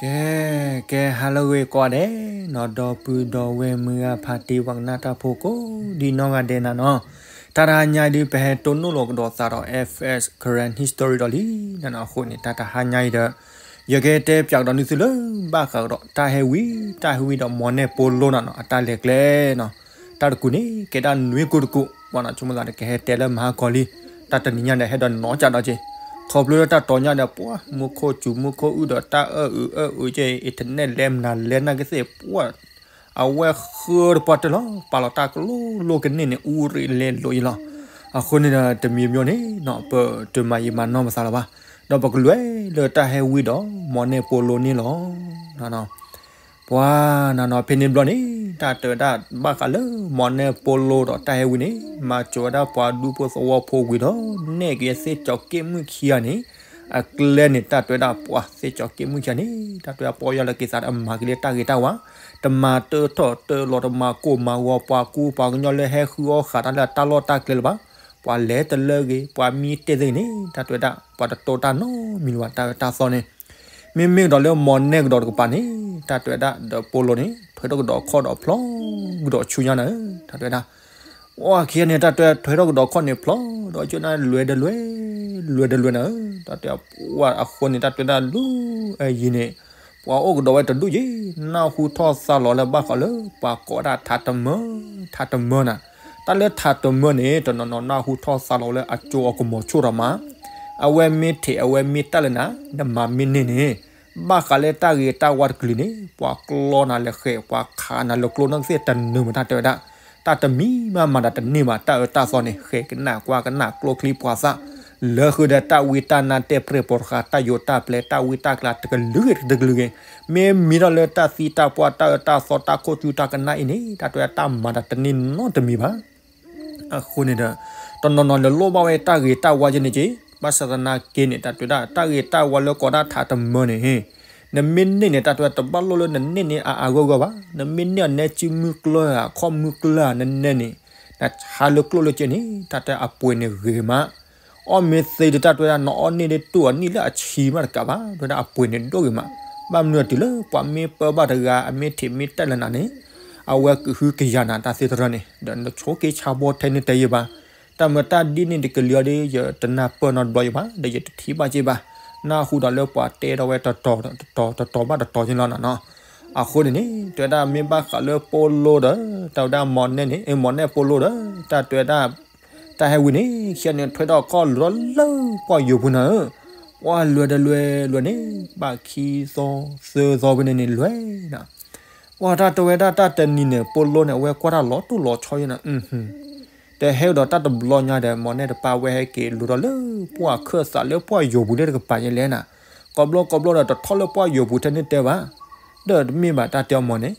ကဲ ကဲ ဟါလၢအဂ့ၤကိးဂၤဒဲးနီၤ, ဒီပုၢ်ဒီဝဲၢ်မုၢ်ဂၤဖးတံၢ် ပှၤကနၣ်တၢ်ဖိကိးဒံနီၢ်ဂၤဒဲးနၤနီၤ, တၢ်တဟါညါအံၤဒုး ပဟဲတိၢ်နီၣ်လီၤကဒီးသးဒီး F S Karen History ဒီးလံနၤနီၤ. အဃိန့ၣ် တၢ်တဟါညါအံၤဒီး ယကတဲပၠးကဒီးနုာ်သုလၢ ဘၣ်ဃးကဒီး တၢ်ဟဲဝံ တၢ်ဟဲဝံဒီး မီၢ်နဲၣ်ပိလိနၤနီၤ အတၢ်လဲၤကျဲနီၤ. တၢ်တကူၣ်န့ၣ် ကဲဒၣ်နွံကူၣ်တကူၣ် ပှၤနီၤ ဆိကမိၣ်သးဒီး ကဟဲတဲလၢမဟါကီၤလံ, တၢ်တနံၤညါဒီး ဟဲဒီးနီၢ်ကၠးဒီးက့ၤ, ခီဖျိလၢတၢ်တီၤညါဒီး ပှၤမူခိၣ်စူၤ မူခိၣ်အုၣ်ဒီး တၢ်အၢအုးအၢအုးက့ၤ internet လဲၤမနုၤလဲၤနာ်ကသ့ၣ် ပှၤ အဝဲဃၢတပှၢ်တၢၢ်လီၤ. ပာ်လီၤတၢ်ကလိလိကန့ၢ်န့ၣ် အူရ့လဲၤလိာ်အံၤလီၤ. အဃိန့ၣ်ဒီး တမံၤမံၤန့ၣ်နီၤ ပတမၤယံာ်မၤနီၢ်ပသးလၢၤဘၣ်, ဒီးပကလဲၤလၢတၢ်ဟဲဝံဒီး မီၢ်နဲၣ်ပိလိန့ၣ်လီၤ. ပှၤနၤနီၤ ဖဲန့ၣ်ဘျီန့ၣ် တၢ်တဲဝဲဒၣ် ဘၣ်ဃးလၢ မီၢ်နဲၣ်ပိလိဒီးတၢ်ဟဲဝံန့ၣ် မၤစၢၤဝဲဒၣ်ပှၤဒူဖိသဝီဖိဝံၤဒီး နဲၣ်က့ၤသ့ၣ်ကၠီၤက့ၣ်မုၣ်ခံဂၤန့ၣ် အကျဲန့ၣ် တၢ်တဲဝဲဒၣ် ပှၤသ့ၣ်ကၠီၤက့ၣ်မုၣ်ခံဂၤန့ၣ် တၢ်တဲဝဲဒၣ် ပီၢ်ယၢ်လၢက့ၤသးဒီး အမၤက့ၤလၢတၢ်ဂ့ၤတၢ်ဝါ, တမၤတၢထီၣ်တၢလီၤ တမၤကိၢ်မၤဂီၤ ပှၤကူပှၤကညီလၢဟဲဃုအီၣ်ဃာ်တၢ်လၢအတၢ်လီၢ်တၢ်ကျဲလၢၤဘၣ်. ပှၤလဲၤတလၢဂ့ၤ ပှၤမံတဲသ့ဂ့ၤန့ၣ် တၢ်တဲဝဲဒၣ် ပှၤတတိၢ်တၢ်နီတမံၤလၢၤဘၣ် တၢ်အၢတၢ်သီန့ၣ်. မ့မ့ၢ်ကဒီးလၢမီၢ်နဲၣ်ကဒီးတကပၤန့ၣ် တၢ်တဲဝဲဒၣ် ဒီးပိလိန့ၣ် ထွဲထီၣ်ကဒီးခီၣ်ဒီးဖျီ ကဒီးဆူညါနၤဧၢ တၢ်တဲဝဲဒၣ်. ပှၤခံဂၤန့ၣ် တၢ်တဲထွဲထီၣ်ကဒီးခီၣ်န့ၣ်ဖျီ ဒီးကၠိနၤ လွဲၤတလွဲၤ လွဲၤတလွဲၤနၤဧၢ တၢ်တဲ ပှၤအဃိန့ၣ် တၢ်တဲဝဲဒၣ် လူၤအယံၤန့ၣ် ပှၤအိၣ်ကဒီးဝဲတဒူၣ်ယံၤ နၢ်ဟူထီၣ်သါလီၤလၢဘၣ်ဃးလၢ ပှၤကိးဒၣ်ထးတမၢ ထးတမၢနၤ. တၢ်လၢထးတမၢန့ၣ် တနီၤနီၤနၢ်ဟူထီၣ်သါလီၤလၢအကၠိအကမီၤဆိၣ်ဒီးမး အဝဲမ့ၢ်ထံး အဝဲမ့ၢ်တၢ်လၢနၤ နမၤမ့ၢ်န့ၢ်န့ၣ် ဘၣ်ဃးလၢတၢ်ဂ့ၤတၢ်ဝါတကလုာ်န့ၣ် ပှၤကျီနၤလၢဃဲး ပှၤခးနၤလၢကျိနီၢ်ကသ့ၣ်တနၢၤမး တၢ်တဲဝဲဒၣ်. တၢ်တမံၤမးမၤတၢ်တန့ၢ်ဘၣ် တၢ်အၢတၢ်သီန့ၣ် ဃဲးကနၣ်ကွၢ်ကနၣ်ကျိချံပှၤသၣ် လၢဃုာ်ဒီးတၢ်ဝံတၢ်နါတဲပြဲၢ်ပိာ်တဃာ် တၢ်ယိးတၢ်ပျဲ တၢ်ဝံတၢ်ကျါတကလုာ်ဂ့ၤတကလုာ်ဂ့ၤ မ့ၢ်မံထီၣ်လၢတၢ်သံတၢ်ပှၢ် တၢ်အၢတၢ်သီ တၢ်ခိၣ်ကူတၢ်ကနၣ်အံၤန့ၣ် တၢ်တဲဝဲဒၣ် တၢ်မၤတၢ်တန့ၢ်နီတမံၤဘၣ်. အဃိန့ၣ်ဒီး တနီၤနီၤလဲၤလိၣ်ဘၣ်ဝဲတၢ်ဂ့ၤတၢ်ဝါကဲန့ၣ်က့ ဘၣ်ဆၣ်သနာ်က့န့ၣ် တၢ်တဲဝဲဒၣ် တၢ်ဂ့ၤတၢ်ဝါလၢကိးဒၣ်ထးတမၢန့ၣ် နမ့ၢ်န့ၢ်န့ၣ် တၢ်တဲဝဲ တဘၣ်လိၣ်လၢနန့ၢ်န့ၢ်အါအါဂီၢ်ဂီၢ်ဘၣ်. နမ့ၢ်န့ၢ်အနဲစုမုၢ်ကျၢၢ် အခီၣ်မုၢ်ကျၢၢ် နနဲန့ၣ် နဆါလၢကျိၣ်လၢစ့န့ၣ် တၢ်တဲအပှ့ၤန့ၣ်ဂ့ၤမး. အီၣ်မ့ၢ်သ့ဒီး တၢ်တဲဝဲဒၣ် နအီၣ်န့ၢ်ဒ်တူၢ်အနံၣ်လၢအဆံမးတကးဘၣ် တဲဝဲဒၣ်အပှ့ၤန့ၣ်ဒိၣ်ဂ့ၤမး. ဘၣ်မနုၤတုၤလၢပှၤမ့ၢ်ပၢဘၣ်တဂၤ အမ့ၢ်ထံးမ့ၢ်တဲလၢနၤန့ၣ် အဝဲကဟုကယာ်နၤတၢ်သ့တရၢန့ၣ် ဒီးနဆိက့ဆါဘီထဲန့ၣ်တဲယံာ်ဘၣ်. တၢ်မၢတၢ်ဒ်န့ၣ်တကလုာ်အီၤဒီး ယတနၢ်ပၢၢ်နီတဘျီယံာ်ဘၣ် ဒီးယတထံၣ်ဘၣ်က့ဘၣ်. နၢ်ဟူဒီးလၢပှၤတဲထီၣ်ဝဲတတီၤတတီၤတတီၤဘၣ်တတီၤက့လီၤနၤနီၤ. အဃိန့ၣ်န့ၣ် တဲဝဲဒၣ်မ့ၢ်ဘၣ်ဃးလၢပိလိဒီး တၢ်ဝဲဒၣ်မီၢ်နဲၣ်န့ၣ် မီၢ်နဲၣ်ပိလိဒီး တၢ်တဲဝဲဒၣ် တၢ်ဟဲဝံၤန့ၣ် ခံဂၤန့ၣ် ထွဲထီၣ်ခီၣ်လိၤထီၣ်လၢပှၢ်ယိာ်ပူၤနၤဧၢ. ပှၢ်လွဲၤတလွဲၤလွဲၤန့ၣ် ဘၣ်ခံသီသၢသီဖဲန့ၣ်န့ၣ်လွဲၤနၤ. ပှၢ်တၢ်တဲဝဲဒၣ်တၢ်တနံၤန့ၣ် ပိလိန့ၣ် အဝဲကွၢ်တၢ်လီၤတိၢ်လီၤဆီယဲနၤ တဟဲကဒီးတၢ်တဘျီညါဒီး မီၢ်နဲၣ်တပၢ်ဝဲဟဲက့ၤလိၤထီၣ်လၢပှၢ်ခၢၣ်သးလၢပှၢ်ယိာ်ပူၤလၢတကပၤယဲလဲၣ်နၤ. ကိးဘျီကိးဘျီဒီး တထီၣ်လၢပှၢ်ယိာ်ပူၤထဲန့ၣ်တဲဘၣ်. ဒီးတမ့ၢ်ဘၣ်တၢ်တဲအီၤမီၢ်န့ၣ်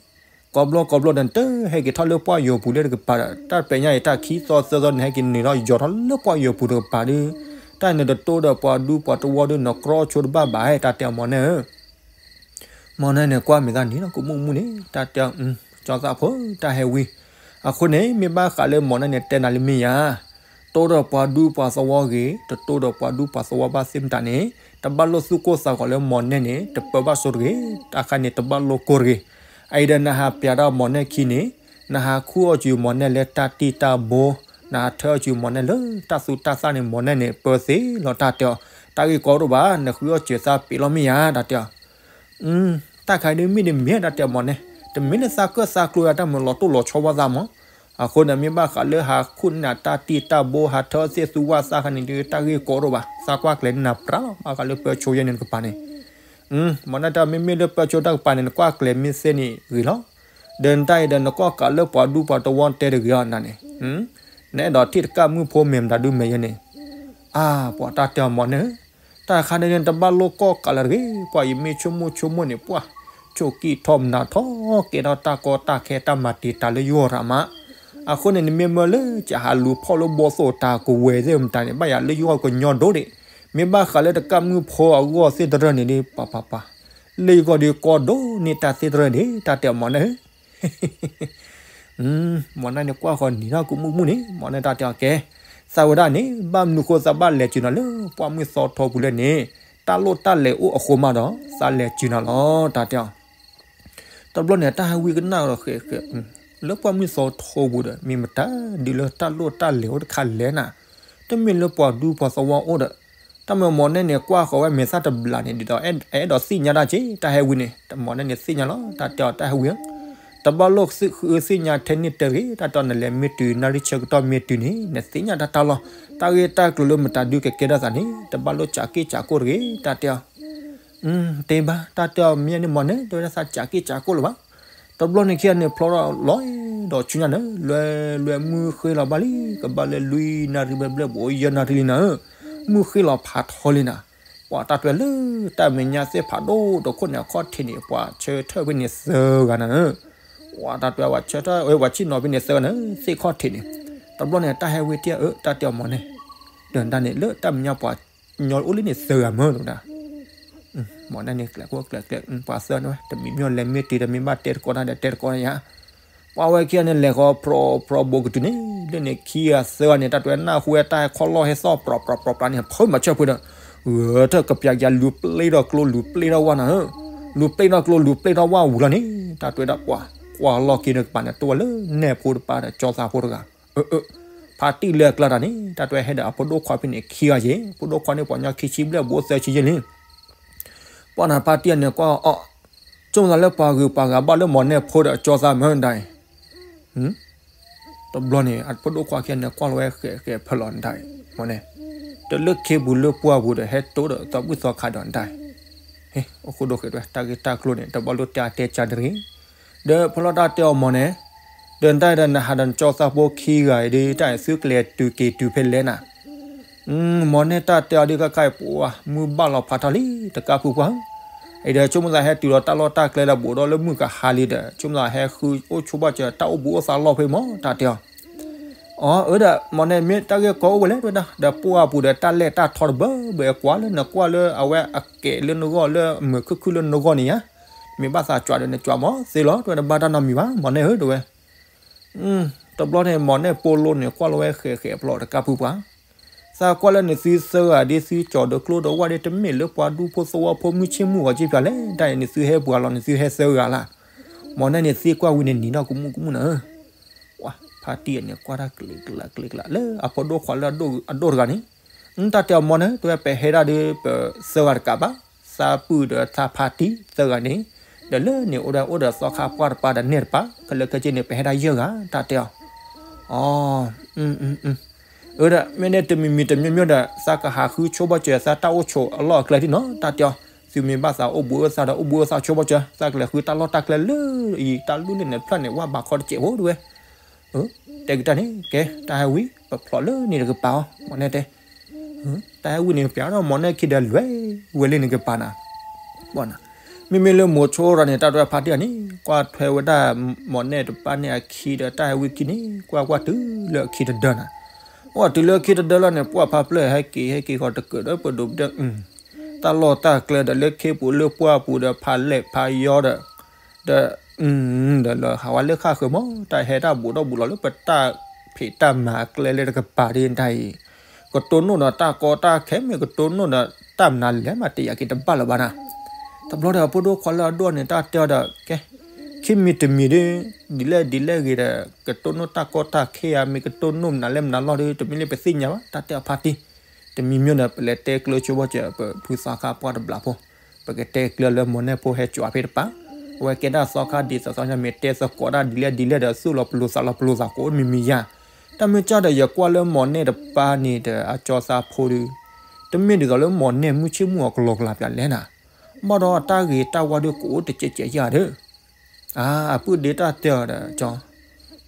ကိးဘျီကိးဘျီဒီး နတဟဲက့ၤထီၣ်လၢပှၢ်ယိာ်ပူၤလၢတကပၤဒီး တၢ်တပျဲညါအံၤ တၢ်ခံသီသၢသီန့ၣ် ဟဲက့ၤနုာ်ထီၣ်ယီၤထီၣ်လၢပှၢ်ယိာ်ပူၤတကပၤဒီး တၢ်န့ၣ်တတိဒီးပှၤဒူပှၤတဝီဒီး နကြီဆိတဘၣ်ဘၣ် တၢ်တဲအီၤမီၢ်နဲၣ်ဧၢ. မီၢ်နဲၣ်န့ၣ် ကွၢ်မံၤသးနံၤနီၤ ကမူၣ်မူၣ်န့ၣ် တၢ်တဲအီၤ ကၠီသးဖိ တၢ်ဟဲဝံၤ. အဃိန့ၣ် မ့ၢ်ဘၣ်ဃးလၢမီၢ်နဲၣ်န့ၣ် တဲနၤလၢမ့ၢ်ယၤ တိဒီးပှၤဒူပှၤသဝီဂ့ၤ တတိဒီးပှၤဒူပှၤသဝီဘၣ်သ့ၣ်မတၤန့ၣ် တဘၣ်လိၣ်သူၣ်ကိၢ်သးဂီၤလၢမီၢ်နဲၣ်န့ၣ် တပၢဘၣ်စိတဂ့ၤ, တၢ်ခါန့ၣ် တဘၣ်လိၣ်ကိၢ်တဂ့ၤ. အအံၤဒီးနဟးပျးတၢ်မီၢ်နဲၣ်ခံန့ၣ် နဟးခူၣ်အီၣ်စူၤမီၢ်နဲၣ်လၢတၢ်တံၢ်တၢ်ဘိ, နဟးထၢအီၣ်စူၤမီၢ်နဲၣ်လၢတၢ်သူတၢ်သၣ်န့ၣ် မီၢ်နဲၣ်န့ၣ် ပၢသ့လီၤတၢ်တဲအီၤ, တၢ်ဂ့ၢ်ကီတအိၣ်ဘၣ်, နဃုအီၣ်စူၤသးပ့ၤလီၤမ့ၢ်ယၤ တၢ်တဲအီၤ. တၢ်ခါဒ်မ့ၢ်တမ့ၢ် တၢ်တဲအီၤမီၢ်နဲၣ်, တမ့ၢ်လၢသးကၢၣ်သးကျိၤယၤ တၢ်မုာ်လီၤတိၢ်လီၤဆီဘၣ်သးမး. အဃိန့ၣ် မ့ၢ်ဘၣ်ဃးလၢဟးခူၣ်န့ၢ်နၤတၢ်တံၢ်တၢ်ဘိ ဟးထၢသ့ၣ်သူဝၣ်သၣ်ခါန့ၣ်ဒီး တၢ်ဂ့ၢ်ကီတအိၣ်ဘၣ်, သးကွၢ်ကျဲၤန့ၢ်နၤပြးလီၤ, ဘၣ်ဃးလၢပၢဆိယဲန့ၣ်တကပၤန့ၣ်. မီၢ်နဲၣ်တဲ မ့မ့ၢ်လၢပၢဆိတၢ်ကပၤန့ၣ် နကွၢ်ကျဲၤမ့ၢ်သ့န့ၣ်ဂ့ၤလီၤ. ဒီးနတၢ်အံၤဒီး နကွၢ်ကးလၢပှၤဒူပှၤတဝီတဲတဂ့ၤအီၤနၤန့ၣ်, နအဲၣ်ဒိးထံၣ်တကၢ်မုၣ်ဖိမဲာ်မတၤဒုမဲာ်ယဲန့ၣ်. အါ ပှၤတၢ်တဲအီၤမီၢ်နဲၣ်, တၢ်တခါန့ၣ်န့ၣ် တဘၣ်လိၣ်ကိၢ်ကးလၢၤတဂ့ၤ, ပှၤယမ့ၢ်ဆိကမိၣ်ဆိကမိၣ်န့ၣ် ပှၤ ဆိၣ်ကံၢ်ထီၣ်မနၤထီၣ် ကဲထီၣ်တၢ်ကီတၢ်ခဲတၢ်မၤတံာ်တာ်လၢယဂီၢ်ရၣ်မး. အဃိန့ၣ် နမ့ၢ်မၢလၢကဟးလူၤဖီၣ်လၢဘီၣ်သိၣ်တၢ်ကဝဲၤသ့ၣ်မတၤန့ၣ် ဘၣ်ယၤလၢယဂီၢ်ကညီဒိၣ်ဒံး, မ့ၢ်ဘၣ်ဃးလၢတကၢ်မုၣ်ဖိအဂီၢ်သ့ၣ်တရၢၢ်န့ၣ်ဒီး ပၤပၤပၤ လၢယဂီၢ်ဒီးကီဒိၣ်န့ၢ်တၢ်သ့ၣ်တရၢၢ်န့ၣ် တၢ်တဲအီၤမီၢ်နဲၣ် မီၢ်နဲၣ်န့ၣ် ကွၢ်ဃီၤနံၤထီၣ်ကမူၣ်ကမူၣ်န့ၣ် မီၢ်နဲၣ်တၢ်တဲအီၤကဲ, သးဝဲဒၣ်န့ၣ် ဘၣ်မနုၤဃိသးဘၣ်လဲၤစၢၤနၤလၢပှၢ်မုၢ်သီထီပူၤလဲၣ်န့ၣ်, တၢ်လိၣ်တၢ်လဲၤအိၣ်အဃိမးဒီး သးလဲၤစုၤနၤလီၤ တၢ်တဲအီၤ. တဘျီန့ၣ် တၢ်ဟဲဝံကနၣ်ဒီးဃဲးဃဲး, လၢပှၢ်မုၢ်သီထိပူၤဒီး မ့ၢ်မတၤဒုးလၢတၢ်လိၣ်တၢ်လဲၤအိၣ်တခါလဲၣ်နၤ, တမ့ၢ်လၢပှၤဒူပှၤသဝီအိၣ်ဒီး, တၢ်မ့ၢ်မိၢ်နဲၣ်န့ၣ် ကွၢ်ဃီၤဝဲမဲာ်သၣ်တဘျီန့ၣ် ဒ်သိးအအဲၣ်ဒိးသ့ၣ်ညါတၢ်က့ တၢ်ဟဲဝံန့ၣ်, မိၢ်နဲၣ်န့ၣ်သ့ၣ်ညါလီၤ တၢ်တဲအီၤ တၢ်ဟဲဝံဧၢ တဘၣ်လိၣ်ဃုသ့ၣ်ညါထဲန့ၣ်တဲတဂ့ၤ, တၢ်တဲအီၤ နလဲၤမ့ၢ်တုၤ နၣ်ရံၣ်ဆၢကတီၢ်မ့ၢ်တုၤန့ၣ် နသ့ၣ်ညါတၢ်တၢ်လီၢ်, တၢ်ဂ့ၢ်တၢ်ကျိၤလၢမတၤဒုးကကဲထီၣ်သးန့ၣ် တဘၣ်လိၣ်စးက့ၣ်စးကိၣ်တဂ့ၤ တၢ်တဲအီၤ. တ့ဘၣ် တၢ်တဲအီၤ မ့ၢ်န့ၣ်မိၢ်နဲၣ် တဲဝဲဒၣ်သးစးက့ၣ်စးကိၣ်လၢၤဘၣ်. တဘျီန့ၣ်ခံဂၤန့ၣ် ဖျီထီၣ်လီၤဒီးဆူညါန့ၣ် လွဲလွဲမုၢ်ဃ့လီၤဘၣ်လံ ကဘၣ်လၢလွံၢ်နၣ်ရံၣ်ဘျဲၣ်ဘျဲၣ် ဘူးယဲၢ်နၣ်ရံၣ်လံနၤဧၢ, မုၢ်ဃ့လီၤဖးထီလံနၤ, ပှၤတၢ်တဲလၢ တၢ်မဲာ်ညါသ့ၣ်ဖးဒိၣ်တခိၣ်န့ၣ် အခီၣ်ထံးန့ၣ် ပှၤဆၢထၢၣ်ဖဲန့ၣ် သၢဂၤနၤဧၢ, ပှၤတၢ်တဲပှၤဆၢထၢၣ် ပှၤဆ့ၣ်နီၤဖဲန့ၣ်သၢဂၤနၤ သ့ၣ်ခီၣ်ထံးန့ၣ်, တဘျီန့ၣ် တၢ်ဟဲဝံတံၢ်အၢ တၢ်တဲအီၤမိၢ်နဲၣ်, ဒီးဒၣ်န့ၣ် လၢတၢ်မဲာ်ညါပှၤ ညီအိၣ်လံန့ၣ်သၢဂၤမၢ်တဝဲဒၣ်, မိၢ်နဲၣ်န့ၣ် ကျဲးခိၣ်ကျဲးကျဲး ပှၤသၢန့ၣ်ဝဲ တမံၤမ့ၢ်လဲၤမ့ၢ်တုၤဒီး မ့ၢ်ဘၣ်တဲတကိးတၢ်ဒီးတဲတကိးတၢ်ယါ, ပှၤဝဲခံဂၤန့ၣ် လဲၤဃီၤဖြီဖြီဘိးကတုၤန့ၣ် လၢန့ၣ်ခံဂၤသၢဂၤန့ၣ် တၢ်တဲဝဲနၢ်ဟူဝဲတၢ်ဟဲခီၣ်လီၢ်ဟဲသီၣ် ပြီၤပြီၤပြီၤပြီၤန့ၣ် ဖုမၤဆၢဖုဒီး ဂဲၤထၢၣ်ကပျးကယၤလူၤပျ့ထီၣ်ကျိလူၤပျ့ထီၣ်ဝၣ်နၤဧၢ, လူၤပျ့ထီၣ်ကျိလူၤပျ့ထီၣ်ဝၣ်ဝံၤလီၤန့ၣ် တၢ်တဲဝဲဒၣ်ပှၤ ကွၢ်လီၢ်ခံန့ၣ်ကပၤန့ၣ် တအိၣ်ဝဲလၢနဲၣ်ဖိတပၤဒီး ကၠီသးဖိတဂၤ အၢ အၢ ဖါတံၢ်လၢအကျါတၢ်န့ၣ် တၢ်တဲဝဲဟဲဒီးအဖိဒိၣ်ခွါဖဲန့ၣ်ခံဂၤယဲၢ်, ဖိဒိၣ်ခွါန့ၣ် ပှၤကညီခံဆံဘျဲၣ်ဘူးသၢဆံယဲၢ်လံ, ပှၤနၤဖါတံၢ်အန့ၣ်ကွၢ်အီၤ ဆိကမိၣ်သးလၢပှၤဂုၤပှၤဂၤဘၣ်လၢမိၢ်နဲၣ်ဖိဒီးကၠီသးမၢဒၣ်အံၤ, တဘျီန့ၣ် အဖိဒိၣ်ခွါခံဂၤန့ၣ် ကွၢ်လီၤဝဲဃဲးဃဲးဖဲလီၤဒၣ်အံၤ မိၢ်နဲၣ်, တလၢခ့ပူၤလၢပှၢ်ပူၤဒီး ဟဲတိၢ်ဒီးသီဘူၣ်သီခါဒီးဒၣ်အံၤ, ဟ့ အိၣ်ဃိဒိၣ်ဃဲးတဝဲ တၢ်ဂ့ၢ်တၢ်ကျိၤန့ၣ် တဘၣ်လိၣ်တဲအါတဲကၢတဂ့ၤ, ဒီးဖဲလီၤတၢ်တဲအီၤမိၢ်နဲၣ်, ဒီးတၢ်ဒီးနဟးဒီးနကၠီသးဖိခံဂၤအံၤဒီး တၢ်အံၤသုကလဲၤတုၤက့ၤတုၤဖဲလဲၣ်နၤ မိၢ်နဲၣ်တၢ်တဲအီၤဒ်ခါခါအံၤ ပှၤမုၢ်ဘၣ်လီၤဖးထီလံ တကးဖုပှၢ်ဧၢ, အံၤဒီးဆိကမိၣ်သးဟဲတုၤဒီးတၢ်လီၢ်တၢ်ကျဲဒီးဘူးဒီးလၢမုၢ်ကဟါလံဒီး ဆိကမိၣ်သးဟဲဃုအိၣ်ဆိဘၣ်စၢၤတၢ်အိၣ်ဘူးအိၣ်သးလီၢ်ဖဲမၢ် တၢ်တဲအီၤ, အီ အၢဒီး မိၢ်နဲၣ်မ့ၢ်တၢ်ဂ့ၢ်ကီအိၣ်ဝဲလဲၣ် တဝဲဒၣ် ဒီးပှၢ်ပူၤဒီးတၢ်လဲၢ်တၢ်ထီတဘၢဘၢကွၢ်လၢနကွၢ်လၢအဝဲအကဲးလၢနဂီၢ်လၢမုာ်ခုၣ်ခုၣ်လၢနဂီၢ်န့ၣ်ယါ, မ့ၢ်ဘၣ်သးကွၢ်ဒီးနကွၢ်မၢ်သ့လီၤ တဝဲဒၣ်ဘၣ်တၢ်နီတမံၤဘၣ် မိၢ်နဲၣ်ဧၢ တဝဲ တဘျီန့ၣ် မိၢ်နဲၣ်ပိာ်လိန့ၣ် ကွၢ်လီၤဝဲဃဲးဃဲးဖဲလီၤတကးဖုပှၢ်, သးကွၢ်လၢနသုသၢဂၤဒ်သုကၠီၤဒီးကျိဒီးဝၣ်ဒ် တမ့ၢ်လၢပှၤဒူဖိသဝီဖိမုၢ်ဆ့ၣ်မုၢ်ဂီၤက့ၤပၠးလဲၣ် တၢ်အံၤန့ၣ်သုဟဲပှၤလီၤန့ၣ်သုဟဲသၢဂၤလၢ်, မိၢ်နဲၣ်န့ၣ်သံကွၢ်ဝံၤန့ၣ်နံၤဒီးကမူၣ်ကမူၣ်နၤဧၢ, ပှၤဖါတံၢ်အန့ၣ်ကွၢ်တၢ်ကျ့ၤကျ့ၤကျ့ၤကျ့ၤလၢအဖိဒိၣ်ခွါလၢအဒိၣ်တဂၤန့ၣ်, တၢ်တဲအီၤမိၢ်နဲၣ် တဝဲပဟဲဒၣ်ဒီးပသၢဂၤတကးဘၣ်, သးပုၢ်ဒီးသးဖါတံၢ်သၢဂၤန့ၣ်, ဒီးလၢန့ၣ်အိၣ်ဒီးအိၣ်ဒီးသီခါပှၢ်တပၤဒီးနဲၣ်တပၤ, ခဲလၢာ်ခဲဆ့န့ၣ် ပဟဲဒၣ်ယဲၢ်ဂၤ တၢ်တဲအီၤ, အီ အၢဒီး မ့ၢ်ဒ်တမံၤမံၤတမံၤမံၤဒီး သးကဟးဃုဆိဘၣ်စၢၤသးတၢ်အိၣ်ဆိးအလီၢ်အကျဲဒ်နီၤ တၢ်တဲအီၤ, သုမ့ၢ်ဘၣ်သးအိၣ်ဘူးအိၣ်သးဒီးအိၣ်ဘူးအိၣ်သးဆိဘၣ်စၢၤ, သးကလဲၤဃုတၢ်လီၢ်တၢ်ကျဲလၢအံၤ တၢ်လူၢ်လၢန့ၣ်ဖျၢၣ်န့ၣ် ဝၣ်ဘးခီတစဲးဖိတဝဲ တဲကတၢၢ်န့ၣ် ကဲ တၢ်ဟဲဝံၤ ပဖျိးလၢန့ၣ်တကပၤအီၤ မိၢ်နဲၣ်တဲ, တၢ်ဟဲဝံၤန့ၣ် ပျးဒီးမိၢ်နဲၣ်ခံဒီးလွဲဝဲလၢန့ၣ်ကပၤနၤ, မ့မ့ၢ်လၢမိၤဆိရၤန့ၣ် တၢ်တဝဲဖါတံၢ်အန့ၣ် ကွၢ်ထွဲဝဲဒၣ်မိၢ်နဲၣ်တပၤန့ၣ်အခံဒီးတၢ်ဟဲဝံၤခံန့ၣ် ကွၢ်ကွၢ်တုၤလၢအခံတဒၢနၤ, အိၣ်တုၤလၢအခံတဒၢလီၤန့ၣ် ပှၢ်ဖါပျၢၢ်ဟဲက့ၤဟဲက့ၤဃီၤတကၢၢ်ဒီးပဒိၣ်ပဒၢ တၢ်လီၢ်တၢ်ကျဲဒီးလၢခ့ပူၤလၢပှၢ်ပူၤဒီးဖးလဲၢ်ဖးယီၤဒီး, ဒီး, ဒီးလၢဟးဝဲလၢဃၣ်ဃၢၤမး တၢ်ဟဲတၢ်ဘူးဒီးဘူးလီၤလၢပတၢ်ဖံးတၢ်မၤအကျဲလၢတကပၤဒ်တၢ်အံၤ, ကတိၢ်နီၣ်ဒီးတၢ်ကီတၢ်ခဲမ့ၢ်ကတိၢ်နီၣ်ဒီးတၢ်မနုၤလဲၣ်မးတယာ်က့ၤတဘၣ်လၢၤဘၣ်နၤ, တဘျီဒီးအဖိဒိၣ်ခွါလၢအဒိၣ်န့ၣ် တၢ်တဲအီၤဒီး ကဲ, ခံမံၤတမံၤဒီး, ဒ်လဲၣ်ဒ်လဲၣ်ဂ့ၤဒီး ကတိၢ်နီၣ်တၢ်ကီတၢ်ခဲဧါ မ့ၢ်ကတိၢ်နီၣ်မနုၤလဲၣ်မနုၤလီၤဒီး တမ့ၢ်လၢပသ့ၣ်ညါဘၣ် တၢ်တဲအီၤဖါတံၢ်, တမံၤမံၤဒီး ပလဲၤတဲကျၢၤဆိဘၣ်စၢၤ ပဖုသီခါပှၢ်တဘျီဖိ, ပကတဲကျၢၤလၢမိၢ်နဲၣ်ဖိဟဲကၠီဖဲတပၤ, အဝဲကဲဒၣ်သီခါဒ်သိးသီညါမ့ၢ်တဲသကိးဒၣ်ဒ်လဲၣ်ဒ်လဲၣ်ဒီး သူၣ်လီၤပလိာ်သးလီၤပလိာ်သးကိးမံၤမံၤယါ, တၢ်မ့ၢ်ကၢ်ဒီးယကွၢ်လၢမိၢ်နဲၣ်တပၤန့ၣ်ဒီး အကၠီသးဖိဒီး, တမ့ၢ်ဒ်သိးလၢမိၢ်နဲၣ်မုၢ်ဆ့ၣ်မုၢ်အီၤကလီကလီပျၢၤလဲၣ်နၤ, ဘၣ်ဒီးတၢ်ဂ့ၤတၢ်ဝါဒီးကအိၣ်တကဲးကဲးယါဒီး အပုၢ်ဒ့တၢ်တဲအီၤဒီး ကၠီ,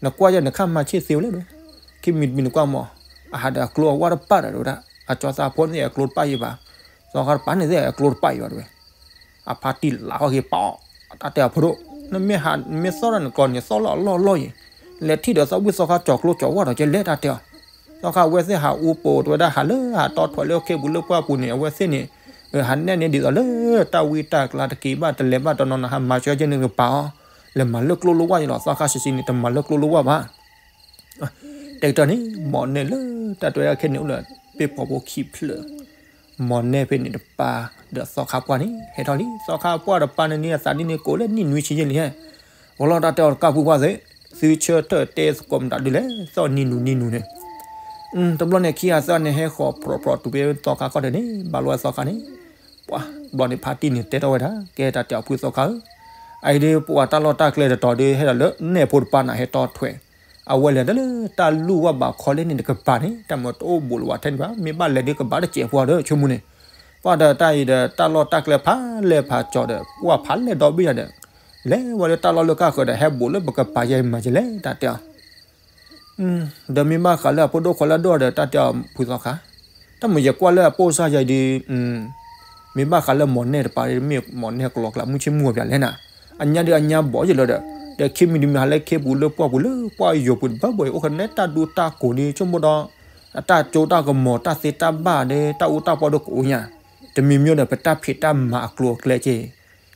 နကွၢ်ယဲနခါမၤဆ့ၣ်သ့ဝဲလဲၣ်ဒီး, ခံမံၤတမံၤနကွၢ်မး, အဟးဒီးအကျိအဝၣ်တပၣ်ဒီးတဝဲဒၣ်, အကၠီသးဖိန့ၣ်အကျိတပၣ်ယံၤဘၣ်, သီခါတပၤန့ၣ်သ့ၣ်အကျိတပၣ်ယံၤဘၣ်တဝဲ, အဖါတံၢ်လးဝဲက့ၤပီၤ, တၢ်တဲအီၤဖိဒိၣ်, နမ့ၢ်ဟးနမ့ၢ်သီၣ်ဒီးနကျီန့ၣ်သီၣ်လၢအလီၢ်အလီၢ်ယံၤ, လဲၤထံၣ်ဒီးသီဘူၣ်သီခါကၠီကျိကၠီဝၣ်ဒီးကဲလဲၣ်တၢ်တဲအီၤ သီခါအဝဲသ့ၣ်ဟးအူပိာ်တဝဲဒၣ် ဟးလၢဟးတီထွဲလၢခ့ပူၤလၢပှၢ်ပူၤန့ၣ် အဝဲသ့ၣ်န့ၣ်, ဟးနဲၣ်န့ၢ်ဒ်သိးလၢတၢ်ဝံတၢ်ကျါတက့ၤဘၣ်တလဲၤဘၣ်တနီၤနီၤ ဟးမၤစၢၤက့ၤန့ၣ်ကပၤအီၤ, လဲၤမၤလၢကျိလၢဝၣ်ယံၤလီၤ သီခါဆံးဆံးန့ၣ် တမၤလၢကျိလၢဝၣ်ဘၣ် တဲကတၢၢ်န့ၣ် မိၢ်နဲၣ်လၢတၢ်တဲဝဲဒၣ်ခဲန့ၣ်အိၣ်လၢ ပ့ၢ်ဖီဖိခံဖျၢၣ်, မိၢ်နဲၣ်ဖဲန့ၣ်တပၤ ဒီးသီခါပှၢ်န့ၣ် ဟဲထီၣ်လံ. သီခါပှၢ်တပၤန့ၣ်န့ၣ် အသးဒ်န့ၣ်ကိးလၢနံၣ်နွံဆံယဲၢ်လံဟဲ, ဝီၤလီၤတၢ်တဲအီၤတကၢ်ဖုပှၢ်သ့ၣ်, သုဆၢထၢၣ်တဲသကိးမတၤဒုလဲၣ် သီၣ်နံၤနူၤနံၤနူၤန့ၣ်, တဘျီန့ၣ်ခံဂၤသၢဂၤန့ၣ် ဟဲဃီၤဖြီးဖြီးတုၤဖဲသီခါခီၣ်ထံးန့ၣ် ဘၣ်လိာ်ဝဲသီခါန့ၣ်, ပှၤတဘျီန့ၣ် ဖါတံၢ်န့ၣ်တဲထီၣ်ဝဲဒၣ် ကဲတၢ်တဲအီၤဖုသီခါဧၢ, အအံၤဒ်ပှၤတၢ်လီၢ်တၢ်ကျဲတတီၤဒ်ဟဲဒီးလၢနဲၣ်ဖိတပၤန့ၣ် ဟဲတီထွဲ အဝဲလဲၤတၢ်လၢတၢ်လူၢ်ဝၣ်ဘးခီလဲၣ်န့ၣ်တကပၤန့ၣ် တၢ်မၤတအိၣ်ဘူးလၢၤဝဲထဲန့ၣ်ဘၣ်, မ့ၢ်ဘၣ်လဲၤဒ်ကဘၣ်တစဲးဖိဒီးဆိကမိၣ်န့ၣ်, ပှၤဒီးတၢ်အံၤဒီးတၢ်လီၢ်တၢ်ကျဲဖးလဲၢ်ဖးကၠီဒီး ကွၢ်ဖးလဲၢ်ဒီဘ့ၣ်ယၤဒီး လဲၤဝဲလၢတၢ်လီၢ်လၢကၢ်ဃၢၤဒီး ဟဲဘူးလၢပကပၤယဲၢ်မၤယလဲၣ် တၢ်တဲအီၤ ဒီးမ့ၢ်ဘၣ်ဃးလၢအဖိဒိၣ်ခွါလၢအဒိၣ်ဒီး တၢ်တဲအီၤဖုသီခါ, တၢ်မၤယကွၢ်လၢအပိၢ်စၢ်ယၤဒ် မ့ၢ်ဘၣ်ဃးလၢမီၢ်နဲၣ်တပၤ မ့ၢ်မီၢ်နဲၣ်ကလီကျါ မုၢ်ဆ့ၣ်မုၢ်ဂီၤပၠးလဲၣ်နၤ, အညါဒ်အညါဘီၣ်ယလၢဒီး ဒီးခံမံၤတမံၤဟးလၢခ့ပူၤလၢပှၢ်ပူၤလၢပှၢ်ယိာ်ပူၤတဘၣ်ဘၣ်အံၤ အိၣ်ဃီနဲတၢ်ဒူတၢ်ကိးဒ်ဆိကမိၣ်ဒီး အတၢ်ကၠိတၢ်ကမီၤတၢ်သ့တၢ်ဘၣ်ဒီး တၢ်အူတၢ်ပီဒီးကအိၣ်ညါ, တမံၤမံၤဒီး ပတၢ်ဖံးတၢ်မၤအကျိၤအကျဲက့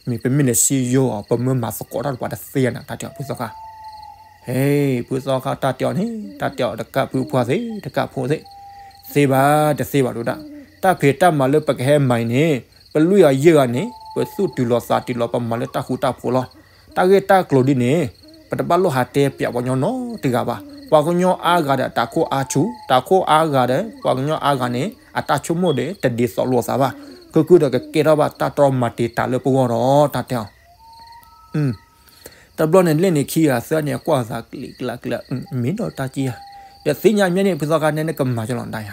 မ့ၢ်ပမ့ၢ်လဲၤစံယိအီၤ ပမၢမၤသကိးတၢ်တပှၤတသ့ယၤနၤ တၢ်တဲအီၤဖုသီခါ ဟဲ ဖုသီခါတၢ်တဲအီၤန့ၣ် တၢ်တဲအီၤတကၢ်ဖုပှၢ်သ့ၣ် တကၢ်ဖိသ့ၣ်, သ့ဘၣ်တသ့ဘၣ်ဒိၣ်ဒၣ်, တၢ်ဖံးတၢ်မၤလၢပကဟဲမၤအံၤန့ၣ် ပလွံၢ်အယဲၢ်ဂၤန့ၣ် ပသူၣ်တုၤလီၤသးတုၤလီၤ ပမၤလၢတၢ်ဃူတၢ်ဖိးလီၤ. တၢ်ဂ့ၢ်တၢ်ကျိၤဒ်န့ၣ် ပတဘၣ်လိၣ်ဟးတဲပၠးပှၤကညီနီတဂၤဘၣ်. ပှၤကညီအါဂၤဒီးတၢ်ခိၣ်အါဆူၣ်, တၢ်ခိၣ်အါဂၤဒီး ပှၤကညီအါဂၤန့ၣ် အတၢ်ဆိကမိၣ်ဒီးတဒ်သိးလိာ်သးဘၣ်. ကကုၢ်ဒီးကကဲထီၣ်ဘၣ်တၢ်တြီမၤတံာ်တာ်လၢပဂီၢ်ဒီး တၢ်တဲအီၤ တဘျီန့ၣ်လ့ၣ်န့ၣ်ခံဂၤသၢဂၤန့ၣ် အကွၢ်သးကျံးကျါကျါ, မ့ၢ်ဒီးတၢ်ကံယၤ, ဒီးသ့ၣ်ညါမ့ၢ်န့ၣ် ဖုသီခါန့ၣ် နကမၤကလီၤဒၣ်ယ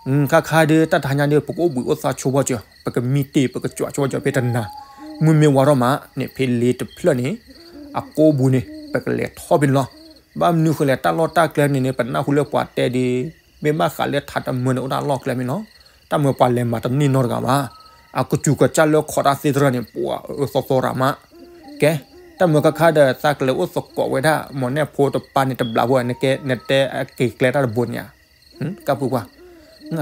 ၤ, ခါခါဒီး တၢ်တဟါညါဒီး ပကအိၣ်ဘှံးအိၣ်သါဆိဝဲကၠီ, ပကမံတ့ၢ် ပကကွၢ်ဆိဝဲကၠီဖဲတနၤ, မုၢ်မ့ၢ်ဝါထီၣ်မးန့ၣ် ဖဲလ့တဖျၢၣ်န့ၣ် အကိးပူၤန့ၣ် ပကလဲၤထီၣ်ဖဲန့ၣ်လီၤ. ဘၣ်မနုၤဃိလဲၣ် တၢ်လီၢ်တၢ်ကျဲန့ၣ်န့ၣ် ပနၢ်ဟူလၢပှၤတဲဒီး မ့ၢ်ဘၣ်ဃးလၢထးတမၢန့ၣ် အိၣ်ဒၣ်လီၢ်ကျဲမ့ၢ်လီၤ. တၢ်မၢပှၤလဲၤမၤတန့ၢ်နီတဂၤဘၣ်. အကစူၤကစၢ်လၢခီးတၢ်သ့တရၢၢ်န့ၣ် ပှၤအၢသီသီရၤမး. ကဲ, တၢ်မၢခါခါဒီး သးကလဲၤအိၣ်သကိးဝဲဒၣ် မီၢ်နဲၣ်ဖိတပၤန့ၣ်တဘျးဖိ, နကဲ နတဲအက့ၤကျဲတၢ်တဘိန့ၣ်ဧါ. ကၢ်ဖုပှၢ်,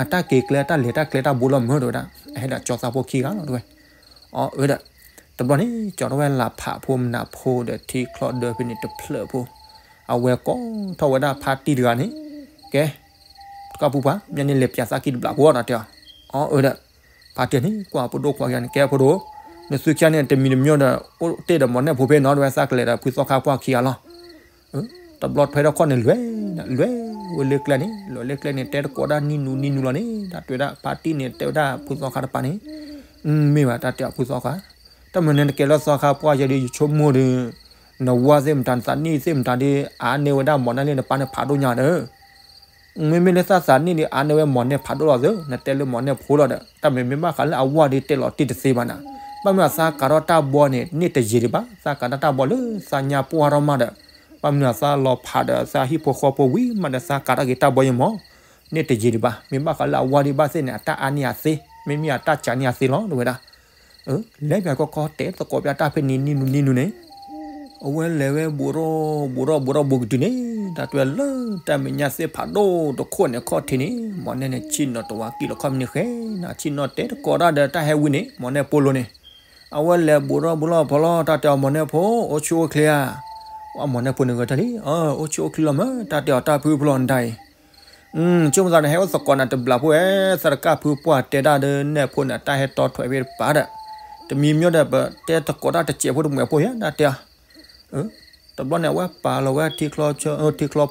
အတၢ်က့ၤကျဲတၢ်လဲၤတၢ်ကျဲတၢ်ဘိလီၤမၢ် တဲဝဲဒၣ်, အဟဲဒီးကၠီသးဖိခံဂၤလီၤ တဲဝဲ. အီၤ အၢဒီး, တဘျီန့ၣ် ကၠီထီၣ်ဝဲလၢဖးဖိမနၤဖိဒီးထံချီဒၢဖဲန့ၣ်တဖျၢၣ်ဖိ, အဝဲကိးထီၣ်ဝဲဒၣ်ဖါတံၢ်တဂၤန့ၣ်, ကဲ, ကၢ်ဖုပှၢ်, မ့ၢ်န့ၣ်လဲၤပၠးသးခံတဘျးဖိနီၤ တဲအီၤ. အီၤ အၢဒီး, ဖါတံၢ်န့ၣ် ကွၢ်ဖိဒိၣ်ခွါခံဂၤန့ၣ် ကဲဖိဒိၣ်, နသုခံဂၤန့ၣ် တမံၤတမံၤဒီး အိၣ်တ့ၢ်ဒီးမီၢ်နဲၣ်ဖိဖဲနီၤ တဲဝဲ သးကလဲၤဒီးဖုသီခါပှၢ်ခံဂၤလီၤ. တဘျီထွဲထီၣ်ခီၣ်န့ၣ်လွဲၢ်, လွဲၢ်ဝဲလၢကျဲန့ၣ်, လွဲၢ်လၢကျဲန့ၣ် တဲတကိးဒၣ်နံၤနူၤနံၤနူၤလီၤန့ၣ် တၢ်တဲဝဲဒၣ် ဖါတံၢ်န့ၣ် တဲဝဲဒၣ်ဖုသီခါတပၤန့ၣ်, မ့ၢ်ဘၣ် တၢ်တဲအီၤဖုသီခါ, တၢ်မၢနကဲလၢသီခါပှၢ်ယဲဒီး ယဆိကမိၣ်ဒီး နဝၢ်သ့ၣ်မတၤ နသးနံၣ်သ့ၣ်မတၤဒီး အါန့ၢ်ဝဲဒၣ်မီၢ်နဲၣ်လၢနပၢ်န့ၣ်ဖးဒိၣ်ညါဒီး မ့မ့ၢ်လၢသးသးနံၣ်ဒီး အါန့ၢ်ဝဲမီၢ်နဲၣ်ဖးဒိၣ်လီၤသ့, နတဲလၢမီၢ်နဲၣ်ဖိလီၤဒီး တၢ်မ့မ့ၢ်ဘၣ်ဃးလၢအဝၢ်ဒီးတဲလီၤတံၢ်တသ့ဘၣ်နၤ, ဘၣ်မနုၤအသးကးထီၣ်တၢ်ဘီန့ၣ် န့ၢ်တယံာ်ဒံးဘၣ်, သးကးတၢ်တၢ်ဘီလၢသးညါပှၢ်ထီၣ်မးဒီး ဘၣ်မနုၤအသးလီၤဖးဒီးသးဟံၣ်ဖိဃီဖိဝံၤမးဒီး သးကးထီၣ်က့ၤတၢ်ဘီယဲမီၢ်, န့ၢ်တယံာ်ဒံးဘၣ်, မ့ၢ်ဘၣ်ဃးလၢအဝၢ်ဒံးဘၣ်သ့ၣ်န့ၣ် အတၢ်အါန့ၢ်အသ့, မ့မ့ၢ်အတၢ်စှၤန့ၢ်အသ့လီၤ တဲဝဲဒၣ် လဲၤပၠးကီကီတဲသကိးပၠးတၢ်ဖဲန့ၣ်နံၤနူၤနံၤနူၤန့ၣ်, အဝဲလဲၤဝဲဘူးထီၣ်ဘူးထီၣ်ဘူးထီၣ်ဘူးကတုၤန့ၣ်, တၢ်တဲလၢတၢ်မဲာ်ညါသ့ၣ်ဖးဒိၣ်တခိၣ်န့ၣ်ခီၣ်ထံးန့ၣ် မီၢ်နဲၣ်န့ၣ် ဆ့ၣ်နီၤတဝးကံၣ်လီၤခီၣ်မ့ၢ်န့ၣ်ဃဲနၤ, ဆ့ၣ်နီၤတဲသကိးတၢ်ဒီးတၢ်ဟဲဝံၤန့ၣ် မီၢ်နဲၣ်ဖိလိၤန့ၣ်, အဝဲလဲၤဘူးထီၣ်ဘူးထီၣ်ဖီလီၤ တၢ်တဲအီၤမီၢ်နဲၣ်ဖိ အိၣ်ဆူၣ်အိၣ်ချ့ဧါ, အမီၢ်နဲၣ်ဖိန့ၣ်ဂဲၤတၢ်လံ, အိၣ်ဆူၣ်အိၣ်ချ့လီၤမၢ် တၢ်တဲအီၤတၢ်ဖုဖုလီၤနတၢ်အံၤ ဆိကမိၣ်သးန့ၣ် ဟဲအိၣ်သကိးနၤတဘျးဖိဧဲ, သရၣ်ကၢ်ဖုပှၢ်တဲဒၣ်ဒီးနဲၣ်ဖိန့ၣ် တၢ်ဟဲတီထွဲဖဲတပၤဒီး, တမံၤမံၤဒီး ပတဲသကိးတၢ်တစဲးဖိတမှဲးဖိယါ တၢ်တဲအီၤ, တဘျီန့ၣ် အဝဲပာ်လီၤဝဲထံချီ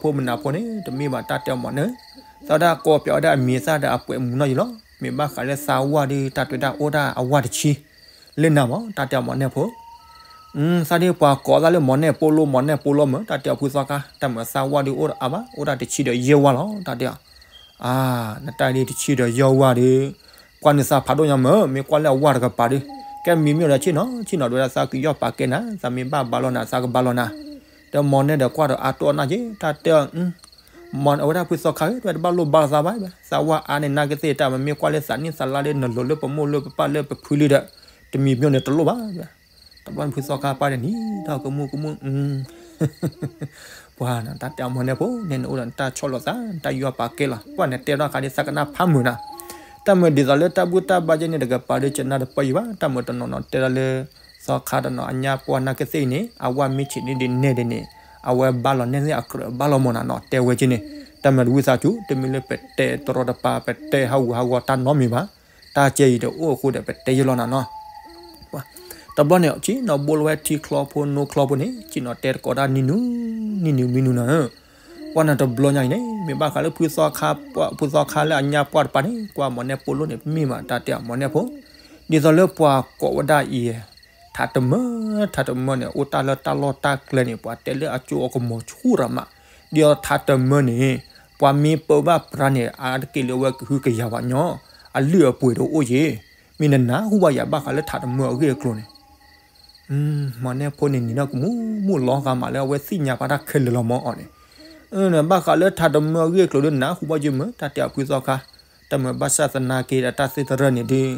ဖိမနၤဖိန့ၣ် တမ့ၢ်ဘၣ်တၢ်တဲအီၤမီၢ်န့ၣ်, သးဝဲဒၣ်ကိးပၠးဝဲဒၣ်အမံၤသၣ်ဒီးအပှဲးမူနီၢ်ယံၤလီၤ, မ့ၢ်ဘၣ်ဃးလၢသးဝၢ်ဒီး တၢ်တဲဝဲဒၣ်အိၣ်ဒၣ်အဝၢ်တဆံ လၢနၤမး တၢ်တဲအီၤမီၢ်နဲၣ်ဖိ သးဒ်ပှၤကိးသးလၢမီၢ်နဲၣ်ဖိလိၤ မီၢ်နဲၣ်ဖိလိၤမၢ် တၢ်တဲအီၤဖုသီခါ, တၢ်မၢသးဝၢ်ဒုးအိၣ်အါဘၣ် အိၣ်ဒၣ်တဆံဒီးယဲၢ်ဝၢ်လီၤ တၢ်တဲအီၤ, အါ, နတၢ်ဒ်တဆံဒီးယဲၢ်ဝၢ်ဒီး, ကွၢ်န့ၢ်သးဖးဒိၣ်ညါမၢ် မ့ၢ်ကွၢ်လၢအဝၢ်တကပၤဒီး, ကဲမံၤမ့ၢ်ဒီးဆ့ၣ်နီၤ ဆ့ၣ်နီၤဒုးဝဲဒၣ်သးကယီၢ်ပာ်ကဲနၤ သးမ့ၢ်ဘၣ်ဘါလီၤနၤ သးကဘါလီၤနၤ, ဒီးမီၢ်နဲၣ်ဒီးကွၢ်ဒီးအါတိၢ်အနၢ်က့ တၢ်တဲအီၤ မီၢ်အဝဲဒၣ်ဖုသီခါဧၢ တဝဲတဘၣ်လိၣ်ဘါလီၤသးဘၣ်, သးဝၢ်အါန့ၣ်နာ်က့သ့ၣ် တၢ်မ့မ့ၢ်ကွၢ်လၢသးနံၣ်သးလါဒီး နလိၤလၢပမိၢ်လၢပပၢ်လၢပဖုလံဒီး, တမံၤမ့ၢ်န့ၣ်တလိၣ်ဘၣ်, တဘျီန့ၣ်ဖုသီခါပၢ်န့ၣ်နံၤထီၣ်ကမူၣ်ကမူၣ်, ပှၤနတၢ်တဲအီၤမီၢ်နဲၣ်ဖိန့ၣ် နအိၣ်ဒီးနတၢ်ဆီၣ်လီၤသး နတၢ်ယွၤပာ်ကဲလီၤ ကွၢ်န့ၣ်တဲထီၣ်ခါဒ်သးကနၣ်ဖးမုာ်နၤ, တၢ်မၢဒ်သိးလၢတၢ်ဘူၣ်တၢ်ဘါယဲန့ၣ်တကပၤဒီး ကနၣ်တပၢၢ်ယံၤဘၣ်, တၢ်မၢတနီၤနီၤတဲဒၣ်လၢ သီခါတနီၤအညါပှၢ်နာ်က့သ့ၣ်အံၤန့ၣ် အဝၢ်မ့ၢ်ဆံးန့ၢ်ဒ်နဲၣ်ဒ်န့ၣ်, အဝဲဘါလီၤနဲၣ်သ့ၣ်အကြၢးဘါလီၤမီၢ်နၤနီၤ တဲဝဲက့န့ၣ်, တၢ်မၢတဝံသးစူၤ တမ့ၢ်လၢပတဲတရီတပါ ပတဲဟးဂူာ်ဟးဂီၤတၢ်နီတမံၤဘၣ်, တ တၢ်ကဲအံၤဒီးအိၣ်အဃိဒီး ပတဲယလီၤနၤနီၤ. တဘျီန့ၣ် ဆ့ၣ်နီၤဘိလီၤဝဲထံချီဖိနိချီဖိန့ၣ် ဆ့ၣ်နီၤတဲတကိးတၢ်နံၤနုၤ နံၤနုၤမံနုၤနၤဧၢ, ပှၢ်နၤတဘျီညါအံၤန့ၣ် မ့ၢ်ဘၣ်ဃးလၢဖုသီခါ ဖုသီခါလၢအညါပှၢ်တပၤန့ၣ် ကွၢ်မီၢ်နဲၣ်ပိလိန့ၣ် ပမ့ၢ်မးတၢ်တဲအီၤ မီၢ်နဲၣ်ဖိ ဒ်သိးလၢပှၤကိးဝဲဒၣ်အံၤ ထးတမၢ ထးတမၢန့ၣ် အိၣ်တၢ်လၢတၢ်လီၢ်တၢ်ကျဲန့ၣ် ပှၤတဲလၢအကၠိအကမီၤဆူၣ်ရးမး, ဒ်သိးထးတမၢန့ၣ် ပှၤမ့ၢ်ပၢဘၣ်ပြးန့ၣ် အါတက့ၢ်လၢအဝဲကဟုကယာ်ဘၣ်ညီ, အလုၢ်အပှ့ၤတအိၣ်ယ့ၣ်, မ့ၢ်နနၢ်ဟူဘၣ်ယၤဘၣ်ဃးလၢထးတမၢအဂ့ၢ်အကျိၤန့ၣ် မီၢ်နဲၣ်ဖိန့ၣ်နံၤနီၢ်ကမူမူလီၤဂာ်မးလၢအဝဲသ့ၣ်ညါပှၤတၢ်ခဲလၢာ်လီၤမၢ်အီၤန့ၣ်, ဘၣ်ဃးလၢထးတမၢအဂ့ၢ်အကျိၤဒီးနၢ်ဟူဘၣ်ယ့ၣ်မၢ် တၢ်တဲအီၤဖုသီခါ, တၢ်မၢဘၣ်ဆၣ်သနာ်က့ဒီးတၢ်သ့ၣ်တရၢၢ်န့ၣ်ဒီး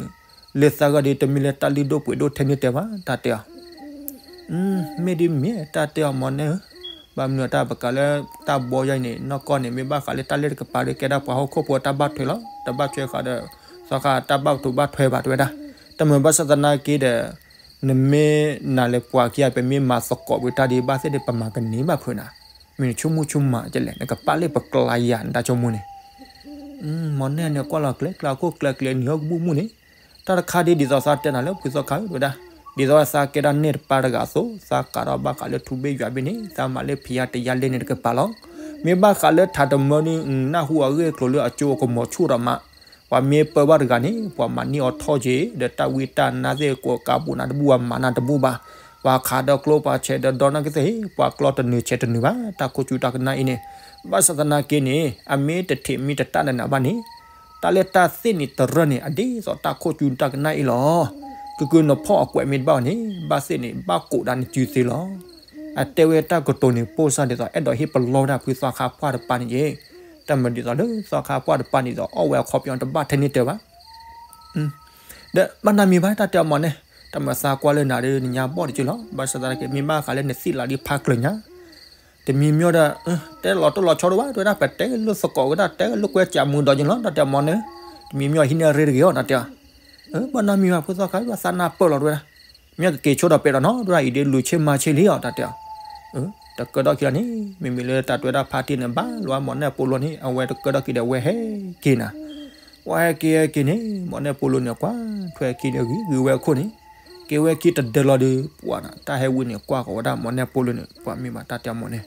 လၢသးဂီၢ်ဒီးတမ့ၢ်လၢတၢ်လုၢ်ဒိၣ်ပှ့ၤဒိၣ်ထဲန့ၣ်တဲဘၣ် တၢ်တဲအီၤ မ့ၢ်ဒ်မ့ၢ်တၢ်တဲအီၤမီၢ်နဲၣ်ဧၢ, ဘၣ်မနုၤတၢ်ပကးလၢတၢ်ဘီယါအံၤန့ၣ် နီၢ်ကီၢ်န့ၣ် မ့ၢ်ဘၣ်ဃးလၢတၢ်လၢတကပၤဒီးကဲဒၣ်ပှၤဟီၣ်ခိၣ်ဖိတၢ်ဘၣ်ထွဲလီၤ, တဘၣ်ထွဲဃာ်ဒီး သီခါတၢ်ဘၣ်ထိးဘၣ်ထွဲဘၣ်တဲဝဲဒၣ်, တၢ်မၢဘၣ်ဆၣ်သနာ်က့ဒီး နမ့ၢ်နၤလၢပှၤခံဂၤ ပမ့ၢ်မၤသကိးပတၢ်ဒီး ဘၣ်သ့ၣ်ဒီးပမၤကန့ၢ်ဘၣ်ဖုးနၤ, မ့ၢ်နဆိကမိၣ်ဆိကမးကလဲၣ် နကပာ်လၢပကျါယၤနတၢ်ဆိကမိၣ်န့ၣ် မီၢ်နဲၣ်န့ၣ်ကွၢ်လီၤကျဲကျါခိၣ်ကျဲကျဲနံၤဟီၣ်ကမူၣ်မူၣ်န့ၣ်, တၢ်တခါဒ်ဒ်သိးသးတဲနၤလၢဖုသီခါဝဲဒၣ်, ဒ်သိးသးကဲဒၣ်နဲၣ်တပၤတဂၤအသိး သးကးထီၣ်ဘၣ်ဃးလၢထူဘ့ၣ်ယွၤဘ့ၣ်န့ၣ် သးမၤလၢဖံးယါတယါလဲန့ၣ်တကပၤလီၤ, မ့ၢ်ဘၣ်ဃးလၢထးတမၢန့ၣ် နၢ်ဟူအဂ့ၢ်အကျိၤလၢအကၠိအကမီၤဆူၣ်ရးမး, ပှၤမ့ၢ်ပၢဘၣ်တဂၤန့ၣ် ပှၤမၤန့ၢ်အီၤထီၣ်က့ၤ ဒီးတၢ်ဝံတၢ်နါသ့ၣ်ကိးကးဘူးနၤတဘူၣ်ဘၣ် မၤနၤတဘူၣ်ဘၣ်, ပှၤခးဒီးကျိပှၤဆဲးဒီးဒီနၢ်ကသ့ၣ် ပှၤကျီတနုာ်ဆဲးတနုာ်ဘၣ် တၢ်ခိၣ်ကၠူတၢ်ကနၣ်အံၤန့ၣ်, ဘၣ်ဆၣ်သနာ်က့န့ၣ် အမ့ၢ်တထံးမ့ၢ်တတၢ်နးနးဘၣ်န့ၣ်, တၢ်လၢတၢ်သ့ၣ်န့ၣ်တရၢၢ်န့ၣ် အဒ်သိးတၢ်ခိၣ်ကၠူတၢ်ကနၣ်အံၤလီၤ. ကကုနဖီၣ်အကွဲးမ့ၢ်တဘၣ်န့ၣ် ဘၣ်သ့ၣ်န့ၣ် ဘၣ်ကိးဒၣ်နစုသ့လီၤ. အတဲဝဲတၢ်ကတိၤန့ၣ် ပိၢ်စၢ်ဒ်သိး အဲၣ်ဒိးဟ့ၣ်ပလီၢ်ဝဲဒၣ်ဖုသီခါပှၢ်တပၤန့ၣ်ယ့ၣ်, တၢ်မၢဒ်သိးလၢသီခါပှၢ်တပၤန့ၣ်ဒီး အီၣ်ဝဲအခီပညီတဘၣ်ထဲန့ၣ်တဲဘၣ် ဒီးဘၣ်နၤမံၤဘၣ်တၢ်တဲအီၤမီၢ်နဲၣ်, တၢ်မၢသးကွၢ်လၢနၤဒီး နညါဘီၣ်တက့ၢ်လီၤ. ဘၣ်ဆၣ်သနာ်က့ မ့ၢ်ဘၣ်ဃးလၢနသ့ၣ်လၤဒ်ဖးကျၢၤညါ, တမံၤမံၤဒီး တဲလီၤတိၢ်လီၤဆီတဝဲ တဝဲဒၣ် ပတဲလၢသကိးဝဲဒၣ် တဲလၢကွဲစးမူဒီးက့ၤလီၤ တၢ်တဲအီၤမီၢ်နဲၣ်, တမံၤမံၤဟံးန့ၢ်ရ့တဂ့ၤအီၤ တၢ်တဲအီၤ, ဘၣ်နၤမံၤဘၣ် ဖုသီခါ သးနၢ်ပၢၢ်လီၤတဝဲဒၣ်, မ့ၢ်ကက့ၤဆိဒီးပဲာ်ဒီးနီၤ တဝဲဒၣ်အံၤဒ်လူၤဆ့မၤဆ့လံအီၤ တၢ်တဲအီၤ တကၢထီၣ်ခံလီၤန့ၣ် မ့မ့ၢ်လၢတၢ်တဲဝဲဒၣ်ဖါတံၢ်န့ၣ် ဘၣ်လီၤမီၢ်နဲၣ်ပိလိန့ၣ် အဝဲတကၢထီၣ်ခံဒီးအဝဲဟဲက့ၤနၤ, ဝဲဟဲက့ၤဟဲက့ၤန့ၣ် မီၢ်နဲၣ်ပိလိန့ၣ် ကွၢ်ထွဲခံဒီးဂံၤဂံၤဝဲအခိၣ်န့ၣ်, က့ၤဝဲခံတဒၢလီၤဒီး ပှၤနၤ တၢ်ဟဲဝံန့ၣ် ကွၢ်ဃီၤဝဲဒၣ်မီၢ်နဲၣ်ပိလိန့ၣ် ပှၤမ့ၢ်ဘၣ်တၢ်တဲအီၤမီၢ်နဲၣ်,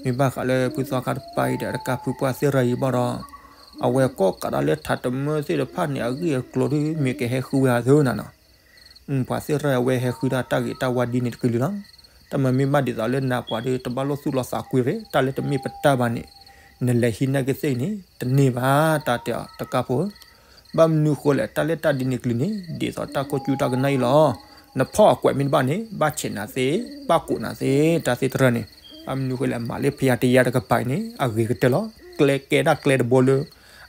မ့ၢ်ဘၣ်ဃးလၢဖုသီခါတပၤအံၤဒီး တကၢ်ဖုပှၢ်သ့ၣ်ရၢၢ်အံၤဘၣ်ဒီး အဝဲကိးကးဒၣ်လၢထးတမၢသ့ၣ်တဖၣ်န့ၣ် အဂ့ၢ်အကျိၤဒီး မ့ၢ်ကဟဲဃုဝဲအသိးနၤနီၤ ပှၤသ့ၣ်ရၢၢ်အဝဲဟဲဃုဒၣ်တၢ်ဂ့ၤတၢ်ဝါဒ်န့ၣ်တကလုာ်လီၤ. တၢ်မၢမ့ၢ်ဘၣ်ဒ်သိးလၢနၤပှၤဒီး တဘၣ်လိာ်သူၣ်လီၤသးကွံာ်ရ့ၣ် တၢ်လၢတမ့ၢ်ပတၢ်ဘၣ်န့ၣ် နလဲၤဟံးန့ၢ်ကသ့ၣ်န့ၣ် တန့ၢ်ဘၣ် တၢ်တဲအီၤတကၢ်ဖိဧၢ, ဘၣ်မနုၤဃိလဲၣ် တၢ်လၢတၢ်ဒ်န့ၣ်ကလုာ်န့ၣ် ဒ်သိးတၢ်ခိၣ်ကၠူတၢ်ကနၣ်အံၤလီၤ. နဖီၣ်အကွဲးမ့ၢ်တဘၣ်န့ၣ် ဘၣ်ဆဲးနၤသ့ ဘၣ်ကိးနၤသ့ တၢ်သ့ၣ်တရၢၢ်န့ၣ် ဘၣ်မနုၤဃိလဲၣ် မၤလၢဖံးယါတယါတကပၤအံၤန့ၣ် အဂ့ၤကတၢၢ်လီၤ. ကျဲကဲဒၣ်ကျဲတဘိလၢ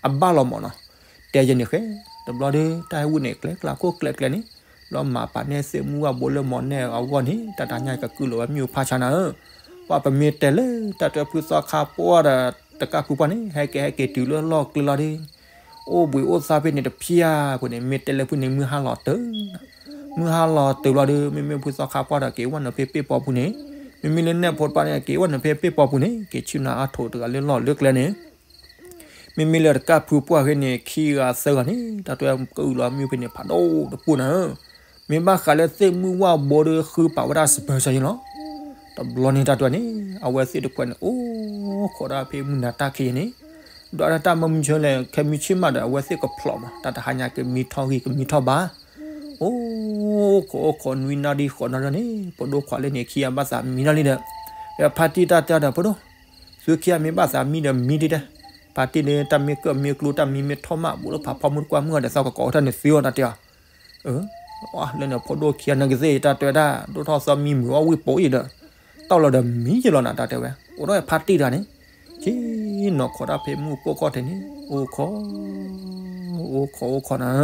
အဘၣ်လီၤမၢ်နီၤ တဲယဲန့ၣ်ဃဲ, တဘျီဒီး တၢ်ဟဲဝံန့ၣ် ကျဲကျါခိၣ်ကျဲကျဲန့ၣ် ဘျီမၤပာ်န့ၢ်သ့ၣ်မုၢ်ဝၣ်ဘိလၢမီၢ်နဲၣ်အဂီၢ်န့ၣ် တၢ်တဟါညါကကုၢ်လီၤဝဲမ့ၣ်အူဖးဆါနၤဧၢ, ပှၤပမ့ၢ်တဲလၢ တၢ်တဲဖုသီခါပှၢ်ဒီး တကၢ်ဖုပှၢ်န့ၣ် ဟဲက့ၤဟဲက့ၤတုၤလၢလီၢ်ကျဲလီၤဒီး အိၣ်ဘှံးအိၣ်သါဖဲန့ၣ်တဖျၢၣ်အပူၤန့ၣ် မ့ၢ်တဲလၢဖုန့ၣ် မုၢ်ဟါလီၤတၢၢ် မုၢ်ဟါလီၤတၢၢ်ဘျီဒီး မ့မ့ၢ်ဖုသီခါပှၢ်ဒီး က့ၤဝဲနုာ်ဖဲပ့ၣ်ပီပူၤန့ၣ်, မ့မ့ၢ်လၢနဲၣ်ဖိတပၤန့ၣ် က့ၤဝဲနုာ်ဖဲပ့ၣ်ပီပူၤန့ၣ် က့ၤဆ့ၣ်နီၤအါထိးတဂၤလၢလီၢ်လၢကျဲန့ၣ်, မ့မ့ၢ်လၢတကၢ်ဖုပှၢ်ဂ့ၤန့ၣ် ခံဂၤသၢဂၤန့ၣ် တၢ်တဲကုၢ်လီၤမ့ၣ်အူဖဲန့ၣ် ဖးဒိၣ်တပူၤနၤဧၢ, မ့ၢ်ဘၣ်ဃးလၢသ့ၣ်မုၢ်ဝၣ်ဘိဒီးဃုပာ်ဝဲဒၣ်စပၢၤစၢၤယ့လီၤ. တဘျီန့ၣ်တၢ်တဲန့ၣ် အဝဲသ့ၣ်တဖၣ်န့ၣ် အိၣ်ခိးဒၣ်ဖဲမုၢ်နၤတၢ်ခံးန့ၣ် ဒွးဒၣ်တၢ်မၢမုၢ်ဆၢလဲၣ် ခဲမုၢ်ဆ့ၣ်မးဒီး အဝဲသ့ၣ်ကဖျိးမး တၢ်တဟါညါကမံထီၣ်ဂံၢ်ကမံထီၣ်ဘါ, အိၣ်ခိးအိၣ်ခိးနွံနၣ်ရံၣ်ဃိးနၣ်ရံၣ်န့ၣ် ပဒိၣ်ခွါလၢန့ၣ်ခံဂၤဘၣ်သးမံတၢ်လံဒီး, ဖါတံၢ်တၢ်တဲဒီး ပဒိၣ်, သုခံဂၤမ့ၢ်ဘၣ်သးမံဒီးမံဒံးတဲ, ဖါတံၢ်န့ၣ် တၢ်မ့ၢ်ကၢၣ်မ့ၢ်ကျိတၢ်မံမ့ၢ်ထီၣ်မး ဘူးလၢဖးဖီမုၢ်တကွၢ်မုၢ်အီၤဒီး သးကကိးဝဲတၢ်န့ၣ်သ့အီၤတၢ်တဲအီၤ လၢန့ၣ်ဖိဒိၣ်ခံဂၤန့ၣ်ကသ့ၣ်တၢ်တဲဝဲဒၣ် ဒိၣ်ထီၣ်သီမံမုာ်အီၣ်ဝံၣ်ပိာ်အံၤဒီး, တၢ်လီၤဒီးမံယလီၤနၤတၢ်တဲဝဲ, အိၣ်ဒီးဖါတံၢ်တဂၤန့ၣ်, ဆ့ၣ်နီၤခိးဒၣ်ဖဲမုၢ်ပိၢ်ခီၣ်ထံးန့ၣ်, အိၣ်ခိး, အိၣ်ခိးအိၣ်ခိးနၤ,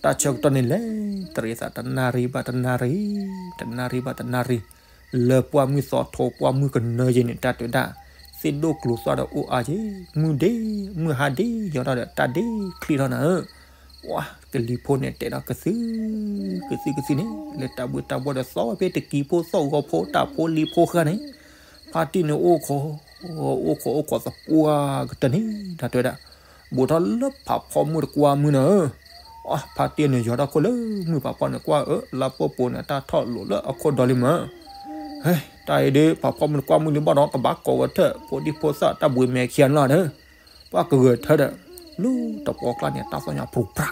တၢ်ဆၢကတီၢ်န့ၣ်လဲၤတရံးသးတနၣ်ရံၣ်ဘၣ်တနၣ်ရံၣ်, တနၣ်ရံၣ်ဘၣ်တနၣ်ရံၣ်, လၢပှၢ်မုၢ်သီထိပှၢ်မုၢ်ကနၢယ့ၤန့ၣ် တၢ်တဲဝဲဒၣ်, သ့ၣ်ဒိၣ်ကျိၤသွၣ်ဒီးအိၣ်အါယ့ၤ, မုၢ်ဒ့, မုၢ်ဟါဒ့ယီၤထီၣ်ဒီး တၢ်ဒ့ချံထီၣ်နၤဧၢ, ပှၤကလံၤဖိန့ၣ်တဲဒီးကသု, ကသုကသုန့ၣ် လၢတၢ်ဘှ့ၣ်တၢ်ဘှီဒီးသီဖဲတကံဖိသီၣ်ဂီၤဖိတၢ်ဖိလံၤဖိဃၢ်န့ၣ်, ဖါတံၢ်န့ၣ်အိၣ်ခိး, အိၣ်ခိးအိၣ်ခိးသပှၢ်ကတၢၢ်န့ၣ် တၢ်တဲဝဲဒၣ်, ဘူးထီၣ်လၢဖးဖီမုၢ်တကွၢ်မုၢ်နၤဧၢ, ဖါတံၢ်န့ၣ် ယီၤထီၣ်ခိၣ်လၢမုၢ်ဖးဖီန့ၣ် ကွၢ်အၢ လါပှဲၤပူၤန့ၣ် တၢ်ထီၣ်လိာ်လၢအခိၣ်ဒီလံမး, ဟဲ တၢ်အံၤဒ် ဖးဖီမုၢ်နကွၢ်မုၢ်လံဘၣ်ဒီး ကဘၣ်ကိးဝဲထၢၣ် ဖိဒံဖိသၣ်တၢ်ဘှံးမဲာ်ခံဂၤန့ၣ်လီၤဒီး, ပှၢ်ကဂဲၤထၢၣ်ဒီး, လၢတပှီၢ်ကျါန့ၣ် တၢ်သီၣ်ညါပြူၤပြၤ,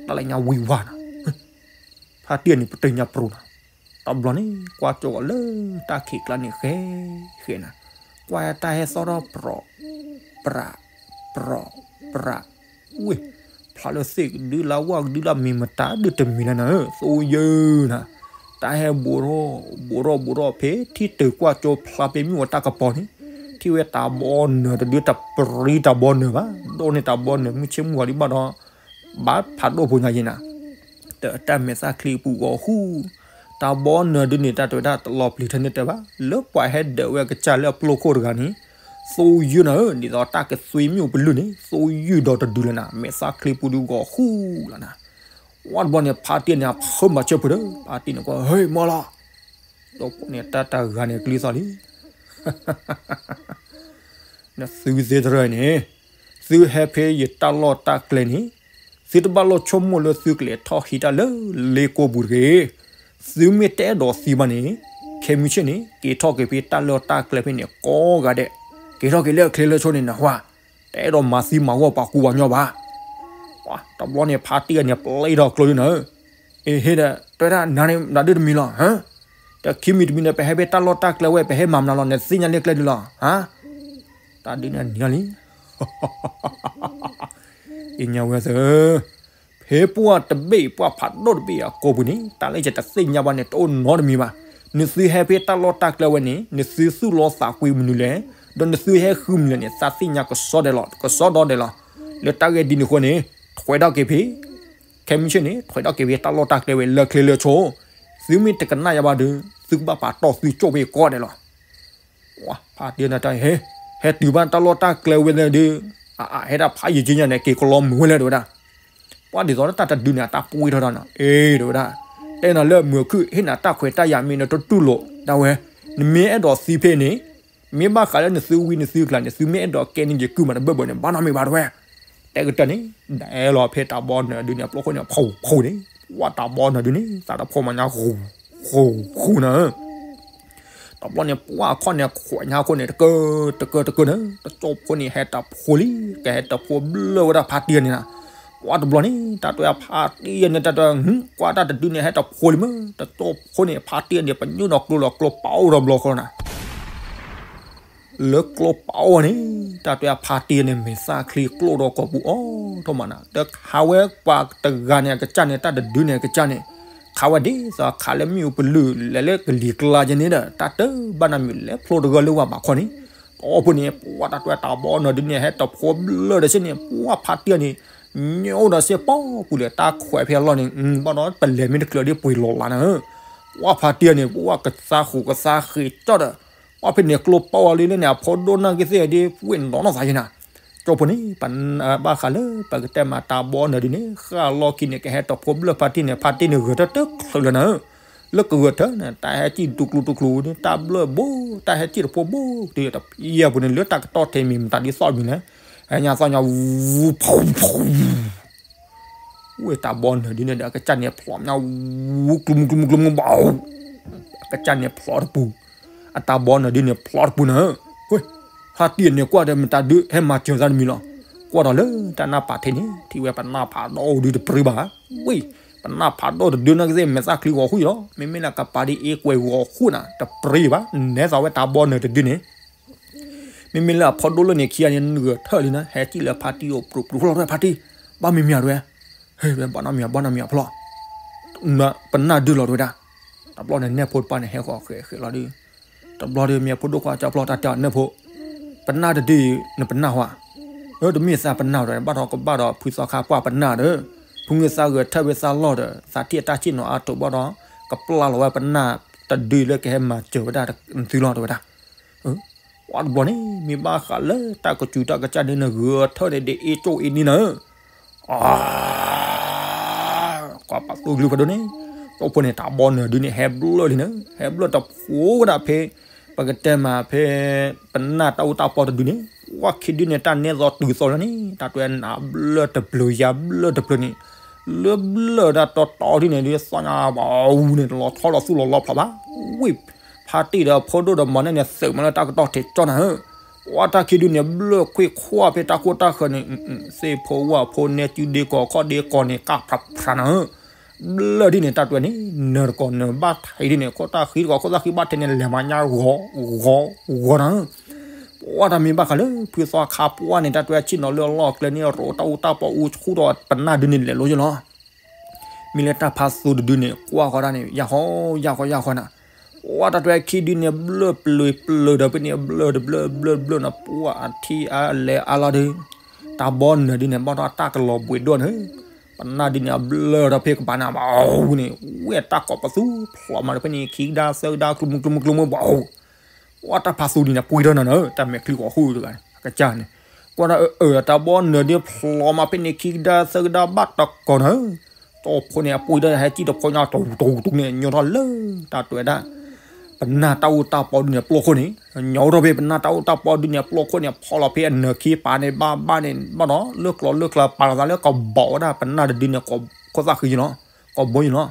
တၢ်လၢညါဝံၤဝါနၤ ဖါတံၢ်န့ၣ် ပတၢၢ်ညါပြူၤနၤ, တဘျီန့ၣ် ကွၢ်ကၠိအီၤလၢတၢ်ခံးကျါန့ၣ် ဃဲဃဲနၤ, ကွၢ်တၢ်ဟဲသီၣ်ထီၣ်ပြူၤပြၤ, ပြူၤပြၤ, ဝ့ၢ်, ဖျါလၢသ့ၣ်ကဒုလၢဝၣ်ကဒုလၢမံၤမတၤဒုတမံၤလၢနၤဧၢ သိယုၢ်နၤ, တၢ်ဟဲဘူးထီၣ်ဘူးထီၣ်ဘူးထီၣ်ဖဲထံၣ်တုၤကွၢ်ကၠိဖျါဖဲမုၢ်အတၢ်ကပီၤန့ၣ်, ထံၣ်ဝဲတၢ်ဘီနၢၤတဒုတပြံတၢ်ဘီနၢၤဘၣ်, ဒိၣ်န့ၢ်တၢ်ဘီနၢၤမုၢ်ဆ့ၣ်မုၢ်ဂီၤဒံးဘၣ်ဒီး ဘၣ်ဖးဒိၣ်ဖိညါယံၤနၤ, တၢ်မဲာ်သၣ်ချံပူၤဂီၤဃူ, တၢ်ဘီနၢၤဒုန့ၣ် တၢ်တဲဝဲဒၣ်တလီၤပျံၤထဲန့ၣ်တဲဘၣ်, လၢပှၤဟဲဒၢးဝဲအကစၢ်လၢအပျိခိၣ်တဂၤန့ၣ်, သိယုၢ်နၤဧၢ, ဒ်သိးတၢ်ကသွံမ့ၣ်အူပလုၢ်န့ၣ် သိယုၢ်ဒီးတဒုလၢနၤ, မဲာ်သၣ်ချံပူၤဒုဂီၤဃူလၢနၤ, ဝါတဘျီန့ၣ် ဖါတံၢ်န့ၣ် အဖၢမၤဆၢဖိဒီး ဖါတံၢ်န့ၣ်ကွၢ် ဟဲမီၢ်လီၤ, ဒီးပှၤန့ၣ် တၢ်တဂၤန့ၣ်ကျံသီလံ နသုသ့တရၢၢ်န့ၣ်, သုဟဲဖဲယတၢ်လီၢ်တၢ်ကျဲန့ၣ်, သုတဘၣ်လိၣ်ဆိကမိၣ်လၢသုကလဲၤထီၣ်ဟံးတၢ်လၢလ့ကိပူၤတဂ့ၤ. သုမ့ၢ်တအဲၣ်ဒိးသံဘၣ်န့ၣ်, ခဲမုၢ်ဆ့ၣ်န့ၣ် က့ၤထီၣ်က့ၤဖဲတၢ်လီၢ်တၢ်ကျဲဖဲန့ၣ်ကိးဂၤဒဲး, က့ၤထီၣ်က့ၤလၢအချ့လၢအဆိန့ၣ်နဟါ, တအဲၣ်ဒိးမၤသံမၤဂီၢ်ပှၤကူပှၤကညီဘၣ်. တဘျီန့ၣ်ဖါတံၢ်န့ၣ် ပျဲထီၣ်ကျိဒုနၤ, အ့ဟ့ၣ်ဒီး တဲဒၣ်နၤန့ၣ် နၤဒုတမံၤလီၤ, ဟါ တခံမံၤတမံၤန့ၣ် ပဟဲဖဲတၢ်လီၢ်တၢ်ကျဲဝဲ ပဟဲမၤမနုၤလီၤ, နသ့ၣ်ညါလၢကျဲဒုလီၤ, ဟါ, တၢ်ဒုန့ၣ်နံၤလံ သ့ၣ်ညါဝဲသၢ, ဖဲပှၢ်တဘ့ၣ် ပှၢ်ဖးဒိၣ်တဘ့ၣ်အကိာ်ပူၤန့ၣ် တၢ်လၢယတသ့ၣ်ညါဘၣ်န့ၣ် တအိၣ်နီတမံၤဘၣ်. နသုဟဲဖဲတၢ်လီၢ်တၢ်ကျဲဝဲန့ၣ် နသုသူၣ်လီသးကွံမနုၤလဲၣ်, ဒီးနသုဟဲဃုမနုၤလဲၣ်န့ၣ် သးသ့ၣ်ညါကစီဒီလီၤ, ကစီဒီဒဲးလီၤ. လၢတၢ်ဂ့ၢ်ဒ်န့ၣ်အဃိန့ၣ် ထွဲထီၣ်က့ၤဖဲ ခဲမုၢ်ဆ့ၣ်န့ၣ် ထွဲထီၣ်က့ၤဖဲတၢ်လီၢ်တၢ်ကျဲဝဲလၢချ့လၢဆိ, သုမ့ၢ်တကနၣ်ယၤဘၣ်ဒီး သုကဘၣ်ပာ်တီၢ်သုကၠိၣ်ဖဲကိးဂၤဒဲးလီၤ. ပှၢ်ဖါတံၢ်န့ၣ်တၢ်ဟဲ, ဟဲတုၤဘၣ်တၢ်လီၢ်တၢ်ကျဲဝဲလၢဒုး, အဟဲဒၣ်ဖးယံာ်က့ညါန့ၣ် က့ၤကလီမုာ်ဝဲလဲၣ်တဲဝဲဒၣ်. ပှၢ်ဒ်သိးလၢတၢ်တဒုန့ၣ် အတၢ်ပှ့ၤထီၣ်တၢ်နီၤ, အ့ တဲဝဲဒၣ်, တဲနၤလၢမုာ်ခုၣ်ဟ့ၣ်နၤတၢ်ခွဲးတၢ်ယာ်မ့ၢ်နတတူၢ်လိာ်ဒၣ်ဝဲ, နမ့ၢ်အဲၣ်ဒိးသံဖဲန့ၣ်, မ့ၢ်ဘၣ်ဃးလၢနသုဝံနသုကျါန့ၣ် သုမ့ၢ်အဲၣ်ဒိးကဲန့ၢ်ယကုၢ်မးတဘၢၣ်ဘၢၣ်န့ၣ် ဘၣ်နီတမံၤဘၣ်တဲဝဲ. တဲကတၢၢ်န့ၣ် ဒဲလီၤဖဲတၢ်ဘီနၢၤဒုန့ၣ် အပျီခိၣ်န့ၣ် ဖီဖီန့ၣ်, ပှၢ်တၢ်ဘီနၢၤဒုန့ၣ် သးတဖီမၤညါ ဃူဃူဃူနၤ တဘျီန့ၣ် ပှၢ်အခီၣ်န့ၣ် ခွဲးညါခိၣ်န့ၣ် တကၢတကၢတကၢန့ၣ် တကၠိဖိန့ၣ် ဟဲတဖိလံ, ကဟဲတဖိဘျၢဝဲဒၣ်ဖါတံၢ်န့ၣ်နၤ. ပှၢ်တဘျီန့ၣ် တၢ်တဲဖါတံၢ်န့ၣ် တၢ်တဲ ကွၢ်တၢ်တဒုန့ၣ် ဟဲတဖိလံမး, တကၠိဖိန့ၣ် ဖါတံၢ်န့ၣ် ပညိၣ်ဒီးကျိလီၤကျိပာ်အိၣ်ဒီးဘျီဃီနၤ လၢကျိပာ်အိၣ်န့ၣ် တၢ်တဲဖါတံၢ်န့ၣ် မဲာ်သၣ်ချံကျိဒီးကိာ်ပူၤအီၤထီၣ်မးနၤ, ဒီးခးဝဲပှၤတဂၤန့ၣ် အကစၢ်န့ၣ် တၢ်တဒုန့ၣ် အကစၢ်န့ၣ်, ခးဝဲဒ်သိးခးလၢမ့ၣ်အူပလုၢ် လဲၤလၢကလံၤကျါကဲန့ၣ်ဒီး တၢ်တဘၣ်နၤမံၤ လဲၤဖျိတဂၢၢ်လၢဝၤဘးခီန့ၣ်, ဒီးဖိန့ၣ် ပှၢ်တၢ်တဲတၢ်ဘီနၢၤဒုန့ၣ် ဟဲတဖိဘျၢဒီးစ့ၢ်န့ၣ် ပှၢ်ဖါတံၢ်န့ၣ် ညိၣ်ဒီးစ့ၢ်ပီၢ်ပူၤလၢတၢ်ခွဲးဖဲအလီၢ်န့ၣ်, ဘၣ်ဒီးပလဲၤမ့ၢ်တချုးဒ်ပှ့ၤလီၤလးနၤ, ပှၢ်ဖါတံၢ်န့ၣ် ပှၢ်ကသါဃူးကသါဃ့းကၠီၣ်ဒီး ပှၢ်ဖဲန့ၣ်ကျိပာ်ဝဲလံလၢန့ၣ် အဖိဒိၣ်နာ်က့သ့ၣ်ဒ် ဝ့ၢ်နီၢ်နီၢ်သးယံၤနၤ, ကၠိဖိန့ၣ် ပဘၣ်ဃးလၢ ပကတဲမးတၢ်ဘီနၢၤဒုန့ၣ် ဃၣ်လီၢ်ခံန့ၣ် ကဟဲတဖိဘျၢဖါတံၢ်န့ၣ် ဖါတံၢ်န့ၣ်ဂဲၤထၢၣ်တချုးလၢနၤ, လၢကဂဲၤထၢၣ်န့ၣ် တၢ်ဟဲစံၣ်တူၢ်ကျူတူၢ်ကျူန့ၣ် တၢ်ဘျၢဘိ တၢ်ဟဲစံၣ်တဖိဘိ တုၤတပျဲပူၤန့ၣ် လၢတၢ်ကတီၢ်ထဲမံၤမတၤဒ်သိးမံၤလဲၣ်, ဟဲညါသီၣ်ညါ ဝူဖူဖူ ဝဲတၢ်ဘီနၢၤဒုန့ၣ်ဒီး အကစၢ်န့ၣ်ဖျိးညါ ဝူကျူမူကျူမူကျူမူဘၣ်, အကစၢ်န့ၣ်ဖျိးတပူၤ, အတၢ်ဘီနၢၤဒုန့ၣ်ဖျိးတပူၤနၤ, ဝဲ, ဖါတံၢ်န့ၣ်ကွၢ်ဒီးမတၤဒုးဟဲမၤစၢၤသးတမံၤလီၤ, ကွၢ်ဒီးလၢတၢ်နၢ်ပာ်ထဲန့ၣ် ထံၣ်ဝဲပနၢ်ဖးဒိၣ်ဒုတပြံဘၣ်, ဝံ, ပနၢ်ဖးဒိၣ်တဒုနာ်က့သ့ၣ် မဲာ်သၣ်ချံဂီၤဃူလီၤ, မ့မ့ၢ်လၢကပၤဒ်အ့ကွဲးဂီၤဃူနၤ တပြံဘၣ်, နဲသိးဝဲတၢ်ဘီနၢၤတဒုန့ၣ် မ့မ့ၢ်လၢအဖိဒိၣ်လၢန့ၣ်ခံဂၤန့ၣ် နဂဲၤထၢၣ်လံနၤ ဟဲစံၣ်လၢဖါတံၢ်အိၣ်ပြူးပြူးလီၤ တဲဝဲဖါတံၢ်, ဘၣ်မံၤမံၤဧါတဲဝဲ, ဟဲဝဲဘၣ်နီတမံၤဧါ ဘၣ်နီတမံၤဧါဖျီ, ပနၢ်ဒုလီၤတဲဝဲဒၣ်, တဘျီန့ၣ်နဲၣ်ဖိတပၢ်န့ၣ်ဟဲဃီၤဃဲးဃဲးလီၤဒု, တဘျီဒီးမ့ၢ်ဖိဒိၣ်ခွါကၠီဖျီတၢ်တဲအီၤနဲၣ်ဖိ, ပနၢ်တဒုအံၤ နပနၢ်ဝဲ, အၢ တမ့ၢ်သးပနၢ်ဒီး ဘၣ်ဒီးကဘၣ်ဒီးဖုသီခါပှၢ်ပနၢ်ဒီး, ဖုငုသးဂဲၤထၢၣ်ဝဲသးလီၢ်ဒီး သးထံၣ်အတၢ်စံၣ်နီၤအါတိာ်ဘၣ်ဒီး, ကပျၢ်လီၤဝဲပနၢ်တဒုလၢကဟဲမၤစၢၤဝဲဒၣ်သုလီၤတဲဝဲဒၣ် ပှၤတဘျီန့ၣ် မ့ၢ်ဘၣ်ဃးလၢတၢ်ကစူၤတၢ်ကစၢ်န့ၣ် နဂဲၤထၢၣ်န့ၣ် ဒ်အ့ၣ်ကၠိၣ်အ့ၣ်နံၤနၤ, အါ, ကွၢ်ပာ်သူၣ်ကလုၢ်ဖးဒိၣ်န့ၣ်, ကၠိဖိန့ၣ် တၢ်ဘီနၢၤဒုန့ၣ် ဟဲဘျၢလံနၤ, ဟဲဘျၢတဖိဝဲဒၣ်ဖဲ, ပကတဲမးဖဲ, ပနၢ်တၢ်အူတၢ်ပီတဒုန့ၣ်, ဝဲခံဒုန့ၣ် တၢ်နဲသိးတုၤသိးလၢန့ၣ် တၢ်တွဲနးဘျၢတပျၢၤယၤဘျၢတပျၢၤန့ၣ်, လၢဘျၢၣ်ဒၣ်တီတီဒ်န့ၣ်ဒုး သီၣ်ညါဘၣ်အူန့ၣ် တလီၤထီလီၤသူၣ်လီၤလီဖျိးဘၣ်. ဝံၣ် ဖါတံၢ်ဒီးဖိဒိၣ်ဒီးမီၢ်နဲၣ်န့ၣ် သုးမးလၢတၢ်ကတီၢ်ထံးကၠီနၤဧၢ. ပှၤတၢ်ခံဒုန့ၣ် ဘျၢၣ်ခွံခွါဖဲတၢ်ခိၣ်တၢ်ဃၢၤန့ၣ် သ့ၣ်ဖိဝၣ်ဖိနဲကၠူဒ့ကီၢ်ခီၣ်ဒ့ကီၢ်န့ၣ် ကၣ်ဖြးဖြးနၤဧၢ. ဘျၢၣ်ဒ်န့ၣ် တၢ်တွဲန့ၣ် နၢၤတကီၢ်နၢၤဘၣ်ထံးဒ်န့ၣ် ခိၣ်တၢ်ဃံတကီၢ်ခိၣ်သၣ်ဃံဘၣ်ထံးန့ၣ် လဲၤမၤညါဂီၤဂီၤဂီၤနၤဧၢ. ပှၤတၢ်မ့ၢ်ဘၣ်ဃးလၢ ဖုသီခါပှၢ်န့ၣ် တၢ်တွဲဆ့ၣ်နီၤလၢအလီၢ်အကျဲန့ၣ် ရိးတၢ်အူတၢ်ပီအူဆူၣ်ဒီး ပနၢ်ဒုန့ၣ်လဲၤလိယလီၤ. မ့ၢ်လၢတၢ်ဖးသူတဒုန့ၣ် ကွၢ်ဃီဒၣ်န့ၣ် ယၢ်ဃီယၢ်ဃီယၢ်ဃီနၤ. ပှၤတၢ်တွဲခံဒုန့ၣ် ဘျၢၣ်ပျုၤပျုၤဒီးဖဲန့ၣ် ဘျၢၣ်တဘျၢၣ်ဘျၢၣ်ဘျၢၣ်နၤ ပှၤအထံအါအလဲၤအါလီၤဒုး တၢ်ဘီနၢၤဒုန့ၣ် ဘၣ်ဒီးတၢ်ကလီၤဘှံးဒိၣ်နၤဧၢ. ပနၢ်ဒုန့ၣ် အဘျၢၣ်ဒီးဖဲကပၤန့ၣ် ဘၣ်အူန့ၣ် ဝဲတၢ်ကိးပသူဖျိးမးဒီးဖဲန့ၣ် ခံကဒါသၢကဒါ ကျိမုကျိမုကျိမု ဘၣ်အူ ပှၤတၢ်ဖးသူဒုန့ၣ် ပှ့ၤဒီးနၤနၤဧၢ တၢ်မဲာ်ချံကီးဟူတဂၤန့ၣ် အကစၢ်န့ၣ် ကွၢ်ဒီးအၢ တၢ်ဘီနၢၤဒုဖျိးမးဖဲန့ၣ် ခံကဒါသၢကဒါဘၣ်တကိးနၤဧၢ. တီၢ်ဖိန့ၣ် အပှ့ၤဒီးဟဲကံၣ်တဖိညါ တူတူတူန့ၣ် ညိထီၣ်လၢ တၢ်တွဲဒၣ် ပနၢ်တၢ်အူတၢ်ပီဒုန့ၣ် ပျိခိၣ်န့ၣ် ညိထီၣ်ဖဲပနၢ်တၢ်အူတၢ်ပီဒုန့ၣ် ပျိခိၣ်န့ၣ် ဖီလီၤဖဲအနၢၤခံပၤန့ၣ် ဘၣ်ဘၣ်န့ၣ် ဘၣ်ဒီး လၢကျိၤလၢကျါ ပာ်လီၤသးလၢကဘီးဝဲဒၣ် ပနၢ်တဒုန့ၣ် ခိၣ်သၣ်ဃံလီၤ ကဘီယူၤလီၤ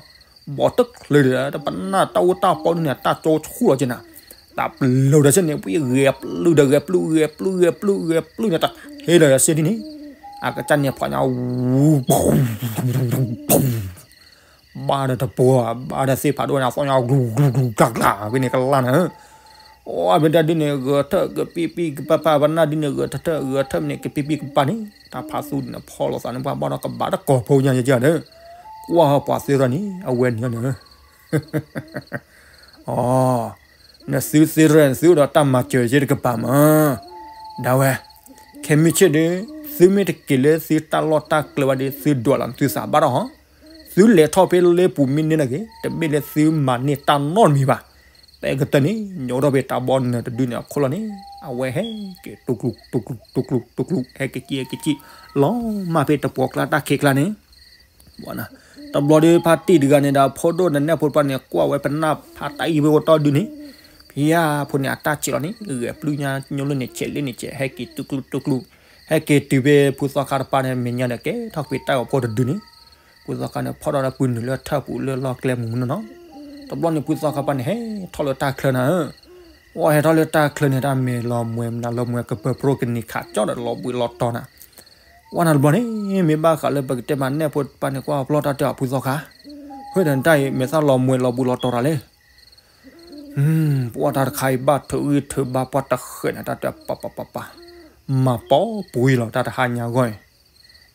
ဘီးတချုးဒီး ပနၢ်တၢ်အူတၢ်ပီဒုန့ၣ် တၢ်ကၠိဆူၣ်လီၤက့နၤ တၢ်ပျုၤဒီးစ့ၢ်န့ၣ် ပှ့ၤဂဲၤပျုၢ်ဒီးဂဲၤပျုၢ် ဂဲၤပျုၢ် ဂဲၤပျုၢ် ဂဲၤပျုၢ်န့ၣ် တဟဲဒီးစ့ၢ်ဒ်န့ၣ် အကစၢ်န့ၣ်ဖီညါ ဝူ ဘၣ်ဒီးတပှီၤ ဘၣ်ဒီးသ့ၣ်ဖးဒိၣ်န့ၣ် အသီၣ်ညါ ကျူကျူကျူကျါကျါ ဖဲန့ၣ်ကလၢ်နၤဧၢ. အိၣ် အမ့ၢ်တၢ်ဒုန့ၣ် ဂဲၤထၢၣ်ကပံပံကပၤပၤ ပနၢ်ဒုန့ၣ် ဂဲၤထၢၣ်ထၢၣ် ဂဲၤထၢၣ်မ့ၢ်န့ၣ် ကပံပံကပၤန့ၣ် တၢ်ဖးသူန့ၣ် ဖီလီၤသးန့ၣ် ပှၤဘၣ်ဒီးကဘၣ်တကိးဖိညါယကဒီး ကွၢ်ဟီပှၤသ့ရီၤန့ၣ် အဝဲန့ၣ်နၤဧၢ. အိ နသုသ့ရဲၣ်နသုအိၣ်ဒီးတၢ်မၤစၢၤယဲတကပၤမး, ဒၣ်ဝဲ, ခဲမုၢ်ဆ့ၣ်ဒီး, သုမ့ၢ်တက့ၤလၢသုတၢ်လီၢ်တၢ်ကျဲဘၣ်ဒီး သုဒွးလီၤသုသးဘၣ်ဒီး, သုလဲၤထီၣ်ဖဲလၢပူၤမ့ၢ်န့ၢ်နၤဂ့ၤ, တမ့ၢ်လၢသုမၤန့ၢ်တၢ်နီတမံၤဘၣ်. ပကတၢၢ်န့ၣ် ညိးထီၣ်ဖဲတၢ်ဘီနၢၤတဒုန့ၣ်အခိၣ်လီၤန့ၣ်, အဝဲဟဲက့ၤ တူၢ်ကျူၢ် တူၢ်ကျူၢ် တူၢ်ကျူၢ် ဟဲက့ၤကံၣ် ဟဲက့ၤကံၣ် လီၤမၢ်ဖဲတပှီၤကျါတၢ်ခံးကျါန့ၣ် တဘျီဒီး ဖါတံၢ်တဂၤန့ၣ်ဒီး ဖိဒိၣ်နနဲၣ်ဖိတဖၣ်န့ၣ် ကွၢ်ဝဲပနၢ်ဖးတၢ်အံၤဖဲအိၣ်တီၢ်ဒုန့ၣ်, ဖဲအဖိန့ၣ် အတၢ်ဆဲးလီၤန့ၣ် ဂဲၤပျုၢ်ညါညိလၢန့ၣ် ဆဲးလၢန့ၣ်ဆဲး ဟဲက့ၤတူၢ်ကျူၢ်တူၢ်ကျူၢ်, ဟဲက့ၤတုၤဖဲဖုသီခါတပၤန့ၣ် မဲာ်ညါဒီး ကဲထီၣ်ကွံာ်တၢ်ဂီၤဖိတဒုန့ၣ်, ဖုသီခါန့ၣ် ဖီၣ်ထီၣ်ဒီးပုၢ်နုာ်လၢထၢၣ်ပူၤလၢလီၢ်ကျဲမုၢ်မုၢ်နီၢ်နီၢ်, တဘျီန့ၣ် ဖုသီခါပၤန့ၣ် ဟဲထီၣ်လၢတၢ်ချၢနၤဧၢ, ဝဲဟဲထီၣ်လၢတၢ်ချၢန့ၣ် တၢ်မဲာ်လီၤမှဲၤမနုၤလီၤမှဲၤ ကပၢၤပြိကနံၤခးကၠီဒီးလီၤဘှံးလီၤတီၤနၤ ဝဲနၤတဘျီန့ၣ် မ့ၢ်ဘၣ်ဃးလၢပကတဲမးနဲၣ်ဖိတဖၣ်န့ၣ် ကွၢ်ဘျီတၢ်တဲအီၤဖုသီခါ, ဟဲဒီးတၢ်အံၤ မဲာ်သၣ်လီၤမှဲၤလီၤဘှံးလီၤတီၤတၢ်လဲၣ်. ပှၤတၢ်တခါအံၤဘၣ်ထုးဂံၢ်ထုးဘါပှၤတဃဲးန့ၣ် တၢ်တဲပၤပၤပၤပၤ, မၤပိာ်ပှ့ၤလီၤတၢ်တဟါညါအဂီၢ်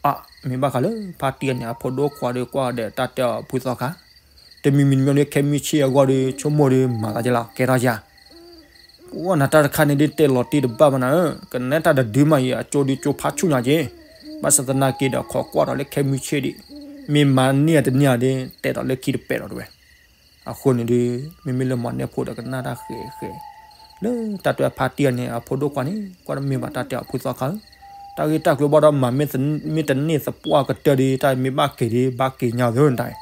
အံၤ, အ မ့ၢ်ဘၣ်ဃးလၢဖါတံၢ်န့ၣ် အဖိဒိၣ်ခွါဒီးကွၢ်ဒီးတၢ်တဲအီၤဖုသီခါ, တမံၤမံၤတမံၤဒီး ခဲမုၢ်ဆ့ၣ်အဂီၢ်ဒီး ဆိကမိၣ်ဒီး မၤသးယလီၤ ကဲထီၣ်ယၤ ပှၤနၤတၢ်တခါန့ၣ်ဒ်တဲလီၤတံၢ်တဘၣ်ဘၣ်နၤဧၢ, ကနဲတၢ်တဒုမးအံၤ အကၠိဒုကၠိဖးဆူၣ်ညါက့, ဘၣ်ဆၣ်သနာ်က့ဒီး ခိးကွၢ်ဒီးလၢခဲမုၢ်ဆ့ၣ်ဒံး, မ့ၢ်မၤန့ၢ်အတန့ၢ်ဧါဒ် တဲဒီးလၢခံတပဲာ်လီၤတဝဲ. အဃိန့ၣ်ဒုး မ့မ့ၢ်လၢမီၤနဲၣ်ဖိဒီးကနၣ်တၢ်ဃဲးဃဲး, လၢတၢ်တဲဖါတံၢ်န့ၣ် အဖိဒိၣ်ခွါန့ၣ် ကွၢ်တမ့ၢ်ဘၣ်တၢ်တဲအီၤဖုသီခါဧၢ, တၢ်ဂ့ၢ်တၢ်ကျိၤဘၣ်ဒီးမၤမ့ၢ်တန့ၢ်သပှၢ်ကတၢၢ်ဒီး တၢ်မ့ၢ်ဘၣ်က့ၤဒီး ဘၣ်က့ၤညါသၢနတၢ်,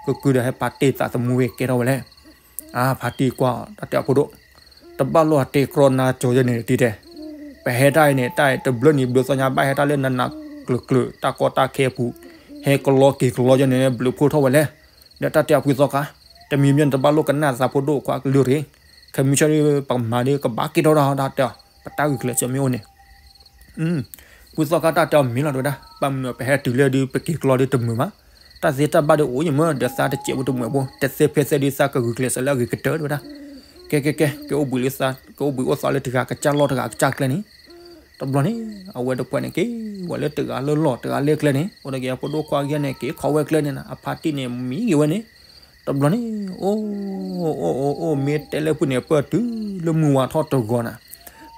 ကကုၢ်ဒီးဟဲပာ်တ့ၢ်သးသမူဝဲကဲထီၣ်ဝဲလဲၣ်. အါ ဖါတံၢ်ကွၢ် တၢ်တဲအီၤဖိဒိၣ်, တဘၣ်လိၣ်အတ့ကျီနါကၠိယဲန့ၣ်တံၢ်တဲ, ပဟဲတၢ်အံၤန့ၣ် တၢ်အံၤတဘျီနံၤဘျီသီညါ ဘၣ်ဟဲတၢ်လၢနးနးကျၢၤကျၢၤ တၢ်ကီတၢ်ခဲအပူၤ, ဟဲကလီက့ၤကလီယဲန့ၣ် ဘျုးဖှိၣ်ထီၣ်ဝဲလဲၣ်. ဒီးတၢ်တဲအီၤဖုသီခါ, တမံၤမံၤန့ၣ်တဘၣ်လိၣ်ကနၣ်သးဖိဒိၣ်ခွါကလုၢ်တဂ့ၤ, ခဲမုၢ်ဆ့ၣ်ဒ်ပကမၤဒ်ကဘၣ်က့ၤထီၣ်ဒီးတၢ်တဲအီၤ, ပတၢ်ဂုာ်ကျဲးစၢးမ့ၢ်အိၣ်န့ၣ် ဖုသီခါတၢ်တဲအီၤမ့ၢ်လီၤတဝဲဒၣ်, ဘၣ်မနုၤပဟဲတုၤလၢဒုး ပက့ၤကျီဒုးတမုာ်ဘၣ်, တၢ်သ့တၢ်ဘၣ်ဒုးအိၣ်ယမ့ၢ် ဒီးသးတစဲးဖိတမုာ်ဖိ, တသ့ဖဲသ့ဒုးသးကဂုာ်ကျဲးစၢးလၢအဂ့ၤကတၢၢ်တဝဲဒၣ်, ကဲကဲကဲ ကဲအိၣ်ဘှံးလၢသး ကအိၣ်ဘှံးအိၣ်သးလၢတဂၤကစၢ်လီၢ်တဂၤကစၢ်ကျဲန့ၣ်, တဘျီန့ၣ် အဝဲတပှဲၤန့ၣ်က့ၤဝဲလၢတဂၤလၢလီၢ်တဂၤလၢကျဲန့ၣ်, အိၣ်တက့ၢ်အဖိဒိၣ်ခွါခံဂၤန့ၣ် က့ၤခီဝဲကျဲန့ၣ် အဖါတံၢ်န့ၣ်မံဂ့ၤဝဲန့ၣ်, တဘျီန့ၣ် အိၣ် အိၣ်အိၣ်အိၣ် မ့ၢ်တဲလၢဖုန့ၣ် ပၢၢ်တုၤလၢမုၢ်ဝါထီၣ်တဂီၤနၤ,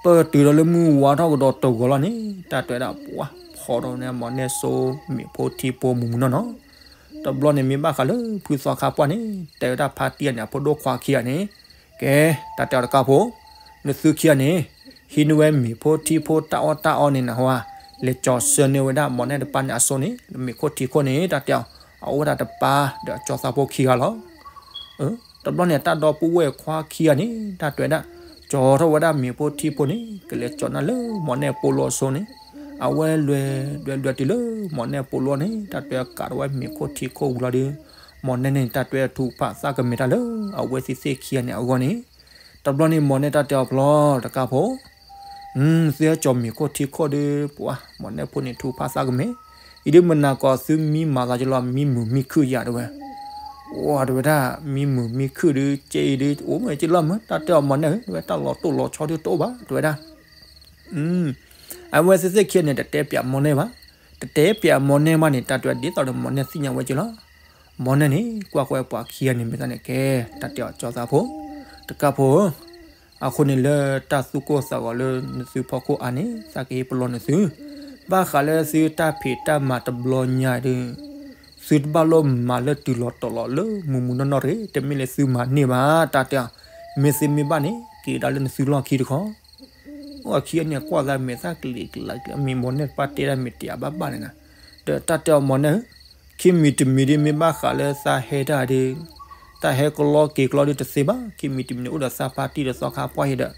ပၢၢ်တုၤဒီးလၢမုၢ်ဝါထီၣ်ကဒီးတဂီၤလီၤန့ၣ် တၢ်တဲဝဲဒၣ်ပှၤဖီၣ်ဒီးန့ၣ် မီၤနဲၣ်စိမ့ၣ်ဖိထံဖိမုၢ်မုၢ်နီၢ်နီၢ်, တဘျီန့ၣ်မ့ၢ်ဘၣ်ဃးလၢဖုသီခါပှၢ်န့ၣ် တဲဝဲဒၣ်ဖါတံၢ်န့ၣ် အဖိဒိၣ်ခွါခံဂၤန့ၣ်, ကဲ တၢ်တဲအီၤတကးဖိ, နသုခံဂၤန့ၣ် ဟံးန့ၢ်ဝဲမ့ၣ်ဖိထံဖိတၢ်အီၣ်တၢ်အီန့ၣ်နဟါ, လဲၤကၠီၤဆၢန့ၢ်ဝဲဒၣ်မီၤနဲၣ်တပၢ်န့ၣ်အစိန့ၣ် မ့ၣ်ခိၣ်ထံခိၣ်န့ၣ် တၢ်တဲအီၤ အအိၣ်ဝဲဒၣ်တပၢ်ဒီးအကၠီသးဖိခံဂၤလီၤ. တဘျီန့ၣ် တၢ်ဒီပုၢ်ဝဲၢ်ခွါခံဂၤန့ၣ် တၢ်တဲဝဲဒၣ် ကၠီၤထီၣ်ဝဲဒၣ်မ့ၣ်ဖိထံဖိန့ၣ် ကလဲၤကၠီၤနၤလၢမီၤနဲၣ်ပိာ်လိာ်အစိန့ၣ်, အဝဲလဲၤ လဲၤလဲၤတုၤလၢ မီၢ်နဲဖိလီၢ်န့ၣ် တၢ်တဲကးထီၣ်ဝဲမ့ၤခိၣ်ထံခိၣ်ဝံၤလီၤဒီး မီၢ်နဲန့ၣ် တၢ်တဲထုကဖၣ်သးကမဲာ်တၢ်လၢ အဝဲသ့ၣ်သ့ၣ်ခံဂၤန့ၣ်အဂီၢ်န့ၣ် တဘျီန့ၣ် မီၢ်နဲတၢ်တဲအီၤပျီ တကးဖိ သုဟဲကၠီၤမ့ၤခိၣ်ထံခိၣ်ဒီး ပှၤ မီၢ်နဲဖိန့ၣ်ထုကဖၣ်သးကမဲာ်, အံၤဒ်မနၤကီးသုမံမၤသးကလီၤ မံမုာ်မံခုၣ်ယၤတဲဝဲ, အိၣ်တဲဝဲဒၣ် မံမုာ်မံခုၣ်ဒီး ကဲအံၤဒီး အိၣ်မ့ၢ်ကလီၤမုာ် တၢ်တဲအီၤမီၢ်နဲဧၢ တဲဝဲတၢ်လီၤတိၢ်လီၤဆီဒုးတအိၣ်ဘၣ် တဲဝဲဒၣ် အဝဲသ့ၣ်သ့ၣ်ခံဂၤန့ၣ် တတဲပၠးမီၢ်နဲဘၣ်, တတဲပၠးမီၢ်နဲဘၣ်န့ၣ် တၢ်တဲဒ်သိးဒီးမီၢ်နဲသ့ၣ်ညါဝဲကလီၤ, မီၢ်နဲန့ၣ် ကွၢ်ဃီပှၤခံဂၤန့ၣ် မ့ၢ်သးန့ၣ်ကဲ တၢ်တဲအီၤကၠီသးဖိ, တကးဖိ အဃိန့ၣ်လၢတၢ်သူၣ်ကိၢ်သးဂီၤလၢနသုဖီခိၣ်အါန့ၣ် သးကဟ့ၣ်ပလီၢ်နသု, ဘၣ်ဃးလၢသုတၢ်ဖံးတၢ်မၤတဘျီညါဒီး သုတဘၣ်လိၣ်မၤလၢတုၤလီၤတီၤလီၤလၢမုာ်မုာ်နီၢ်နီၢ်တဂ့ၤ, တမ့ၢ်လၢသုမၤန့ၢ်ဘၣ် တၢ်တဲအီၤ, မ့ၢ်သ့မ့ၢ်ဘၣ်န့ၣ် က့ၤဒၣ်လၢနသုလီၢ်ခံတခီ အခံဂၤန့ၣ် ကွၢ်သးမဲာ်သၣ်ကျ့ၤကျး မ့ၢ်မီၢ်နဲတပၣ်တဲဒၣ်မ့ၢ်တယာ်ဘၣ်ဘၣ်န့ၣ်နၤ, ဒီးတၢ်တဲအီၤမီၢ်နဲဧၢ, ခံမံၤတမံၤဒ်မ့ၢ်ဘၣ်ဃးလၢသးဟဲတၢ်ဒီး တၢ်ဟဲကလီက့ၤကလီဒ်တသ့ဘၣ်, ခံမံၤတမံၤန့ၣ် အိၣ်ဒီးသးဖါတံၢ်ဒီးသီခါပှၢ်အံၤဒီး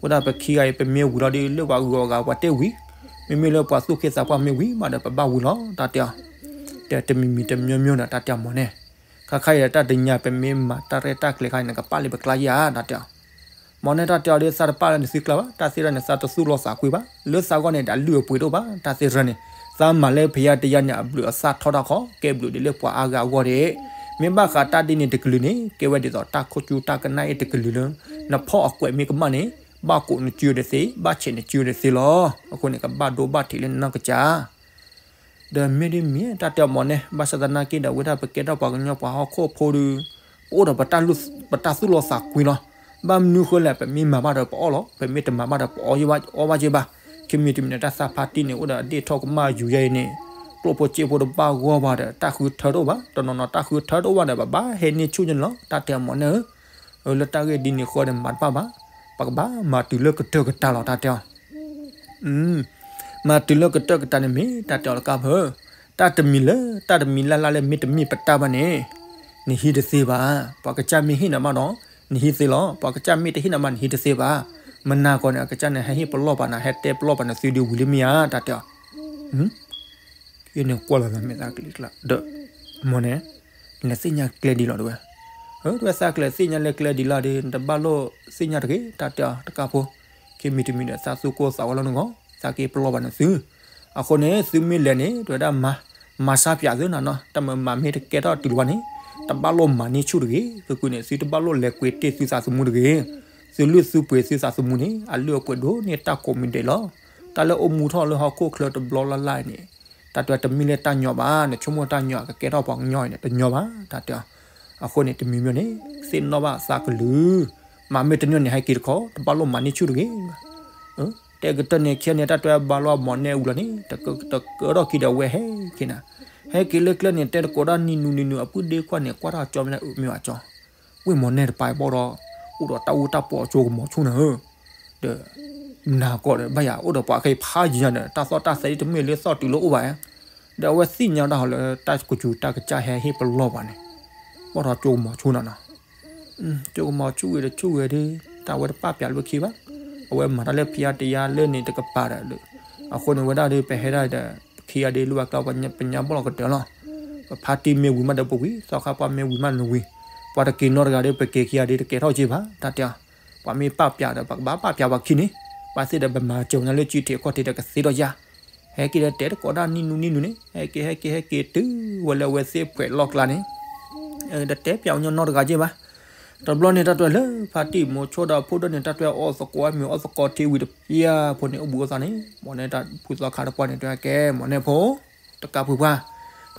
ဝဲဒၣ်ပခံဂၤအံၤ ပမ့ၢ်ဝံၤလီၤဒီး လၢပှၤဂုၤဂၤပှၤတဲဝံၤ, မ့မ့ၢ်လၢပှၤသူၣ်က့သးပှၢ်မ့ၢ်ဝံၤမးဒီး ပဘၣ်ဝံၤလီၤ တၢ်တဲအီၤ, ဒီးတမံၤမံၤတမံၤမံၤဒီး တၢ်တဲအီၤမီၢ်နဲ ခါခါအံၤဒီး တၢ်တညါပမ့ၢ်မၤတၢ်ရဲၣ်တၢ်ကျဲၤခါအံၤန့ၣ် ကပာ်လၢပကျါယါ တၢ်တဲအီၤ, မီၢ်နဲတၢ်တဲအီၤဒီး သးတပာ်လၢနသုကျါဘၣ်, တၢ်သ့ၣ်တဖၣ်န့ၣ် သးတသူၣ်လီၤသးကွံဘၣ်, လၢသးဂီၢ်န့ၣ် ဒၣ်လုၢ်အပှ့ၤတအိၣ်ဘၣ်, တၢ်သ့ၣ်တဖၣ်န့ၣ် သးမၤလၢဖယါတယါန့ၣ် အဘျုးအသၣ်ထီထီၣ်ခီ ကဲဘျုးဒ်လၢပှၤအါဂၤအဂီၢ်ဒၣ်, မ့ၢ်ဘၣ်ဃးတၢ်ဒ်န့ၣ်တကလုာ်န့ၣ် ကဲဝဲဒ်သိးတၢ်ခိၣ်ကၠူတၢ်ကနၣ်အ့ၣ်တကလုာ်လၢ နဖီၣ်အကွဲးမ့ၢ်ကမၣ်န့ၣ် ဘၣ်ကိးနစုတသ့, ဘၣ်ဆဲးနစုတသ့လီၤ, အဃိန့ၣ် ကဘၣ်ဒိဘၣ်ထံးလၢနနီၢ်ကစၢ် ဒီးမ့ၢ်ဒ်မ့ၢ် တၢ်တဲအီၤမီၢ်နဲ ဘၣ်ဆၣ်သနာ်က့ဒီး ဝဲဒၣ်ပကဲထီၣ်ပှၤကညီပှၤဟီၣ်ခိၣ်ဖိဒီး ပအိၣ်ဒီးပတၢ်သူၣ်လီၤသးကွံလီၤ, ဘၣ်မနုၤဃိလဲၣ် ပမ့ၢ်မၤဘၣ်ဒီးပအီၣ်လီၤ, ပမ့ၢ်တမၤဘၣ်ဒီးပအီၣ်ဘၣ်က့ဘၣ်, ခံမံၤတမံၤန့ၣ် တၢ်သးဖါတံၢ်န့ၣ် အိၣ်ဒီးဒ့ၣ်ထီၣ်ကမၣ်ယူၤယါအံၤန့ၣ် ကျိၣ်ဖိစ့ဖိတဘၣ်ဂီၢ်ဘၣ်ဒီး တၢ်ဃုထၢတအိၣ်ဘၣ်, တနီၤနီၤတၢ်ဃုထၢတအိၣ်ဘၣ်ဒီး ပဘၣ်ဟဲန့ၢ်ဆူၣ်န့ၣ်လီၤ, တၢ်တဲအီၤမီၢ်နဲဧၢ လၢတၢ်ဂ့ၢ်ဒ်န့ၣ်ဃီဒီး မၤတဘၣ်ဘၣ်, ပကဘၣ်မၤတုၤလၢကတၢၢ်ကတၢၢ်လီၤ တၢ်တဲအီၤ မၤတုၤလၢကတၢၢ်ကတၢၢ်န့ၣ်မ့ၢ် တၢ်တဲအီၤတကးဖၢ, တၢ်တမံၤလၢ တၢ်တမံၤလၢ်လၢ်လၢမ့ၢ်တမ့ၢ်ပတၢ်ဘၣ်န့ၣ် နဟံးတသ့ဘၣ်, ပှၤကစၢ်မ့ၢ်ဟ့ၣ်နၤမးဒီး နဟံးသ့လီၤ, ပှၤကစၢ်မ့ၢ်တဟ့ၣ်နၤမး နဟံးတသ့ဘၣ်, မနၤကီးန့ၣ် အကစၢ်န့ၣ် ဟဲဟ့ၣ်ပလီၢ်ပာ်နၤ ဟဲတဲပလီၢ်ပာ်နသုဒ်ဝံၤလံမ့ၢ်ဧါ တၢ်တဲအီၤ ယန့ၣ်ကွၢ်လီၤသးမဲာ်သၣ်ကျ့ၤကျါ ဒီး မီၢ်နဲ နလဲၤသ့ၣ်ညါကျဲဒ်လီၤတဲဝဲ, တဲဝဲသးကျဲၤသ့ၣ်ညါလၢကျဲဒ်လီၤဒီး နတဘၣ်လိၣ်သ့ၣ်ညါတဂ့ၤ တၢ်တဲအီၤတကးဖိ, ခံမံၤတမံၤဒီး သးသူၣ်ကိၢ်သးဝဲလီၤနဂီၢ် သးက့ၤပလီၢ်ဘၣ်နသု, အဃိန့ၣ် သုမ့ၢ်လဲၤန့ၣ် တဲဝဲဒၣ်မၤ မၤစါပၠးသုနၤနီၤ တၢ်မၤမ့ၢ်တကဲထီၣ်တုၤလၢၤဘၣ်န့ၣ် တဘၣ်လိၣ်မၤန့ၢ်ဆူၣ်တဂ့ၤ, ဃုကွံာ်န့ၣ် သုတဘၣ်လိၣ်လဲၤကွံာ်တ့ၢ်သုသးသမူတဂ့ၤ, သုလုၢ်သုပှ့ၤသုသးသမူန့ၣ် အလုၢ်အပှ့ၤဒိၣ်န့ၢ်တၢ်ကိးမံၤဒဲးလီၤ, တၢ်လၢအိၣ်မူထီၣ်လၢဟီၣ်ခိၣ်ချၢတဘျီလၢ်လၢ်န့ၣ် တၢ်တဲတမ့ၢ်လၢတၢ်ညီဘၣ်, နဆိကမိၣ်တၢ်ညီ ကကဲထီၣ်ပှၤကညီအံၤန့ၣ် တညီဘၣ် တၢ်တဲအီၤ, အဃိန့ၣ် တမံၤမံၤန့ၣ် သ့ၣ်နီၣ်ဘၣ်သးကလုာ်, မၤမ့ၢ်တန့ၢ်န့ၣ် ဟဲက့ၤတခီ တဘၣ်လိၣ်မၤန့ၢ်ဆူၣ်တဂ့ၤ, တဲကတၢၢ်န့ၣ် ခံဂၤန့ၣ် တၢ်တဲဘၣ်လီၤမီၢ်နဲဝံၤလီၤန့ၣ် တကတၢၢ်ထီၣ်ခံဒီးအဝဲဟဲက့ၤနၤ, ဟဲက့ၤလၢကျဲန့ၣ် တဲတကိးဒၣ်နံၣ်နူနံၣ်နူ အပုၢ်ဒ့ခွါန့ၣ် ကွၢ်ထီၣ်ကၠီမ့ၢ်လၢအမ့ၢ်ဘၣ်ကၠီ, ဝ့ၢ်မီၢ်နဲတပၤဘီဒီး အိၣ်ဒီးတၢ်အူတၢ်ပီအကၠိကမီၤဆူၣ်နၤဧၢ ဒီး နၤကီးဒီး ဘၣ်ယၤ အိၣ်ဒီးပှၤခဲအံၤဖးယံၤညါဒီး တၢ်သီၣ်တၢ်သဲဒ်တမ့ၢ်လၢသီၣ်တုၤလၢအိၣ်ဘၣ်ဧါ, ဒီးအဝဲသ့ၣ်ညါတၢ်ဟီလၢ တၢ်ကစူၤတၢ်ကစၢ်ဟဲဟ့ၣ်ပလီၢ်ပှၤန့ၣ် ဘီဒီးကၠိကမီၤဆူၣ်နၤနီၤ, ကၠိကမီၤဆူၣ်ဝံၤဒီးဆူၣ်ဝံၤဒီး တၢ်ဝဲတပာ်ပျးလၢခံဘၣ်, အဝဲမၤတၢ်လၢဖံးအါတယါလၢန့ၣ်တကပၤဒီး အဃိန့ၣ်ဝဲဒၣ်ဒီး ပဟဲဒၣ်ဒီး ပခံဂၤဒီး လိၣ်ဘၣ်ကျါ ပညါဘီၣ်လီၤကတၢၢ်လီၤ, ပဖါတံၢ်မ့ၢ်ဝံၤမးဒီးပဝံၤ သီခါပှၢ်မ့ၢ်ဝံၤမးနဝံၤ, ပှၤတက့ၤနီတဂၤဒီး ပက့ၤခံဂၤဒီး တကဲထီၣ်က့ဘၣ် တၢ်တဲအီၤ, ပှၤမ့ၢ်ပာ်ပျးဒီး ပကဘၣ်ပာ်ပျးပှၤခံန့ၣ်, ဘၣ်သ့ၣ်ဒီး ပမၤစၢၤညါလၢစုထံးအခီၣ်ထံးဒီးကသ့ထီၣ်ယါ, ဟဲက့ၤဒီးတဲတကိးဒၣ်နံၣ်နူနံၣ်နူန့ၣ် ဟဲက့ၤ ဟဲက့ၤ ဟဲက့ၤတုၤဝဲလၢအဝဲသ့ၣ်ဖှဲးလီၢ်ကျါန့ၣ်, တတဲပျးကညီနီတဂၤက့ဘၣ်, တဘျီန့ၣ် တၢ်တဲလၢဖါတံၢ်မိၤဆိဒီးအဖိဒိၣ်န့ၣ် တၢ်တဲအီၣ်သကိးဝဲမ့ၤအီၣ်သကိးထံဝံၤတပျၢ်ဖိန့ၣ် အိၣ်ဘူးအသးန့ၣ် မီၢ်နဲတၢ်ဖုသီခါတပှၢ်န့ၣ် တဲကဲ မီၢ်နဲဖိ တကးဖုပှၢ်,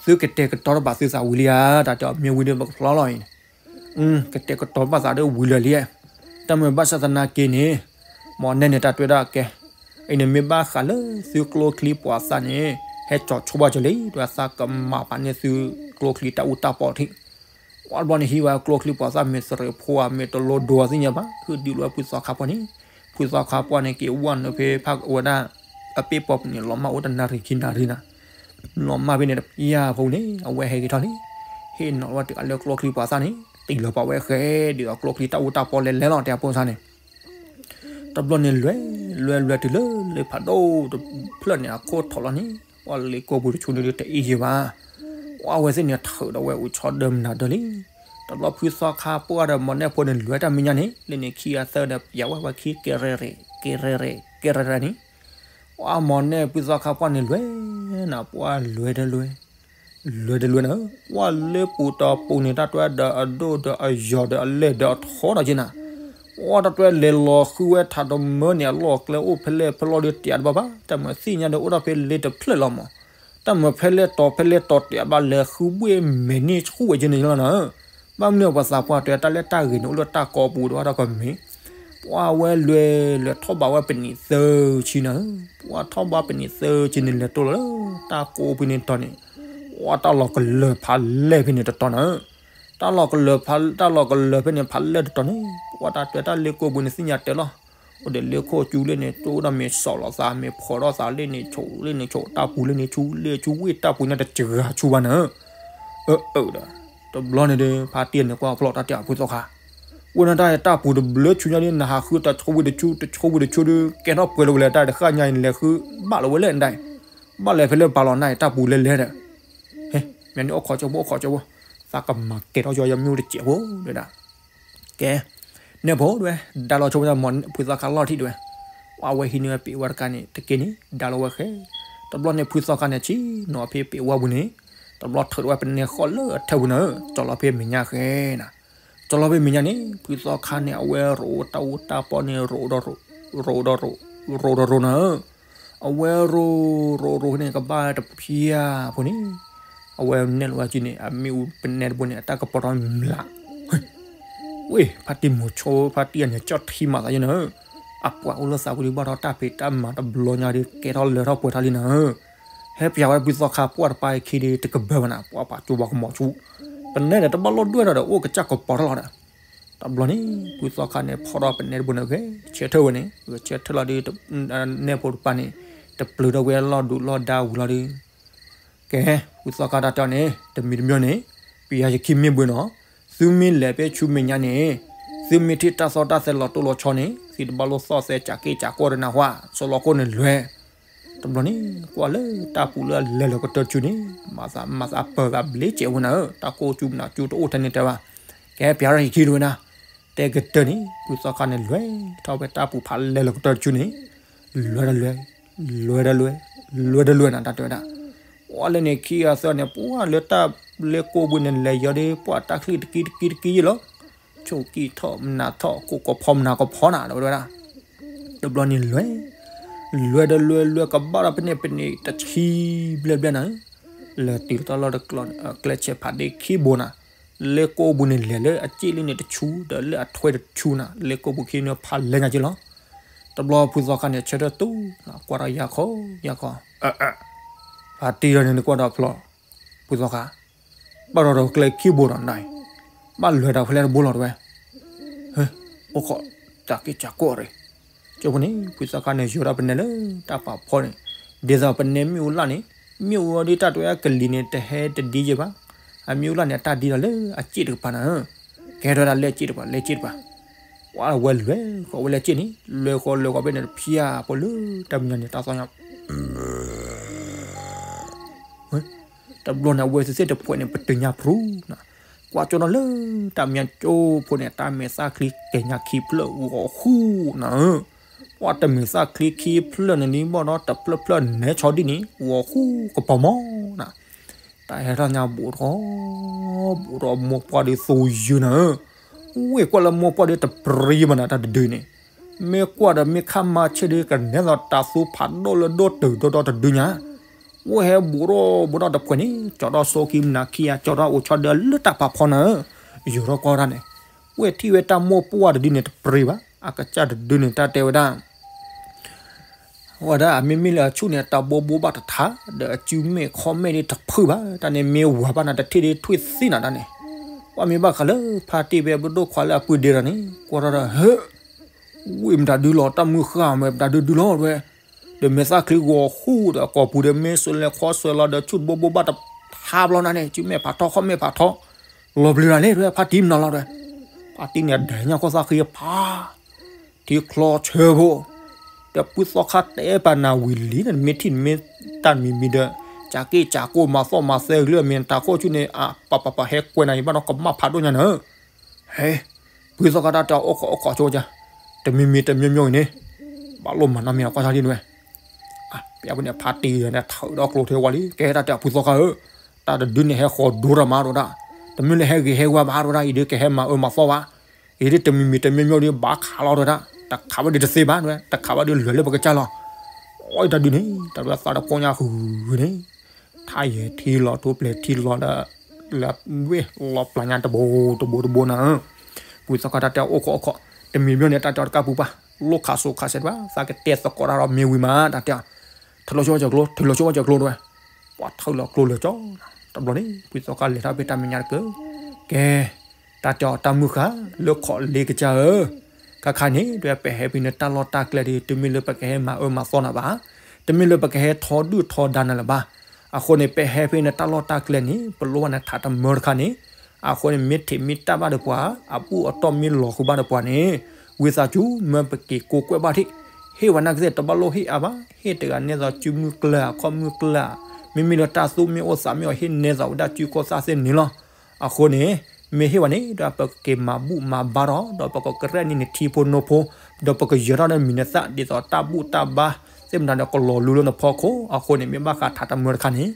သုကတဲာ်ကတီၤတဘၣ်သုသးဝံၤလံဧါ, တၢ်တဲအီၤမ့ၢ်ဝံၤဒီးပကဖျီလီၤအံၤန့ၣ်, ကတဲာ်ကတီၤဘၣ်သးဒီးဝံၤလၢာ်လံ, တၢ်မ့ၢ်ဘၣ်ဆၣ်သနာ်က့န့ၣ်, မီၢ်နဲန့ၣ် တၢ်တဲဝဲဒၣ်ကဲ, အံၤန့ၣ်မ့ၢ်ဘၣ်ဃးလၢသုကျိချံပှၤသၣ်န့ၣ် ဟဲကၠီၤဆိဘၣ်ကၠီၤလံ, ဒီးသးကမၤပာ်န့ၢ်သုကျိချံတၢ်အူတၢ်ပီထံး ဝဲတဘျီန့ၣ် ဟံးဝဲကျိချံပှၤသၣ်မ့ၢ်သရ့းဖိဧါ မ့ၢ်တလိဒိသ့ၣ်ညါဘၣ်, ဟုၣ်ဒုးလီၤဝဲဖုသီခါပှၢ်န့ၣ်, ဖုသီခါပှၢ်န့ၣ် က့ၤဝဲနုာ်ဖဲဖးဝဲဒၣ် အပ့ၢ်ပီပူၤန့ၣ် လီၤမၢ်အိၣ်တနၣ်ရံၣ်ခံနၣ်ရံၣ်နၤ, လီၤမၢ်ဖဲန့ၣ်တပျၢ်ဖိန့ၣ် အဝဲဟဲက့ၤထီၣ်လံ, ဟ့ၣ်နီၤဝဲတဂၤလၢကျိချံပှၤသၣ်န့ၣ် တံၢ်လီၤပာ်ဝဲဃဲ ဒ်သိးကျိချံတၢ်အူတၢ်ပီလဲၤလဲၤလီၤ တဲအဖိသၣ်န့ၣ် တဘျီန့ၣ်လွဲၢ် လွဲၢ်လွဲၢ်တုၤလၢလ့ဖးဒိၣ်တဖျၢၣ်န့ၣ် အခိၣ်ထီၣ်လီၤန့ၣ် ပှၤလ့ကိၢ်ပူၤတဆူန့ၣ်ဒုးတအ့ၣ်ယဲၢ်ဘၣ်. ပှၤဝဲသ့ၣ်န့ၣ်ထုးဒီးဝဲအိၣ်ဆီဒၢမနၤဒၢလံ. တဘျီဖုသီခါပှၢ်ဒီးမီၢ်နဲၣ်ဖိန့ၣ်လွဲၢ်တၢ်မဲာ်ညါန့ၣ် လၢန့ၣ်ခံဂၤသၢဒီး ပျးဝဲပှၤခံ ကဲရဲရဲ ကဲရဲရဲ ကဲရဲရဲန့ၣ် ပှၤမီၢ်နဲၣ်ဖုသီခါပှၢ်န့ၣ်လွဲၢ် နပှၤလွဲၢ်တလွဲၢ် လွဲၢ်တလွဲၢ်နၤ, ပှၤလၢပူၤတီၤပူၤန့ၣ် တၢ်တွဲဒီးအဒိၣ်ဒီးအယီၤဒီးအလဲၢ်ဒီးအထီဒီးက့နၤ, ပှၤတၢ်တွဲလဲၤလီၤဃုဝဲထးတမၢန့ၣ် အလီၢ်ကျဲအိၣ်ဖဲလဲၣ်ဖဲလဲၣ်ဒီးတၢ်တဘၣ်ဘၣ်, တၢ်မၤသ့ၣ်ညါဒီးအိၣ်ဒီးဖဲလ့တဖျၢၣ်လီၤမး, တၢ်မၤဖဲလဲၣ်တီၤဖဲလဲၣ်တီၤတၢ်ဘၣ်လဲၤဃုဘှ့ၣ်မဲာ်န့ၢ်ဆူၣ်ဝဲက့န့ၣ်လီၤနၤ. ဘၣ်မနုၤပှၤသးပှၢ်တဲတၢ်လၢတၢ်ဂ့ၤန့ၣ် အိၣ်လၢတၢ်ကိးပူၤဒီးတၢ်ကမ့ၢ်, ပှၤဝဲလွဲၢ်လွဲၢ်ထီၣ်ဘးဝဲပနံးသၢဆံနၤ, ပှၤထီၣ်ဘးပနံးသၢဆံန့ၣ်လဲၤတိၢ်လီၤလၢ တၢ်ကိးပူၤန့ၣ်တီၤန့ၣ်, ပှၤတၢ်လီၤကလၢာ်ဖးလဲၢ်ဖဲန့ၣ်တတီၤနၤ, တၢ်လီၤကလၢာ်ဖး တၢ်လီၤကလၢာ်ဖဲန့ၣ်ဖးလဲၢ်တတီၤန့ၣ် ပှၤတၢ်တွဲတၢ်လ့ကိၢ်ပူၤန့ၣ်သ့ၣ်ညါတဲလီၤ, အိၣ်ဒီးလ့ခိၣ်ကၠူလ့န့ၣ် တိၢ်ဒီးမ့ၢ်စီၣ်လီၤသး မ့ၢ်ဖီၣ်ထီၣ်သးလ့န့ၣ်ဆိး လ့န့ၣ်ဆိး တၢ်ပူၤလ့န့ၣ်ဆူ လ့ဆူဝ့ၢ်တၢ်ပူၤန့ၣ်တစှၤဆူဘၣ်နၤ. အၢ အၢ ဒီး တဘျီန့ၣ်ဒီး ဖါတံၢ်န့ၣ်ကွၢ်ဖျီၣ်တၢ်တဲအဖုသီခါ, ဝဲနတၢ်တၢ်ပူၤတဘျုးဆူညါဒီး နဟးဃုတဆိဝံၤတဆိ တဆိဝံၤတဆိဒီး ကဲထီၣ်ပှဲၤလီၤဝဲလဲၣ် တၢ်တဃၣ်ညါအံၤနလဲၤဃု ဘၣ်လီၤဝဲလဲၣ်နတၢ်, ဘၣ်လဲၣ်ဖဲလၢပာ်လီၤနၤအံၤတၢ်ပူၤလဲၤလဲၤဒီး, ဟဲ မ့ၢ်န့ၣ်အိၣ်ခိးကၠိဖိ အိၣ်ခိးကၠိဖိ, သးကမၤကဲထီၣ်ကၠိယမ့ၢ်အိၣ်တစဲးဖိဒီးဒၣ် ကဲ, နဲၣ်ဖိဒွဲ ဒါလီၤဆိဝဲဒၣ်မီၢ်ဖုသီခါလီၢ်ထံၣ်ဒွဲ, ပှၤဝဲဟံးန့ၢ်ဝဲပ့ၤဝဲတကါန့ၣ် တက့ၢ်န့ၣ် ဒါလီၤဝဲဃဲ, တဘျီန့ၣ်ဖုသီခါန့ၣ် ဆ့ၣ်နီၤဖဲပ့ၤဝဲပူၤန့ၣ်, တဘျီထုးထီၣ်ဝဲပနဲဃီလၢအထၢပူၤနၤဧၢ, ကၠီလီၤဖဲမဲာ်ညါဃဲနၤ, ကၠီလီၤဖဲမဲာ်ညါန့ၣ် ဖုသီခါန့ၣ် အဝဲရိၣ်တၢ်အူတၢ်ပီန့ၣ် ရိၣ်ဒီးရိၣ် ရိၣ်ဒီးရိၣ် ရိၣ်ဒီးရိၣ်နၤဧၢ အဝဲရိၣ် ရိၣ်ရိၣ်န့ၣ် ကဘၣ်တဖျၢၣ်ဖိန့ၣ်, အဝဲနဲၣ်လီၤဝဲက့န့ၣ် အမ့ၣ်အူပနဲတဘိန့ၣ် အတၢ်ကပီၤထီၣ်မျး, ဝ့ၢ် ဖါတံၢ်မိၤဆိ ဖါတံၢ်အန့ၣ် ကၠီၣ်ထံမးသးယဲနၤဧၢ, အပှၤအိၣ်လၢသးပူၤဒုးဘၣ်ထီၣ်တၢ်ဖံးတၢ်မၤတဘျီညါဒီး ကဲထီၣ်လၢထီၣ်ပှဲၤထီၣ်လံနၤဧၢ, ဟဲပျးဝဲဖုသီခါပှၢ်တပၢ်အခံဒီး တကဘၢဘၣ်နၤ ပှၤပာ်ကၠိပှၤကမီၤဆူ, ပနဲဒီးတဘၣ်လိၣ်ဒွဲၣ်ထီၣ်ဒီး အိၣ်ကစၢ်ကပီၤထီၣ်လီၤဒီး တဘျီန့ၣ် ဖုသီခါန့ၣ် ဖီၣ်ထီၣ်ပနဲတဘိန့ၣ်ဂဲၤဆၢထၢၣ်ဝဲန့ၣ် ဂဲၤဆၢထၢၣ်လီၤဒီး နဲၣ်ဖိတပၢ်န့ၣ် တပျုၤထီၣ်ဝဲလီၢ်ဒူးလီၢ်ဒါဝံၤလီၤဒီး ကဲ ဖုသီခါတၢ်တဲအီၤန့ၣ် တမံၤတမံၤန့ၣ် ပယီၤယခံမ့ၢ်ဘှံးနီၤ, သုမ့ၢ်လဲၤဖဲဆူမဲာ်ညါန့ၣ် သုမ့ၢ်ထံၣ်တၢ်သီတၢ်သဲလီၤတိၢ်လီၤဆီန့ၣ် သုတဘၣ်လိၣ်သီၣ်သဲကးက့ၢ်ကးကီၢ်ဒီးနၢ်ဟူ, စီၤလီၤခိၣ်န့ၣ်လွဲၢ် တဘျီန့ၣ် ကွၢ်လၢတၢ်ပူၤလၢအလဲၤလီၤကတၢၢ်တဆူန့ၣ် မၤသးမၤသးပၢၤသးဘျ့စဲးဝဲနၤဧၢ, တၢ်ကိၢ်ကၠူမနၤကၠူတအိၣ်ထဲန့ၣ်တဲဘၣ်, ကဲပျးထီၣ်ယခံတဝဲနၤ, တဲကတၢၢ်န့ၣ် ဖုသီခါန့ၣ်လွဲၢ်ထီၣ်ဖဲတၢ်ပူၤဖးလဲၤလီၤကတၢၢ်တဆူန့ၣ် လွဲၢ်တလွဲၢ် လွဲၢ်တလွဲၢ် လွဲၢ်တလွဲၢ်နၤတၢ်တဲဝဲဒၣ်, ပှၤလၢန့ၣ်ခံဂၤသၢန့ၣ် ပှၤလၢတၢ်လ့ကိၢ်ပူၤန့ၣ်လဲၤယီၤဒီး ပှၤတၢ်ချံတကံတကံတကံယဲလီၤ, ဆိၣ်ကံၢ်ထီၣ်မနၤထီၣ် ကိးကီၤဖီမနၤကီၤဖီနၤ တဲဝဲဒၣ် တဘျီန့ၣ်လွဲၢ်, လွဲၢ်တလွဲၢ်လွဲၢ်ကဘၣ်ဒီးပနဲၣ်ပနဲၣ်တဆံဘျဲၣ်ဘျဲၣ်နၤ, လဲၤတုၤတၢ်လီၢ်တကျဲ ကျဲဆဲးဖးဒ့ခံဘိနၤ, လ့ကိၢ်ပူၤန့ၣ်လဲၤလၢအစ့ၣ်လၢန့ၣ်တဆူ ဒီးလၢအထွဲတဆူနၤ, လ့ကိၢ်ပူၤခံန့ၣ်ဖးလဲညါက့လီၤ, တဘျီဖုသီခါန့ၣ်ဆၢထၢၣ်တူၢ်နၤ ကွၢ်ထီၣ်ယါခီယါခီ, အၢ အၢ ဖါတံၢ်ဒီးန့ၣ်နကွၢ်ဒီးဖျီၣ်, ဖုသီခါ ဘၣ်ဒီးကျဲခံဘိဒီးနၤ, ဘၣ်လွဲၢ်ဒီးဖဲလဲၣ်တဘိလီၤတဝဲ, ဟဲ အိၣ်ခိး တၢ်က့ၢ်ကးကီၢ်ရ့ၣ်, ကၠိဖိန့ၣ် ဖုသီခါန့ၣ် ယိၤထီၣ်ပနဲလၢတၢ်ပာ်ဖီန့ၣ်, ဒ်သိးပနဲမ့ၣ်အူလၢ်န့ၣ်, မ့ၣ်အူအီၤဒ်တၢ်တွဲအကလံၤန့ၣ် တဟဲတဒ်ယဲဘၣ်, အမ့ၣ်အူလၢ်န့ၣ်အတၢ်ဒ်ဒီးလၢအစ့ၣ်တကပၤနၤ, ကဲထီၣ်ဝဲဒၣ်လဲၣ်စ့ၣ်တကပၤ လဲၣ်စ့ၣ်တကပၤ, ပှၤဝဲလွဲၢ်ဃီၤဝဲလဲၣ်စ့ၣ်န့ၣ် လွဲၢ်ဃီၤလွဲၢ်ဃီၤဖဲန့ၣ်တဖျၢၣ်ဖိလၢတၢ်မဲာ်ညါန့ၣ် တၢ်သီၣ်ညါ တဘျီန့ၣ် အဝဲသ့ၣ်တဖှဲးန့ၣ် ပတုာ်ညါဖြူနၤ, ကွၢ်ကၠီဒီးလၢတၢ်မၠၣ်ကၠိဖိန့ၣ် တၢ်မဲာ်သၣ်ချံကဲၤညါခံဖျၢၣ် ဂီၤဃူနၤဧၢ, ပှၤတမဲာ်သၣ်ချံခံဖျၢၣ်န့ၣ် ဒ်ဘၣ်ဒီးတဖျၢၣ်ဖျၢၣ်နဲဆီဒ်န့ၣ် ဂီၤဃူကပီၤမီၤနၤ, တၢ်ဟဲထီၣ်ညါဘူးထီၣ် ဘူးထီၣ်မိၢ်ပှၢ်ဒီးသူယုၢ်နၤဧၢ, ဝ့ၢ်ကွၢ်လၢမိၢ်ပှၢ်ဒီးတပြံဘၣ်နၤတၢ်တဒုန့ၣ် မ့ၢ်ကွၢ်ဒီးမ့ၢ်ခါမၤဆ့ၣ်ဒီး ကနဲသိးတၤသူဖးဒိၣ်လၢဒိၣ်တုာ်ဒီဒီတဒုညါ, ဝ့ၢ်ဟဲဘူးထီၣ်ဘူးထီၣ်တဖှဲးန့ၣ် ကၠီထီၣ်ဆိခံမနၤခံဂၤ ကၠီထီၣ်အိၣ်ဆီဒၢလၢတၢ်ဖးဖီနၤဧၢ, ယိၤထီၣ်ကွၢ်တၢ်န့ၣ်, ဝ့ၢ်ထံၣ်ဝဲတၢ်မိၢ်ပှၢ်တဒုန့ၣ်တပြံဘၣ်, အကစၢ်တဒုန့ၣ်တၢ်တဲဝဲဒၣ် ဝဲဒၣ်အမ့မ့ၢ်လၢအဆူၣ်န့ၣ် တၢ်ဘိဘိဘၣ်တထါ, ဒီးအစုမဲာ်ခီၣ်မဲာ်ဒ်တဖုဘၣ်, တၢ်န့ၣ်မ့ၢ်ဝၤဘၣ်နၤတထံၣ်ဒ်ထွံၣ်သံနၤတၢ်န့ၣ်, ပှၤမ့ၢ်ဘၣ်ဃးလၢဖါတံၢ်ဖဲပဒိၣ်ခွါလၢအပုၢ်ဒ့ဒီးန့ၣ် ကွၢ်ထီၣ်ဒီး ဟၢ ဝ့ၢ်မတၤဒုလီၤ တၢ်မုၢ်ဃၢ်မ့ၢ်မတၤဒုဒုလီၤဝဲ, ဒီးမဲာ်သၣ်ချံဂီၤဃူဒီးအကိာ်ပူၤဒီးမ့ၢ်စိလဲၤခီဆွဲလီၤဒီးဆူၣ်တဘိဘိဘၣ်တထါဘျီနၤန့ၣ် စုမဲာ်ဖးထီခီၣ်မဲာ်ဖးထီ, လီၤပျံၤတၢ်လဲၣ်တဝဲ ဖါတံၢ်မနုၤလီၤတဝဲ, ဖါတံၢ်န့ၣ်ဒဲးညါကီၢ်သၣ်ဃံဖး ထံချီဆၢဖိ, ဒီးဖုသီခါတဲပာ်နၤဝံၤလံန့ၣ် နမ့ၢ်ထံၣ်နမ့ၢ်တၢ်တမံၤမံၤဒီး ကၠးက့ၢ်ကၠးကိၢ်မၤသီၣ်မၤသဲကလၢအမ့ၢ်တၢ်ခိၣ်ဆူၣ်န့ၣ် အပပပဟဲကွဲးနၤယဘၣ်နီၢ်ကမၣ်ဖးဒိၣ်ညါန့ၣ်, ဟဲ, ဖုသီခါတၢ်တဲအီၣ်ခိးအီၣ်ခိးဆိကၠၢ်, တမံၤမံၤတမံၤမံၤအံၤန့ၣ်, ဘၣ်လိၣ်မၤနီတမံၤအကွၢ်ဆၣ်လံနဝဲ, ပျဲပူၤန့ၣ်ဖါတံၢ်န့ၣ် ထုးဒီးကျိထဲဝဲလံ ကဲတၢ်တဲအဖုသီခါဧၢ, တၢ်တဒုန့ၣ်ဟဲဃီၤဒိတၢ်မးတဝဲဒၣ်, တမ့ၢ်လၢဟဲဂ့ၤဟဲဝါဘၣ်တဝဲဒၣ် အံၤဒုးကဟဲမၤအၢမၤသီဘၣ် အံၤဒ်တမံၤမံၤတမံၤမံၤဒ် ဘၣ်ခးလီၤတဝဲဒၣ်, တခးဘၣ်ဒ်တသ့ဘၣ်တဝဲ, တခးဘၣ်ဒ်လဲၤလၢပကစၢ်လီၤ. အီၣ်တၢ်ဒုန့ၣ် တၢ်ဒုးသးတဖိညါဃုာ်န့ၣ်, ထါယဲၤထံလီၤ ထိပျဲၤထံလီၤဒီး လၢဝ့ၢ်လီၤပျၢ်ညါတဘိတဘိတဘိနၤဧၢ, ဖုသီခါတၢ်တဲအီၣ်ခိးအီၣ်ခိး, တမံၤမံၤန့ၣ် တၢ်တဲအီၤတကးပူၤပှၢ်, လိၣ်ခးစိခးဆဲးတဘၣ် သးကတဲသကိးတၢ်ဒီးမ့ၢ်ဝံၤမး တၢ်တဲအီၤ, ထုးလီၤဆိဝဲကၠီၤကျိ ထုးလီၤဆိဝဲကၠီၤကျိတဝဲ, ပှၤထုးလီၤကျိလၢာ်ကၠီ, တဘျီန့ၣ် ဖုသီခါလဲၤထီၣ်ဖဲတၢ်မဲာ်ညါတက့ၢ်, ကဲ တၢ်တဲအီၤတၢ်မုၢ်ဃၢ် လၢခီၣ်လ့ကစၢ်ဧၢ, ခါခါန့ၣ် ဒ်ပဟဲဖဲန့ၣ်တၢ်လီၢ်တၢ်ကျဲဒီး တမ့ၢ်လၢပကဟဲမၤအၢမၤသီနၤဘၣ်, တမ့ၢ်လၢပကဟဲထီဒုၣ်ထီဒါနၤလၢၤဘၣ်, အဃိန့ၣ် ပဟဲဖဲန့ၣ်တၢ်လီၢ်တၢ်ကျဲန့ၣ် ပလိၣ်ဘၣ်နၤထးတမၢတခါန့ၣ်, အဃိန့ၣ် မ့ၢ်ထံးမ့ၢ်တၢ်ဘၣ်ဒီးပှၤ အဘူၣ်အတီၢ်မ့ၢ်လီၤဃုာ်ဘၣ်ဒီးပှၤန့ၣ်, ဝံသးစူၤမၢပက့ၤကိးကွဲးဘၣ်ထံး, ဟ့ၣ်ဝဲနာ်ကသ့ၣ်တဘၣ်လိၣ်ဟ့ၣ်အါဘၣ်, ဟ့ၣ်တဂၤနဲသိးစုမုၢ်ကျၢၢ်အခီၣ်မုၢ်ကျၢၢ်, မ့မ့ၢ်လၢတၢ်သူၣ်မ့ၢ်အိၣ်သးမ့ၢ်အီၤဟ့ၣ်နဲသိးဝဲဒၣ်စုခိၣ်သၣ်သ့ၣ်န့ၣ်လီၤ. အဃိန့ၣ် မ့ၢ်ဟ့ၣ်ဝဲန့ၣ် ဒီးပက့ၤမၤဘူၣ်မၤဘါထီၣ် ဒီးပကကရဲၣ်နံၣ်နထံဖိနိဖိ, ဒီးပကယၢၤထီၣ်နမံၤနသၣ် ဒ်သိးတၢ်ဘူၣ်တၢ်ဘါသ့ၣ်မတၤဒီးကလီၤလူလၢနဖီခိၣ်, အဃိန့ၣ် မ့ၢ်ဘၣ်ဃးထးတမၢတခါန့ၣ်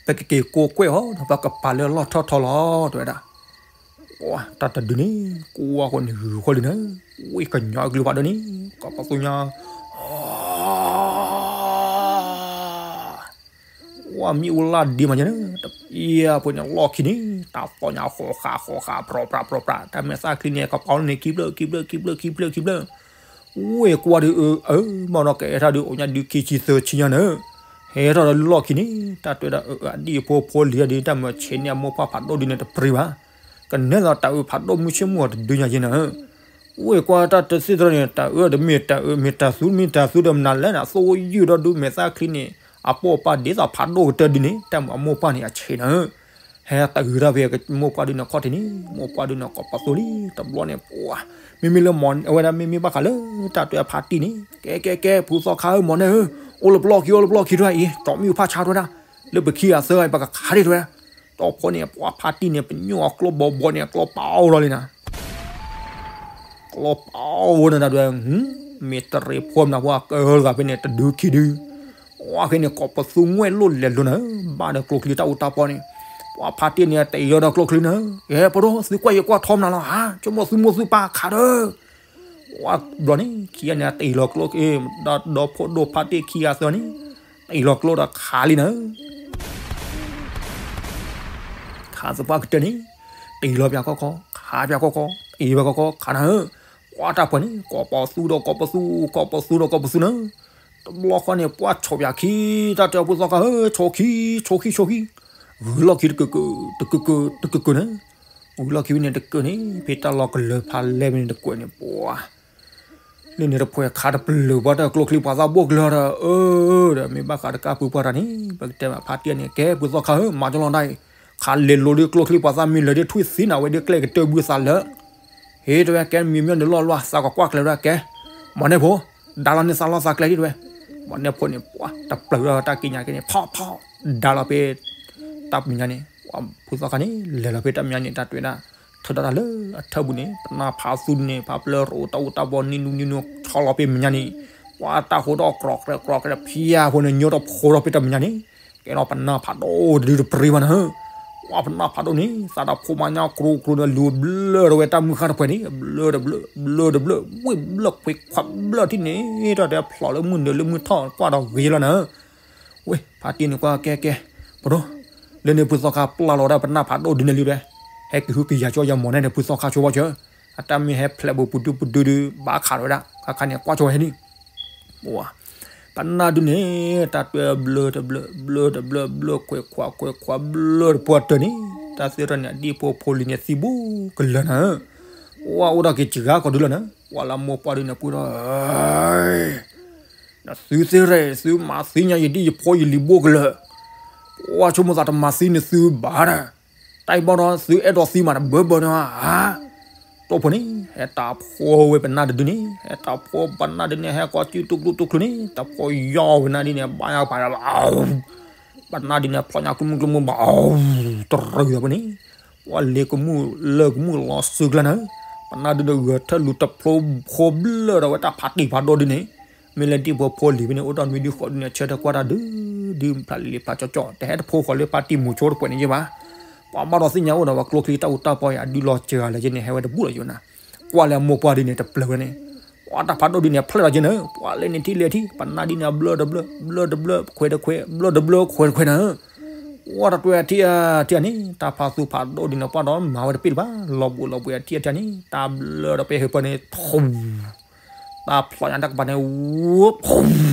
ပကက့ၤကိးကွဲးအီၤ ဒီးပကပာ်လၢလီၢ်ထီၣ်ထီလီၤ တဲဝဲဒၣ်. တၢ်တဒုန့ၣ် ကွၢ်ဃီန့ၣ် ဂုာ်ဃီလံနၤ, ဝံကညီအကလုၢ်ဖးဒိၣ်န့ၣ် ကီးပသူညါ ဝံမ့ၣ်အူလၢ်ဒ့မးညါန့ၣ် တပျဲဖိန့ၣ် လီၢ်ခံန့ၣ် တၢ်သီၣ်ညါဃီဃာ်ဃီဃာ် ပြီပြးပြီပြး တၢ်မဲာ်သၣ်ချံန့ၣ် ကပီၤန့ၣ် ခံဖျၢၣ်ခံဖျၢၣ်ခံဖျၢၣ် ခံဖျၢၣ် ခံဖျၢၣ် ဝ့ၢ်ကွၢ်ဒုး အၢ မ့ၢ်နီၢ်ကအဲၣ်ထီၣ်ဒုး အိၣ်ညါဒုးခံဆံသၢဆံညါန့ၣ်, ဟဲထီၣ်ဒီးလီၢ်ခံန့ၣ် တၢ်တဲဒၣ် အဒံၣ်အဖိဖိလံၤဒုး တၢ်မၤဆဲးန့ၢ်အမိၢ်ပှၢ်ဖးဒိၣ်ဒုးန့ၣ်တပြံဘၣ်, ကနဲသိးတၢ်အၢဖးဒိၣ်မုၢ်ဆ့ၣ်မုၢ်ဂီၤတဒုညါယဲန့ၣ်, ဝ့ၢ်ကွၢ်တၢ်တသ့ၣ်တရၢန့ၣ် တၢ်အၢတမ့ၢ်တၢ်အၢ မ့ၢ်တၢ်သူမ့ၢ်တၢ်သူဒီးမနုၤလဲၣ်န့ၣ် အသိယုၢ်ဒီးဒုးမဲာ်သၣ်ချံန့ၣ် အပိာ်ပၢ်ဒ်သိးဖးဒိၣ်ကတၢၢ်ဒုးန့ၣ် တၢ်မၤအမိၢ်ပှၢ်န့ၣ်အဆဲးန့ၣ် ဟဲတဂ့ၤတၢ်ဖဲမိၢ်ပှၢ်ဒုးန့ၣ်ခီၣ်ထံးန့ၣ် မိၢ်ပှၢ်ဒုးန့ၣ် ကိးပသူလံ တဘျီန့ၣ် ပှၤ မ့မ့ၢ်လၢမီၤဝဲဒၣ် မ့မ့ၢ်ဘၣ်ဃးလၢတၢ်တဲဖါတံၢ်န့ၣ် ကဲကဲကဲ ဖုသီခါဧၢ မီၤနဲၣ်ဧၢ အိၣ်လၢပလီၢ်ခံ အိၣ်လၢပလီၢ်ခံတဝဲအံၤ ကၠီမ့ၣ်အူဖးဆါတဝဲဒၣ် လၢပခံဂၤသၢဂၤအံၤ ပကခးဒံးတဝဲ ဒီးဖိန့ၣ် ပှၤဖါတံၢ်န့ၣ် ပညိၣ်အကျိဘီဘီန့ၣ် အကျိပာ်အိၣ်လီၤလံနၤ ကျိပာ်အိၣ်န့ၣ်တၢ်ဒွဲ မ့ၢ်တရံးဖိမနၤဖိအကၢလီၤဖဲန့ၣ် တဒုခံဒု ပှၤဖဲန့ၣ် ကိးပသူငွဲၣ်လိၣ်လဲၤလိၤနၤ ဘၣ်ဒီးကျိချံတၢ်အူတၢ်ပီန့ၣ် ပှၤဖါတံၢ်န့ၣ် တအံၤလီၤဒီးကျိချံနၤ ကဲ ပဒိၣ် သုကွၢ်ယကွၢ်ထီမနၤလီၤဧါ ဆိကမိၣ်သုမိၢ်သုပၢ်ခးဒီး ပှၤဘျီန့ၣ် ခံဂၤန့ၣ် တအံၤလီၤကျိ ဒီးဖိဒိၣ်ဖါတံၢ်ခံဂၤသၢန့ၣ် တအံၤလီၤကျိဒီးခးလံနၤ ခးသပှၢ်ကတၢၢ်န့ၣ် တအံၤလီၤပၠးခီခီ ခးပၠးခီခီ တအံၤပၠးခီခီ ခးနၤဧၢ ပှၤတၢ်ပှဲၤန့ၣ် ကိးပသူဒီးကိးပသူ ကိးပသူဒီးကိးပသူနၤ တဘျီဃီန့ၣ် ပှၤဆီၣ်ပၠးခံ တၢ်တဲအီၤဖုသီခါဧၢ ဆီၣ်ခံ ဆီၣ်ခံ ဆီၣ်ခံ ဂုာ်လီၢ်ခံတကၢၢ်ကၢၢ် တကၢၢ်ကၢၢ် တကၢၢ်ကၢၢ်န့ၣ် ဂုာ်လီၢ်ခံဖဲန့ၣ်တကၢၢ်န့ၣ် ဖဲတၢ်လီၢ်ကလၢၤဖးလဲၢ်ဖဲန့ၣ်တကွဲးန့ၣ် ပှၤ လၢန့ၣ်တဖှဲးခးတပျၢၤဘၣ်တၢ်ကျိချံပှၤသၣ်ဘိၣ်ကလၢၤဒီး အၢ ဒီးမ့ၢ်ဘၣ်ဃးတကးပူၤပှၤတၢ်န့ၣ် ပကတဲဘၣ်ဖါတံၢ်န့ၣ် ကဲ ဖုသီခါဧၢ မၤကၠီလီၤဒၣ်အံၤ ခးလဲၤလိၤဒ်ကျိချံပှၤသၣ်မံလၢာ်ဒ်ထွံၣ်သံနၤဝဲဒ်ကျဲကတၢၢ်ဘုသးလၢ ဟ့ၣ်တဝဲကဲမံၤမ့ၢ်နုာ်လီၢ်လီၢ်သးကကွၢ်ကျဲၤဝဲကဲ မီၤနဲၣ်ဖိ ဒါလီၤန့ၢ်သးလီၢ်သးကျဲၤဒ်တဝဲ မီၤနဲၣ်ဖိန့ၣ် ပှၤ တပျၢၤဝဲတၢ်ကံးညာ်က့ၤန့ၣ် ဖီၣ်ဖီၣ် ဒါလီၤဖဲ တၢ်မဲာ်ညါန့ၣ် ဖုသီခါန့ၣ် လဲၤလီၤဖဲတၢ်မဲာ်ညါန့ၣ် တၢ်တဲဝဲဒၣ် ထၢထီၣ်တၢ်လၢအထၢၣ်ပူၤန့ၣ် ပနၢ်ဖးသူန့ၣ် ဖးပျၢၤရိးတၢ်အူတၢ်ဘီနံၤနူနံၤနူ ဆီလီၤဖဲမဲာ်ညါန့ၣ် ပှၤတၢ်ဃိဒီးကြီးကြဲးကြီးကြဲး ဖံယၢ်ဖိန့ၣ် ညိတဖိဒီးဖဲတၢ်မဲာ်ညါန့ၣ် ကဲလီၤပနၢ်ဖးဒိၣ်တဒုတပြံဘၣ်နၤ ပှၤပနၢ်ဖးဒိၣ်န့ၣ် သးတၢ်ဖိမၤညါကြိးကြိးဒီးလူၤဘျၢထီၣ်ဝဲတၢ်မုၢ်ဃၢ်တဖှဲးန့ၣ် ဘျၢတဘျၢ ဘျၢတဘျၢ ဝ့ၢ်ဘျၢခွ့ခွးဘျၢထံၣ်န့ၣ် တၢ်တဲဖျိးလၢမုၢ်နုာ်လၢမုၢ်ထီၣ်ကွၢ်ဒီးဂ့ၤလီၤနၤ ဝ့ၢ် ဖါတံၢ်န့ၣ်ကွၢ်ကဲကဲ ပဒိၣ် လၢန့ၣ်ဖုသီခါပျၢ်လီၤဝဲဒၣ်ပနၢ်ဖးဒိၣ်ဒ်န့ၣ်လံဝဲ ဟဲက့ၤဟုက့ၤယာ်ကၠီယၤမီၤနဲၣ်န့ၣ် ဖုသီခါဆိဘၣ်စၢၤ အတၢ်မ့ၢ်ဟဲဖျဲးဘိးပူၤဒုပူၤဒုဒု ဘၣ်ခးလီၤဝဲဒၣ် ခါခါန့ၣ် ကွၢ်ဆိဝဲဟဲန့ၣ် ပနၢ်ဒုန့ၣ် တၢ်တဲဘျၢတဘျၢ ဘျၢတဘျၢ ဘျၢခွဲးခွးခွဲးခွး ဘျၢတပှၢ်တၢၢ်န့ၣ် တၢ်သ့ၣ်တဖၣ်န့ၣ် အဒံၣ်ဖိဖိလံၤန့ၣ် သံဘိကလၢၤနၤ ပှၤအိၣ်ဒီးက့ၤစှၤကီးဒုလီၤနၤ ပှၤလၢမိၢ်ပှၢ်ဒုန့ၣ် ပှၤဒီး နသုသ့ၣ်ရဲၣ် သုမၤသံညါယဒံၣ်ယဖိယလံၤဘိကလၢၤ, ပှၤဆိကမိၣ်သးတမၤသံနသုဘၣ်ဒၣ်, တၢ်အံၤဘၣ်ဒီးသုအဲၣ်ဒိးသံမးတဘၢဘၢနီဧါ, တိၢ်ဖိန့ၣ် ဟဲတၢ်ဖှီဝဲပနၢ်တဒုန့ၣ် ဟဲတၢ်ဖှီပနၢ်ဒုန့ၣ် ဟဲကိးစုတူၢ်ကျူတူၢ်ကျူန့ၣ် တၢ်ဖှီယီၢ်ဝဲနၢ်ဒုန့ၣ် ဘၣ်ညါပာ် ပနၢ်ဒုန့ၣ် ဖျီညါကျူမုၢ်ကျူမုၢ်ဘၣ် တရၢ်သးပန့ၣ် ပှၤလ့ကမူၣ်လၢကမူၣ်လီၤစုကျါန့ၣ် ပနၢ်ဒုန့ၣ် ဂဲၤထၢၣ်လူၤတဖျိဖိဘျၢၣ်ဒီးဝဲတၢ်ဖးတံၢ်ဖးဒိၣ်ဒုန့ၣ် မ့ၢ်လၢတံၢ်ဖိဖိလံၤဖဲန့ၣ် အိၣ်ဒီးနွံဒုဃိးဒုန့ၣ် ဆၢထၢၣ်ကွၢ်တၢ်ဒု ဒုဖျါလံၤဖျါကၠီကၠီ တဟဲတဖိဃီၤလၢဖါတံၢ်မူၤဆိတပှဲၤန့ၣ်ယဲဘၣ် ပှၤဘၣ်ဒီးသ့ၣ်ညါအိၣ်ဒီးပှၤကျိချံတၢ်အူတၢ်ပီအံၤ အဒုလီၤစှၤလၢယဲန့ၣ် ဟဲဝဲတဘူၣ်လီၤယိာ်နၤ ကွၢ်လၢအမိၢ်ပှၢ်ဒုန့ၣ် တပျၢၤဝဲန့ၣ် ပှၤတၢ်ဖးဒိၣ်ဒုန့ၣ် ဖျၢၣ်လီၤယဲန့ၣ် ပှၤလဲၤန့ၣ်ထံလဲၤထံ ပနၢ်ဒုန့ၣ် ဘျၢတဘျၢ ဘျၢတဘျၢ ခွဲးတခွဲး ဘျၢတဘျၢ ခွဲးတခွဲးနၤ ပှၤတတွဲအထံအထံန့ၣ် တၢ်ဖးသူဖးဒိၣ်ဒုန့ၣ် ပှၤဒီးမၤဝဲတပ့ၢ်တဘၣ် လီၤဘှံးလီၤဘှံးအထံအထံန့ၣ် တၢ်ဘျၢဒီးပဲဟၢပၢန့ၣ် ထူ တၢ်ဖျီညါတၢ်ကပၤန့ၣ်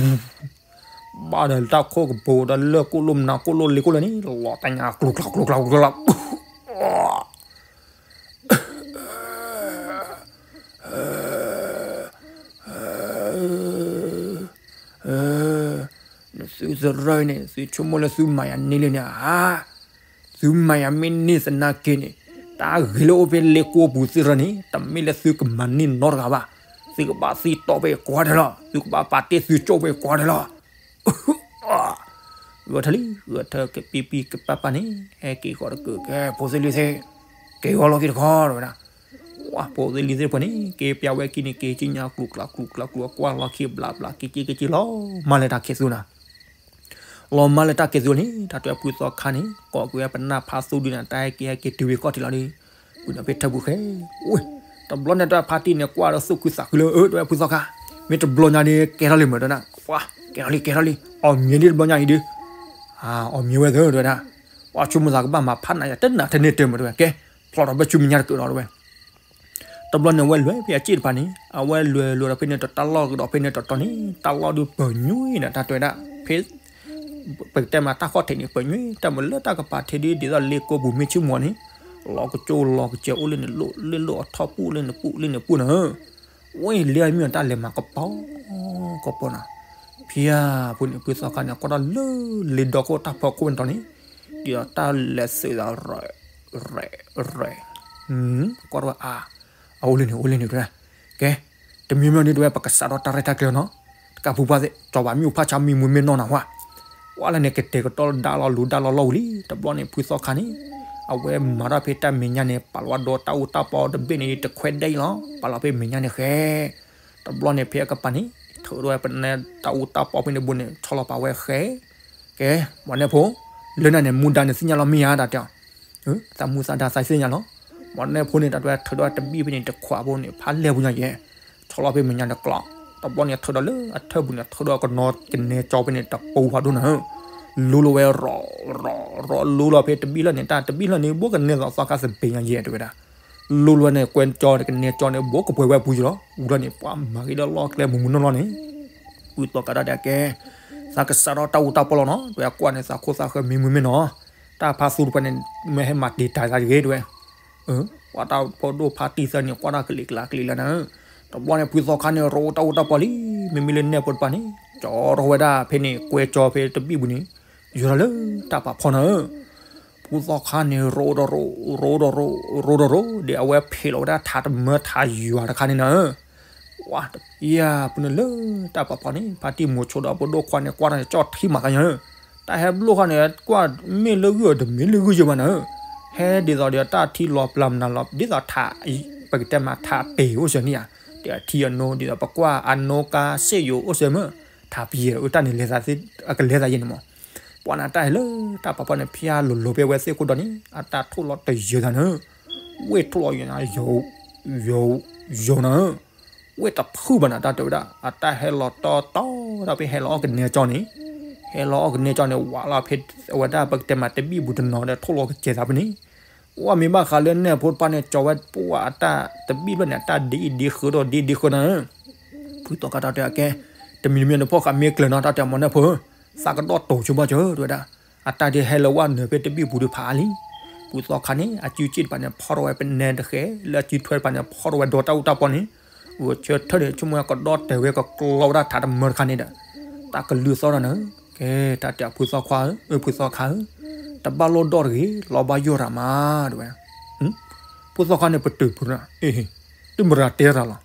ဘၣ်ဒီးတၢ်ခိၣ်ကပူၤဒီးလၢၢ်ကိၣ်လိၣ်မနၤကိၣ်လိၣ်လ့ကိၣ်လၢန့ၣ် လီၤတၢ်ညါကျိၤကျါကျိၤကျါကျိၤကျါ နသုသရၢန့ၣ် သုဆိကမိၣ်လၢသုမၤယၤန့ၢ်လံန့ၣ်ဧါ, သုမၤယၤမ့ၢ်န့ၢ်သနာ်က့န့ၣ် တၢ်ဂ့ၤလၢအိၣ်ဖဲလ့ကိၣ်ပူၤသ့ၣ်တဖၣ်န့ၣ် တမ့ၢ်လၢသုကမၤန့ၢ်နီတဂၤဘၣ်. သုကဘၣ်သံတီၢ်ဖဲကိးဂၤဒဲးလီၤ. သုကဘၣ်ပာ်တ့ၢ်သုကၠိဖဲကိးဂၤဒဲးလီၤ. ဂဲၤထၢၣ်လံ ဂဲၤထၢၣ်ကပံပံကပာ်ပာ်န့ၣ် ဟဲက့ၤဃီၤတက့ၢ် ကဲ ဖိသ့ၣ်လံၤသ့ၣ် က့ၤဂီၤလီၤက့ၤတခီ တဲဝဲဒၣ်. ဝဲ ဖိသ့ၣ်လံၤသ့ၣ်တဖၣ်န့ၣ် က့ၤပျးဝဲက့ၤန့ၣ် က့ၤက့ၤညါကျူၤကျါကျူၤကျါကျူၤ ကွၢ်လီၤခံဘျးဘျး က့ၤက့ၤက့ၤက့ၤလီၤ မၤလဲၤတၢ်ခဲးသူနၤ လီၤမၤလဲၤတၢ်ခဲးသူန့ၣ် တၢ်တဲဖုသီခါန့ၣ် ကိးကွံာ်ဝဲပနၢ်ဖးသူဒုန့ၣ် တၢ်ဟဲက့ၤဟဲက့ၤတုၤဝံၤကီၢ်ထံးလီၤဒီး ဝံၤဒီးဖဲထၢၣ်ပူၤဃဲ ဝဲ တဘျီန့ၣ်တၢ်ဖါတံၢ်န့ၣ် ကွၢ်ဒီးသူၣ်ခုသးခုလၢ အၢ တဲဝဲဖုသီခါ မ့ၢ်တဘျီညါန့ၣ်ကဲထီၣ်လံမ့ၢ်တဲဝဲဒၣ် ပှၤ ကဲထီၣ်လံ ကဲထီၣ်လံ အီၣ်မ့ၤဒ်တဘျီညါအံၤဒု အီၣ်မ့ၤဝဲသၢတဲဝဲဒၣ် ပှၤဆိကမိၣ်သးကဘၣ်မၤဖးနးယၤတနၤထဲန့ၣ်တၢ်မ့ၢ်တဲဝဲ ကဲ ဖျီထီၣ်ဘၢၣ်ဆူမဲာ်ညါတက့ၢ်ဒီးတဲဝဲ တဘျီန့ၣ် အဝဲလဲၤဖဲအစ့ၣ်တဖၣ်န့ၣ် အဝဲလဲၤလဲၤဒီးဖဲန့ၣ်တတီၤလီၢ်ကဒီးဖဲန့ၣ်တတီၤန့ၣ် တၢ်လီၢ်ဒုးပၢၤညွံးနၤ တၢ်တဲဝဲဒၣ် ဖဲ ပကတဲမးတၢ်ခီၣ်ထံးန့ၣ် ပၢၤညွံး တၢ်မၤလၢတၢ်ကပၤထဲဒုး ဒ်သိးလ့ကိၣ်ပူၤမ့ၢ်ဆ့ၣ်မီၤန့ၣ် လီၤကကၠိလီၤကစဲၤအိၣ်လၢန့ၣ်လိၣ်လၢလိၣ်အထီၣ်ပူၣ်လၢန့ၣ်ပူၣ်လၢန့ၣ်ပူၣ်နၤ ဝဲလၢအမ့ၢ်အတၢ်လဲၤမၤကပီၤ ကပီၤနၤ ဖဲအပူၤန့ၣ် ဖုသီခါန့ၣ် ကွၢ်တၢ်လၢလ့ဒီခိၣ်တၢ်ဖီခိၣ်န့ၣ်တီၤန့ၣ် ဒ်သိးတၢ်လဲၤသုးဒီး ရဲၣ် ရဲၣ် ရဲၣ် ကွၢ်တဝဲအါ အအိၣ်လၢန့ၣ် အိၣ်လၢန့ၣ်တဲဝဲ ကဲ တမံၤမံၤဒ်တဲဝဲ ပကစးထီၣ်တၢ်ရဲၣ်တၢ်ကျဲၤနီၤ တကးဖုပှၢ်သ့ၣ် ကၠီၤဘၣ်မ့ၣ်အူဖးဆါမံမူမ့ၢ်နီၢ်နၤဝဲ ကွၢ်လၢန့ၣ် ကတဲာ်ကတီၤဒါလီၤလူၤဒါလီၤလီၢ်ဝံၤလံ တဘျီန့ၣ် ဖုသီခါန့ၣ် အဝဲမၤထီၣ်ဖဲတၢ်မဲာ်ညါန့ၣ် ပာ်လီၤဝဲဒီးတၢ်အူတၢ်ပီတဘ့ၣ်န့ၣ် တခွဲးဒဲးအံၤလီၤ ပာ်လီၤဖဲမဲာ်ညါန့ၣ်ဃဲ တဘျီန့ၣ် ဖဲအကပၤန့ၣ် ထုးထီၣ်ဝဲပနဲတၢ်အူတၢ်ပီဖဲန့ၣ်ဘိန့ၣ် ဆီလီၤပာ်ဝဲဃဲ ကဲ မီၢ်နဲၣ်ဖိ လၢနၤန့ၣ် မူဒါန့ၣ်သ့ၣ်ညါလီၤမ့ၢ်ဧါ တၢ်တဲအီၤ သးမူသးဒါသးသ့ၣ်ညါလီၤ မီၢ်နဲၣ်ဖိန့ၣ် တၢ်တဲထုးထီၣ်တဘ့ၣ်ဖဲန့ၣ် တခွးဖိန့ၣ် ဖးလဲၢ်ပူၤညါယဲၢ် ဆီလီၤဖဲမဲာ်ညါန့ၣ်ကျီ တဘျီန့ၣ် ထုးထီၣ်လၢအထၢၣ်ပူၤန့ၣ် ထုးထီၣ်ကနီၤကနဲကၠီဖဲန့ၣ် တပူၤဖးဒိၣ်နၤ လူလီၤဝဲ ရီၤ ရီၤ ရီၤ လူလီၤဖဲတဘ့ၣ်လၢန့ၣ် တၢ်တဘ့ၣ်လၢန့ၣ် ဘိကနဲသီသီခါသဘ့ၣ်ညါယဲၢ်တဲဝဲဒၣ် လူလီၤန့ၣ် ကွဲကၠီန့ၣ် ကနဲကၠီန့ၣ် ဘိကပှဲၤဝဲပူၤယလီၤ ဝံၤလီၤန့ၣ် ပှၤမၤဂ့ၤလၢလီၢ်ကျဲမုၢ်မုၢ်နီၢ်နီၢ်န့ၣ် ဖုသီခါတၢ်တဲကဲ သးကစးထီၣ်တၢ်အူတၢ်ပီလီၤနီၤ တဲဝဲကွၢ်န့ၣ် သးခိၣ်သးဃၢမံမုၢ်မ့ၢ်နီၤ တၢ်ဖးသူတပၤန့ၣ် မ့ၢ်ဟဲမၤတံာ်တာ်သးတဂ့ၤတဲဝဲ ပှၤတၢ်ဖိဒိၣ်ဖါတံၢ်သၢန့ၣ် ကွၢ်တၢ်ကလံၤကျါကလံၤလၢနၤ တဘျီန့ၣ် ဖုသီခါန့ၣ် ရိတၢ်အူတၢ်ပီလံ မ့မ့ၢ်လၢနဲၣ်ဖိတပၤန့ၣ် ကၠီထီၣ်ဝဲဒၣ်ဖဲန့ၣ် ကွဲကၠီဖဲတဘ့ၣ်ပူၤန့ၣ် ယိၤထီၣ်လၢတၢ်ပာ်ဖီနၤ ဖုသီခါန့ၣ် ရိဒီးရိ ရိဒီးရိ ရိဒီးရိ ဒီးအဝဲဖံးလီၤဝဲဒၣ်ထးတမၢထးယွၤတခါန့ၣ်နၤ ဝဲတပျၢ်ပူၤန့ၣ်လၢတၢ်ပာ်ဖီန့ၣ် ဖါတံၢ်မိၤဆိဒီးဖိဒိၣ်ခွါန့ၣ် ကွၢ်တၢ်န့ၣ် ကၠီၣ်ထံမၤသးညါ တၢ်ဟဲဘျိၣ်ခါန့ၣ် ကွၢ်မ့ၢ်လၢဂုၢ်အီၤတမ့ၢ်လၢဂုၢ်ယိာ်ဘၣ်နၤ ဟဲဒ်သိးဒီးတၢ်ထံလီၤပျၢ်မနုၤလီၤ ဒ်သိးထး ပကတဲမးထးပ့ၤအိၣ်စၢၤန့ၣ်ဧါ ဒီးထံအနိ ဒ်သိးပကွၢ်အနိကါစ့ယိၤအိၣ်စၢၤမး ထးပယဲၢ်အတၢ်န့ၣ်လဲၤသး အကလဲၤသးယဲၢ်န့ၣ်မး ပှၤန့ၣ်တၢ်ဟဲလၢတၢ်ပာ်ဖီန့ၣ် ဖျါလိၤလိၤဖဲဝဲသ့ၣ်ခိၣ်ဒီးန့ၣ် အတၢ်ထိၣ်လီၤတယၢၤသးနၤ ဝ့ၢ်ထိၣ်လီၤယိာ်နၤ ယိာ် ယိာ်နၤ ဝ့ၢ်တဖုဘၣ်နၤ တၢ်တဲဝဲဒၣ် အတၢ်ဟဲလီၤတီတီဒီးဖဲဟဲလီၤအီၣ်ကနဲကၠီန့ၣ် ဟဲလီၤအီၣ်ကနဲကၠီန့ၣ် ဝးလီၤဖဲအဝဲဒၣ်ပကတဲမးတဘံၣ်ပူၤတနီၤဒီးထိၣ်လီၤကစဲၤသးဖဲန့ၣ် ဝဲမ့ၢ်ဘၣ်ဃးလၢနဲၣ်ဖိတပၤန့ၣ် ကၠီဝဲပှၤအတၢ်တဘံၣ်ဘျီန့ၣ် အတၢ်ဒ်အံၤဒ်ဃုာ်ဒီးဒ်အံၤဒ်ဃုာ်နၤ ဖုသီခါတၢ်တဲအကဲ တမံၤတမံၤနဖိဃာ်မ့ၢ်ကျၢၤနီၤ တၢ်တဲမီၢ်နဲၣ်ဖိ သးကဒီၣ်တိာ်ဆိဘၣ်စၢၤ တဲဝဲဒၣ် အတၢ်ဒ်ဟဲလၢဝဲနုာ်ဖဲတဘံၣ်ပူၤဒုးဖးလံ ဖုသီခါန့ၣ် အစုစ့ၣ်တပၤန့ၣ် ဖီၣ်ထီၣ်ဝဲပနဲတဃဲ လၢအစုထွဲတပၤန့ၣ် ဖီၣ်ထီၣ်ဝဲဒီးတၢ်အူတၢ်ပီန့ၣ် ဂဲၤဆၢထၢၣ်န့ၣ် ဆိကမိၣ်ကဒီၣ်တဲာ်ဝဲကကျီဝဲဒၣ်ထးတမၢတခါန့ၣ်ဒီး တၢ်ကလုၢ်သီၣ်တၢ်နၤ ကဲ တၢ်တဲဖုသီခါဧၢ ဖုသီခါဧၢ တဘၣ်လိၣ်ဒီၣ်တဂ့ၤ လီၤဘၣ်ယိၣ်ရၤမး တဲဝဲ ဖုသီခါန့ၣ် ပတုာ်ဖုးနၤ အ့ တုၤမတၤဂၤတဲတၢ်လီၤ.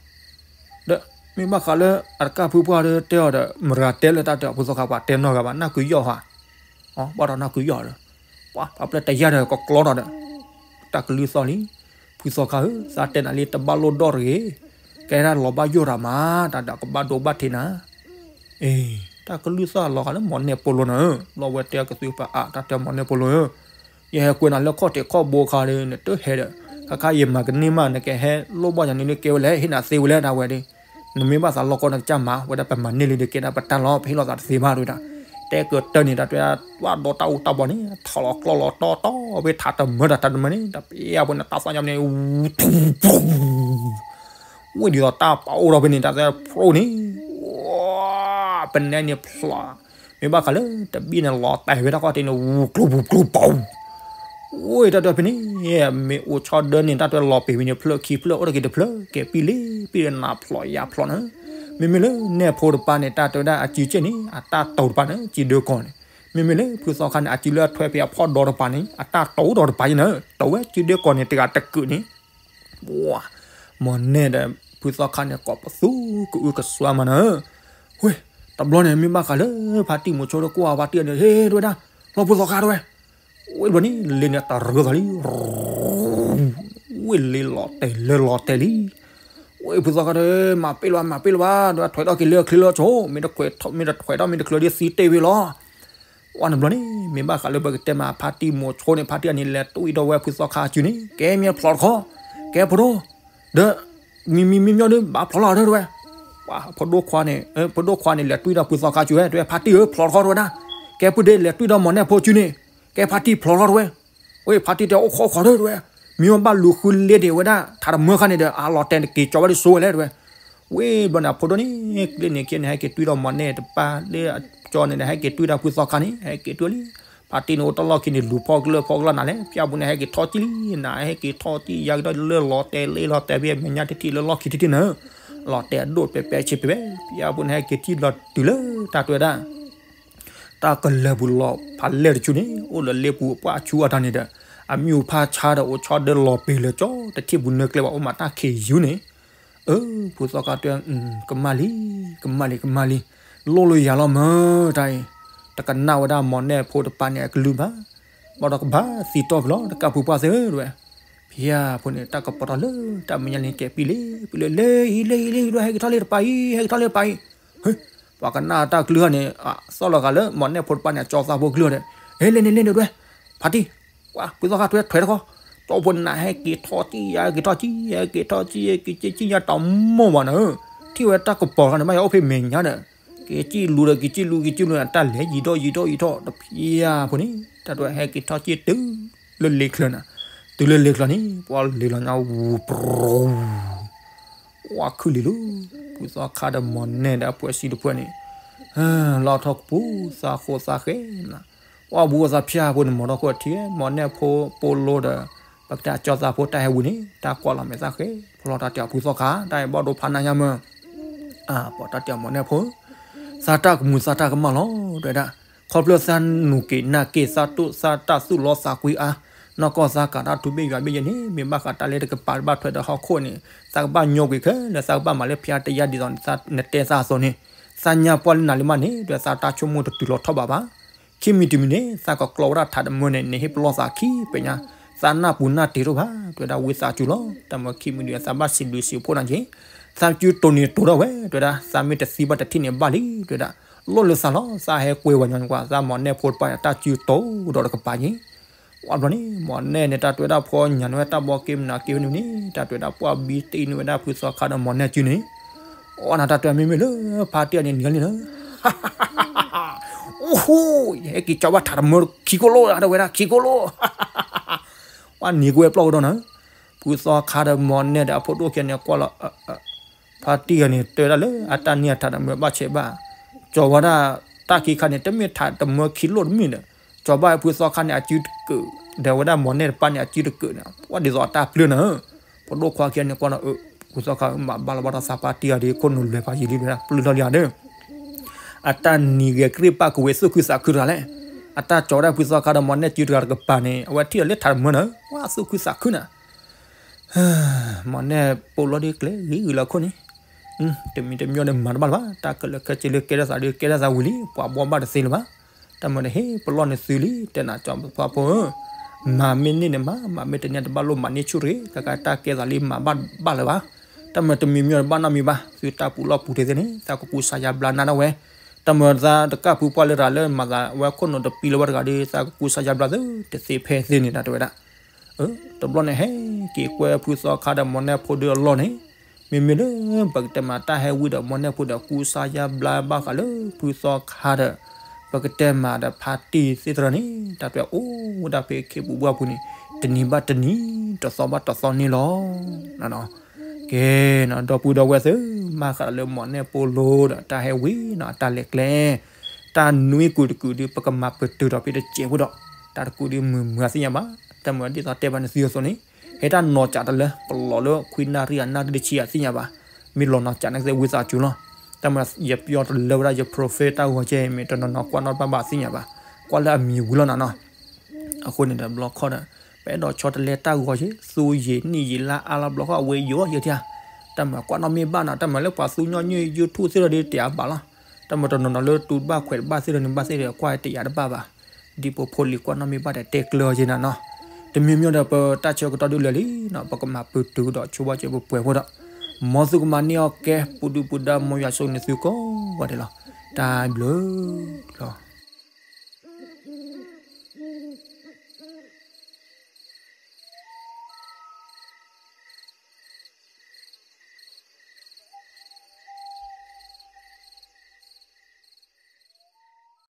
ဒီးမ့ၢ်ဘၣ်ဃးလၢအတကၢ်ဖုပှၢ်ဒီးတဲအီၤဒီး မတၤဂၤတဲလၢတၢ်တဲအီၤ ဖုသီခါ ပှၤတဲနီတဂၤဘၣ် နၢ်ကုယီၢ်ဟါ, အဘၣ်ဒီးနၢ်ကုယီၢ်ဒီး ပှၤဖးဖျဲၣ်တယၢ်ဒီးကကျီထီၣ်ဒီး တၢ်ကလုၢ်သီၣ်လံ. ဖုသီခါဧၢ, သးတဲနၤလံ တဘၣ်လိၣ်ဒီၣ်တဂ့ၤ, ကဲဒၣ်လီၤဘၣ်ယိၣ်တၢ်မး, တၢ်ဒီးကဘၣ်ဒိဘၣ်ထံးနၤ အ့, တၢ်ကလုၢ်သီၣ်လီၤဃာ်လၢမီၢ်နဲၣ်ဖိလိၤနၤဧၢ, ဘျီဝဲတဲကသုးပာ်အါ တၢ်တဲမီၢ်နဲၣ်ဖိလိၤဧၢ, ယဟဲကွဲးနၤလၢခီၣ်ထံးခီၣ်ဘိအခါဒီး နတဟဲဒီး ခါခါယမၤကန့ၢ်မး နကဟဲလိၣ်ဘၣ်ယၤန့ၣ်လၢကဲဝဲလဲၣ်, ဟ့ၣ်နၤသ့ဝဲလဲၣ် တၢ်ဝဲဒီး နမ့ၢ်ဘၣ်သးလီၢ်ကီၢ် နကစၢ်မၤဝဲဒၣ် ပမၤန့ၢ်လံဒီး ကဲဒၣ်ပတၢ်လီၤ ပဟ့ၣ်လိာ်သးတသ့ဘၣ် တဲဝဲဒၣ်. တဲကတၢၢ်န့ၣ် တၢ်တဲဝဲဒၣ် ဘၣ်ဒီးတၢ်အူတၢ်ဘီန့ၣ် ထီၣ်လီၤကျီၢ်လီၤတီတီ ဖဲထးတမၢတၢ် ထးတမၢန့ၣ် တၢ်ပျဲဖိန့ၣ် တၢ်သီၣ်ညါန့ၣ် ဝံၤဒ်သိးတၢ်ပာ်အိၣ်ထီၣ်ဖဲန့ၣ် တၢ်တဲဖျိန့ၣ် ပနဲန့ၣ်ဖျိး, မ့ၢ်ဘၣ်ဃးလၢတဘ့ၣ်န့ၣ် လီၤတဲာ်ဝဲဒၣ်ခီၣ်ထံးန့ၣ် ဝူၤကျိၤပူၤကျိၤပူၤ ဝံၤတၢ်တဲဖဲန့ၣ် မ့ၢ်အိၣ်ဆီဒၢန့ၣ် တၢ်တဲလီၤပံာ်ဝံၤန့ၣ် ဖျၢၣ်ခံဖျၢၣ်အိၣ်တက့ၤတဖျၢၣ် ကဲပံၣ်လံပံၣ်လၢနးဖျိးယၤဖျိးန့ၣ်, မ့မ့ၢ်လၢနဲၣ်ဖိတပၤန့ၣ် တၢ်တဲဝဲဒၣ်အစုကဲန့ၣ် အတၢ်တိၤတပၤန့ၣ် စုဒၢကီၢ်န့ၣ်, မ့မ့ၢ်လၢဖုသီခါန့ၣ် အစုလၢအထွဲဖဲအဖီၣ်ဒီတပၤန့ၣ် အတၢ်တိၤဒီတပၤန့ၣ် တိၤဝဲစုဒၢကီၢ်န့ၣ် တဂၤတကုာ်န့ၣ် ပှၤ, မီၢ်နဲၣ်ဒီးဖုသီခါန့ၣ် ကိးပသူကအုကစွါမးနၤဧၢ, ဝ့ၢ်, တဘျီန့ၣ် မ့ၢ်ဘၣ်ဃးလၢဖါတံၢ်မိၤဆိဒီးကွၢ်ဖါတံၢ်န့ၣ် ဟ့ၣ်တဲဝဲဒၣ်, လီၤဖုသီခါတဲဝဲ, ဝ့ၢ်တဘျီန့ၣ် လ့န့ၣ်တရၢသးလံ, ဝ့ၢ်လ့လီၤတဲာ်လၢလီၤတဲာ်လံ, ဝ့ၢ်ဖုသီခါတဲ, မၤပ့ၢ်လီၤ မၤပ့ၢ်လီၤဘၣ် တဲဝဲ ထွဲးထီၣ်က့ၤလၢအချ့လၢအဆိ, မ့ၢ်တထွဲးထီၣ်မ့ၢ်တထွဲးထီၣ်မ့ၢ်တချ့ဒီးသံတ့ၢ်ဝဲလီၤ ဝဲန့ၣ်ဘျီန့ၣ် မ့ၢ်ဘၣ်ဃးလၢပကတဲမးဖါတံၢ်မိၤဆိန့ၣ် ဖါတံၢ်အန့ၣ် လဲၤတွံၢ်ဒီးဝဲဖုသီခါစုန့ၣ် ကဲမ့ၢ်ဖျိးတခီ, ကဲဖိဒိၣ်, ဒီး မံမံမံမီၢ်ဒီး ဘၣ်ဖျိးလီၤတဲဝဲ, ပှၤဖိဒိၣ်ခွါန့ၣ် ဖိဒိၣ်ခွါန့ၣ် လဲၤတွံၢ်ဒီးဖုသီခါစုဝဲ တဲဝဲ ဖါတံၢ်ဧၢ ဖျိးတခီတဲဝဲဒၣ်, ကဲဖုဒ့လဲၤတွံၢ်ဒီးမီၢ်နဲၣ်ဖိစုန့ၣ်, ကဲဖါတံၢ်ဖျိးတခီတဲဝဲ, ဝဲဖါတံၢ်တဲအိၣ်ခိးခိးတဲဝဲ, မ့ၢ်ဝဲဘၣ်လူၤဃုလ့ဒံးဝဲဒၣ် ထးတမၢခါန့ၣ်ဒီး အလီၤတဲာ်တက့ၤကၠီဘၣ်ဒ်စိဝဲလဲၣ်တဲဝဲ ဝ့ၢ်ဘျီန့ၣ် အဖိဒိၣ်န့ၣ် ကျ့န့ၣ်က့န့ၣ် ဟဲက့ၤတွံၢ်ဒီးမီၢ်နဲၣ်တပၤလၢအကၠီန့ၣ်ဒီး ဟဲက့ၤတွံၢ်ဒီးဖုသီခါန့ၣ် ဟဲက့ၤတွံၢ်လံ, ဖါတံၢ်န့ၣ်အိၣ်တၢ်လီၢ်ခံန့ၣ် လူၤဖီၣ်ကလၢၢ်ဖီၣ်ကလၢၢ်နၤလဲၣ်, ဖၠၣ်ပူၤန့ၣ် ဟဲက့ၤထီၣ်ကံၣ်လံ, နၤဟဲက့ၤထီၣ်ကံၣ်ယါက့ၤထီၣ်လၢလီၤတဲာ်လ့လီၤတဲာ်ဖဲမဲာ်ညါတထံၣ်လၢလီၢ်ခံတထံၣ်န့ၣ်, လီၤတဲာ်အဒိၣ်ပဲာ်ပဲာ်ဆ့ဖဲဖဲ, ဖၠၣ်ပူၤန့ၣ် ဟဲက့ၤထံၣ်လီၤတုၤလၢတၢ်တဲဝဲဒၣ် တၢ်ကလၢၤပူၤလီၤဖးလဲၢ်တဆူန့ၣ် အိၣ်လၢလ့ပူၤပှၢ်ဆူအတၢ်န့ၣ်ဒီး အမံၤအူဖးဆါဒီးအိၣ်ဆီဒၢလီၤပံာ်လၢကၠီ တထံၣ်ပူၤနၢကျဲဘၣ် အိၣ်မးတၢ်ခံးယူၤန့ၣ်, အၢ ဖုသီခါတဲ, ကမၣ်လံ, ကမၣ်လံ ကမၣ်လံ, လိၣ်လၢယၤလီၤမၢတၢ်အံၤ, တကနၣ်ဝဲဒၣ်မီၢ်နဲၣ်ဖိတပၤန့ၣ်အကလုၢ်ဘၣ်, ဘၣ်ဒီးကဘၣ်သံတီၢ်ဖဲလီၤ တကၢ်ဖုပှၢ်သ့ၣ်ဧၢတဲဝဲ, ဖဲအံၤဖိန့ၣ် တၢ်ကပီၤထီၣ်လၢတၢ်မဲာ်ညါန့ၣ် ကဲပံၣ်လံ, ပံၣ်လံ လ့အံၤ လ့အံၤ လ့အံၤ ဟဲက့ၤထီၣ်လံတပၤအံၤ ဟဲက့ၤထီၣ်လံတပၤအံၤ, ဟ့, ပှၤကနၣ်တၢ်ကလုၢ်ဟီန့ၣ်, သီၣ်လီၤဂာ်လၢမီၢ်နဲၣ်ဖိတပၤန့ၣ် အကၠီသးဖိကလုၢ်ဒီး, ဟ့ လ့န့ၣ် လ့န့ၣ်တဲဝဲ, ဖါတံၢ်, ကွၢ် ဖုသီခါထွဲထွဲတခီ, တီၢ်ဖိနၤဟဲက့ၤထီၣ်ကံၣ်ယါ ဟဲက့ၤထီၣ်ကံၣ် ဟဲက့ၤက့ၤကံၣ်ယါတၢ်မိၢ်ဘၣ်နၤဧၢ, ထံၣ်ဝဲတၢ်ကပီၤတခါန့ၣ် ဘၣ်ယအိၣ်ဖဲမဲာ်ညါဒီး, က့ၤကံၣ်လူၤဒီးက့ၤကံၣ်လူၤ က့ၤကံၣ်လူၤန့ၣ် တၢ်လဲၤယံာ်ထီၣ်ယံာ်ထီၣ်ယံာ်ထီၣ် တဖျၢၣ်ဖိန့ၣ် တၢ်တဲဟဲက့ၤထီၣ်ကံၣ်တုၤလၢလ့ချၢန့ၣ်, တုၤလၢလ့ချၢန့ၣ် ပှၤလ့လီၤညါဝူၤပြူၤ ဝါခုၣ်လံလီၤ, ဖုသီခါဒီးမီၢ်နဲၣ်ဒီးအပှဲၤစံတဖုန့ၣ်, လီၤထီၣ်ကပူၤ သးဃိသးဃဲနၤ, ဝါဘူးသးဖၠၣ်ဖိန့ၣ် မီၢ်ထီၣ်ခိၣ်ထံး မီၢ်နဲၣ်ဖိပိာ်လိဒီး, ပကတဲအကၠီသးဖိတၢ်ဟဲဝံၤန့ၣ် တၢ်ကွၢ်လီၤမဲာ်သးဃဲ, ဖီလီၤတၢ်တဲအီၤဖုသီခါ တၢ်အံၤဘၣ်ဒိဖးနးညါမၢ် အၢ ပှၤတၢ်တဲအီၤမီၢ်နဲၣ်ဖိ, သးတၢ်ကမူၤသးတၢ်ကမၣ်လီၤ တဲဝဲဒၣ်, ခီဖျိသးနူးက့ၤနၢ်က့ၤ သးတိၣ်သးတၢ်သူၣ်လီသးကွံအါ, နီၢ်ကီၢ်သးကးတၢ်ထူဘ့ၣ်ယွၤဘ့ၣ်ယဲန့ၣ် မ့ၢ်ဘၣ်ဃးတၢ်လၢတကပၤတဘၣ်ထွဲဒီးဟီၣ်ခိၣ်န့ၣ် သးကဘၣ်ညိကွံာ်ခဲလၢာ် သးကဘၣ်မၤလၢဖၠါတယါဒ်သိးနတဲသးအသိးန့ၣ်, သးညါပှၢ်လၢနၤလၢမးန့ၣ် တဲသးတၢ်ဆိကမိၣ်တတုၤလီၤထီၣ်ဘးဘၣ် ခံမံၤတမံၤန့ၣ် သးကကျီဝဲဒၣ်ထးတမၢန့ၣ် နဟ့ၣ်ပလီၢ်သးခံပဲညါ, သးနၢ်ပူၤနၢ်တ့ၤတအိၣ်ဘၣ် တဲဝဲဒၣ်ဝံသးစူၤလီၤ တၢ်မၢခံမံၤဒုး သးဘၣ်စံးဘျုးစံးဖှိၣ်နၤက့ၤ, သးစုတိၤန့ၣ်တိၤထီၣ်ဝဲ တဲဝဲဒၣ် သးမ့ၢ်တသံဘၣ်တထံၣ်န့ၣ်ဘၣ်လံ တဲဝဲဒၣ်, လိၣ်လၢသးလီၤ သးဟဲကွဲဝဲညီနုၢ်ကွၢ် သးမီၢ်နဲၣ်ဖိတပၤန့ၣ် တၢ်စုတိၤဒီးတကပၤက့ၤ ဝံၤဘျီန့ၣ် မီၢ်နဲၣ်န့ၣ် တၢ်တဲဝဲဒၣ်ဖီညါန့ၢ်ဝဲတၢ်ဘီက့ၤမနုၤက့ၤဝဲန့ၣ် တၢ်တဲဝဲဒၣ်ပှၢ်ဘံတ့ၢ်န့ၢ်ဝဲဒၣ်ဖုသီခါဒီးမီၢ်နဲၣ်စုန့ၣ်, အီနၤတၢ်တဲမ့မ့ၢ်လၢ ဖါတံၢ်အန့ၣ်နံၤလံလၢ အိၣ်ဟူ, ယဟဲက့ၤကၠီဘၣ်ထးတမၢခံကိၣ်လိၣ် တဲဝဲဒၣ်ခံကိၣ်လိၣ်, ပှၤနံၤကဝဲၤပျီၢ်ကဒီးနၤ, ဖုသီခါဒီးမီၢ်နဲၣ်ဒီးအဖိဒိၣ်ခံန့ၣ်ကွၢ်လီၤ ဖါတံၢ်ဂၤန့ၣ် တဲဝဲဒၣ်လၢအတၢ်န့ၢ်အထးတမၢဘၣ်ဆဲးဘၣ်, ကၠီဝဲဒၣ်တၢ်ခံခါန့ၣ် တမ့ၢ်ထးတမၢခံလိၣ်တမ့ၢ်ဒီး, ကၠီဘၣ်ဖုသီခါန့ၣ်အစုတကုး, ဒီးဝဲဒၣ်မီၢ်နဲၣ်တပၤန့ၣ်အစုတကုးန့ၣ် ပှၤဒ်သိးအတၢ်ပျၢၢ်နၤဧၢ, ဖိဒိၣ်ခွါခံဂၤန့ၣ်ကွၢ်လီၤ ဖုသီခါမၤဘၣ်လီၤဘၣ်ဒီးသးပှၢ်တံၢ်ဂၤဒီးခိၣ်နူာ်လဲၤပာ်ယံာ်လံ ပျၢၢ်ထီၣ်လံဧါဒီး အတၢ်နံၤဂဲၤကြ့ၢ်ပာ်ကဝဲၤသူၣ်ခုသးခုတဂၤလဲၣ်, အတၢ်ကၠီဝဲဒၣ်ဖုသီခါဒီးမီၢ်နဲၣ်စုတဂၤတကပၤန့ၣ် အဝဲထံၣ်ဒီးလၢထးတမၢနၤဧၢ, ဝါသူၣ်ခုသးခုနၤ မ့ၢ်နဲၣ်ပိလီၢ်ဒ်ကျဲဂ့ၤဂ့ၤလီၤခိၣ်န့ၣ်, တမံၤတမံၤဒီးမၤတဘၣ်လၢၤဘၣ်, တၢ်ခဲလၢာ်ခဲဆ့လၢကဲထီၣ်သးဒီးကဲထီၣ်သးဝံၤလံ, ပှၤဘှီဘၣ်တသ့လၢၤဘၣ်. တၢ်မၤဒီးဟ့ၣ်ပလီၢ်န့ၣ်သုလံ, တဲနၤကၠီပဖးဖိဧၢ, မၤမ့ၢ်န့ၢ်န့ၣ်မၤ, မၤမ့ၢ်တန့ၢ်တဘၣ်လိၣ်မၤန့ၢ်ဆူၣ်တဂ့ၤ, ခဲကတၢ်ကဲသးလံမၤဘၣ်ဘၣ်လၢၤဘၣ်. တၢ်မၤတမံၤမံၤဒီးဘၣ်နီတမံၤဘၣ်, သုတၢ်ပူၤလီၢ်ပူၤတသ့န့ၣ် သးကကူစါယါဘျါနၤဒၣ်ဝဲ. တၢ်မၤသးတကၢ်ပူၤပှၢ်လၢတဂၤလၢမၤသးဝဲခိၣ်နူာ်တပံလၢၤဘၣ်တဂၤဒီး သးကကူစါယါဘျါသုတသ့ဖဲသ့န့ၣ်ဒၣ်တဲဝဲဒၣ်. တဘျီန့ၣ်ဟဲက့ၤကွဲဖုသီခါဒီးမ့ၢ်နဲၣ်ဖိဒုအလီၢ်န့ၣ်, မ့မ့ၢ်လၢ ပကတဲမးတၢ်ဟဲဝံဒီးမ့ၢ်နဲၣ်ဖိဒီးကူစါယါဘျါဘၣ်ဃးလၢဖုသီခါဒီး ပကတဲမးဒီး ဖါတံၢ်သ့ၣ်တဖၣ်န့ၣ် တၢ်တဲအိၣ်ဝဲဒၣ်ဖဲခ့ပူၤဘၣ်ပူၤန့ၣ် တနံၤဘၣ်တနံၤ တသီဘၣ်တသီန့ၣ်လီၤ. ကဲ, ဒီပုၢ်ဒီဝဲၢ်သ့ၣ်, မၤဃးဒီးလၢမ့ၢ်နဲၣ်ဖိလီၤဒီး တၢ်ဟဲဝံနီၤ တၢ်လဲၤကျဲ တၢ်နွံကူာ်တကူာ်ဒီး ပကမၤပတုာ်ဒီးဖဲတစဲးဖိဒီး တၢ်တကူာ်ဒီးမုာ်မုာ်သ့ၣ်ညါဘၣ်. တၢ်မၤဒ်သိးတဲဘၣ်န့ၣ်သုအသိးန့ၣ် ဟဲတၢ်နီၤကးတလၢ ပလီၤလၢခွံနၣ်ရံၣ်အနၣ်ရံၣ်တဆံအသ့ၣ်ညါဘၣ်. မ့ၢ်လီၤနီၤကးန့ၣ်ကသ့ဝံသးစူၤလီၤ. တၢ်မၤယပျီတလၢဝဲဒၣ်ယ profile တၢ်ဂီၤကဲ မ့ၢ်တနီၤနီၤကွၢ်နီၣ်တဘၣ်ဘၣ်သ့ၣ်ညါဘၣ်. ကွၢ်လၢအမံၤဝံၤလီၤနၤနီၤ. အဃိန့ၣ်ဒီးဘျီခီဒီး ပအဲၣ်ဒိးဆီတလဲတၢ်ဂီၤက့ သူယံာ်နံၣ်ယံာ်လါအါလီၤဘျီခီအဝဲယိာ်ယိာ်ထံဧါ. တၢ်မၤကွၢ်နီၣ်မ့ၢ်ဘၣ်နီၤ တၢ်မၤလၢပှၤသူညီနုၢ် YouTube သ့ၣ်ဒီးတယာ်ဘၣ်လီၤ. တၢ်မၤတနီၤနီၤလၢတူၢ်တဘၣ်ခွဲးတဘၣ်သ့ၣ်ဒီးန့ၣ် ဘၣ်သ့ၣ်ဒီးကွၢ်တယာ်တဘၣ်ဘၣ်. ဒ်ဖိဖိလံၤကွၢ်နီၣ်မ့ၢ်ဘၣ်ဒီးတဲကျၢၤအီၤက့နၤနီၤ. တမံၤမံၤဒီးပတၢ်ဆၢကတီၢ်ဒ်လဲၣ်လံနီၤ ပကမၤပတုာ်ကဒီးဆိဘၣ်စဲးပှဲၤပှဲၤဖိဒီး မ်သုကမၤန့ၢ်အီၣ်ကဲ ပူၤဒုၣ်ပူၤဒါမ်ယွၤဆိၣ်ဂ့ၤန့ၢ်သုကိးဂၤဒဲးလီၤ. တၢ်ဘျုးလီၤ.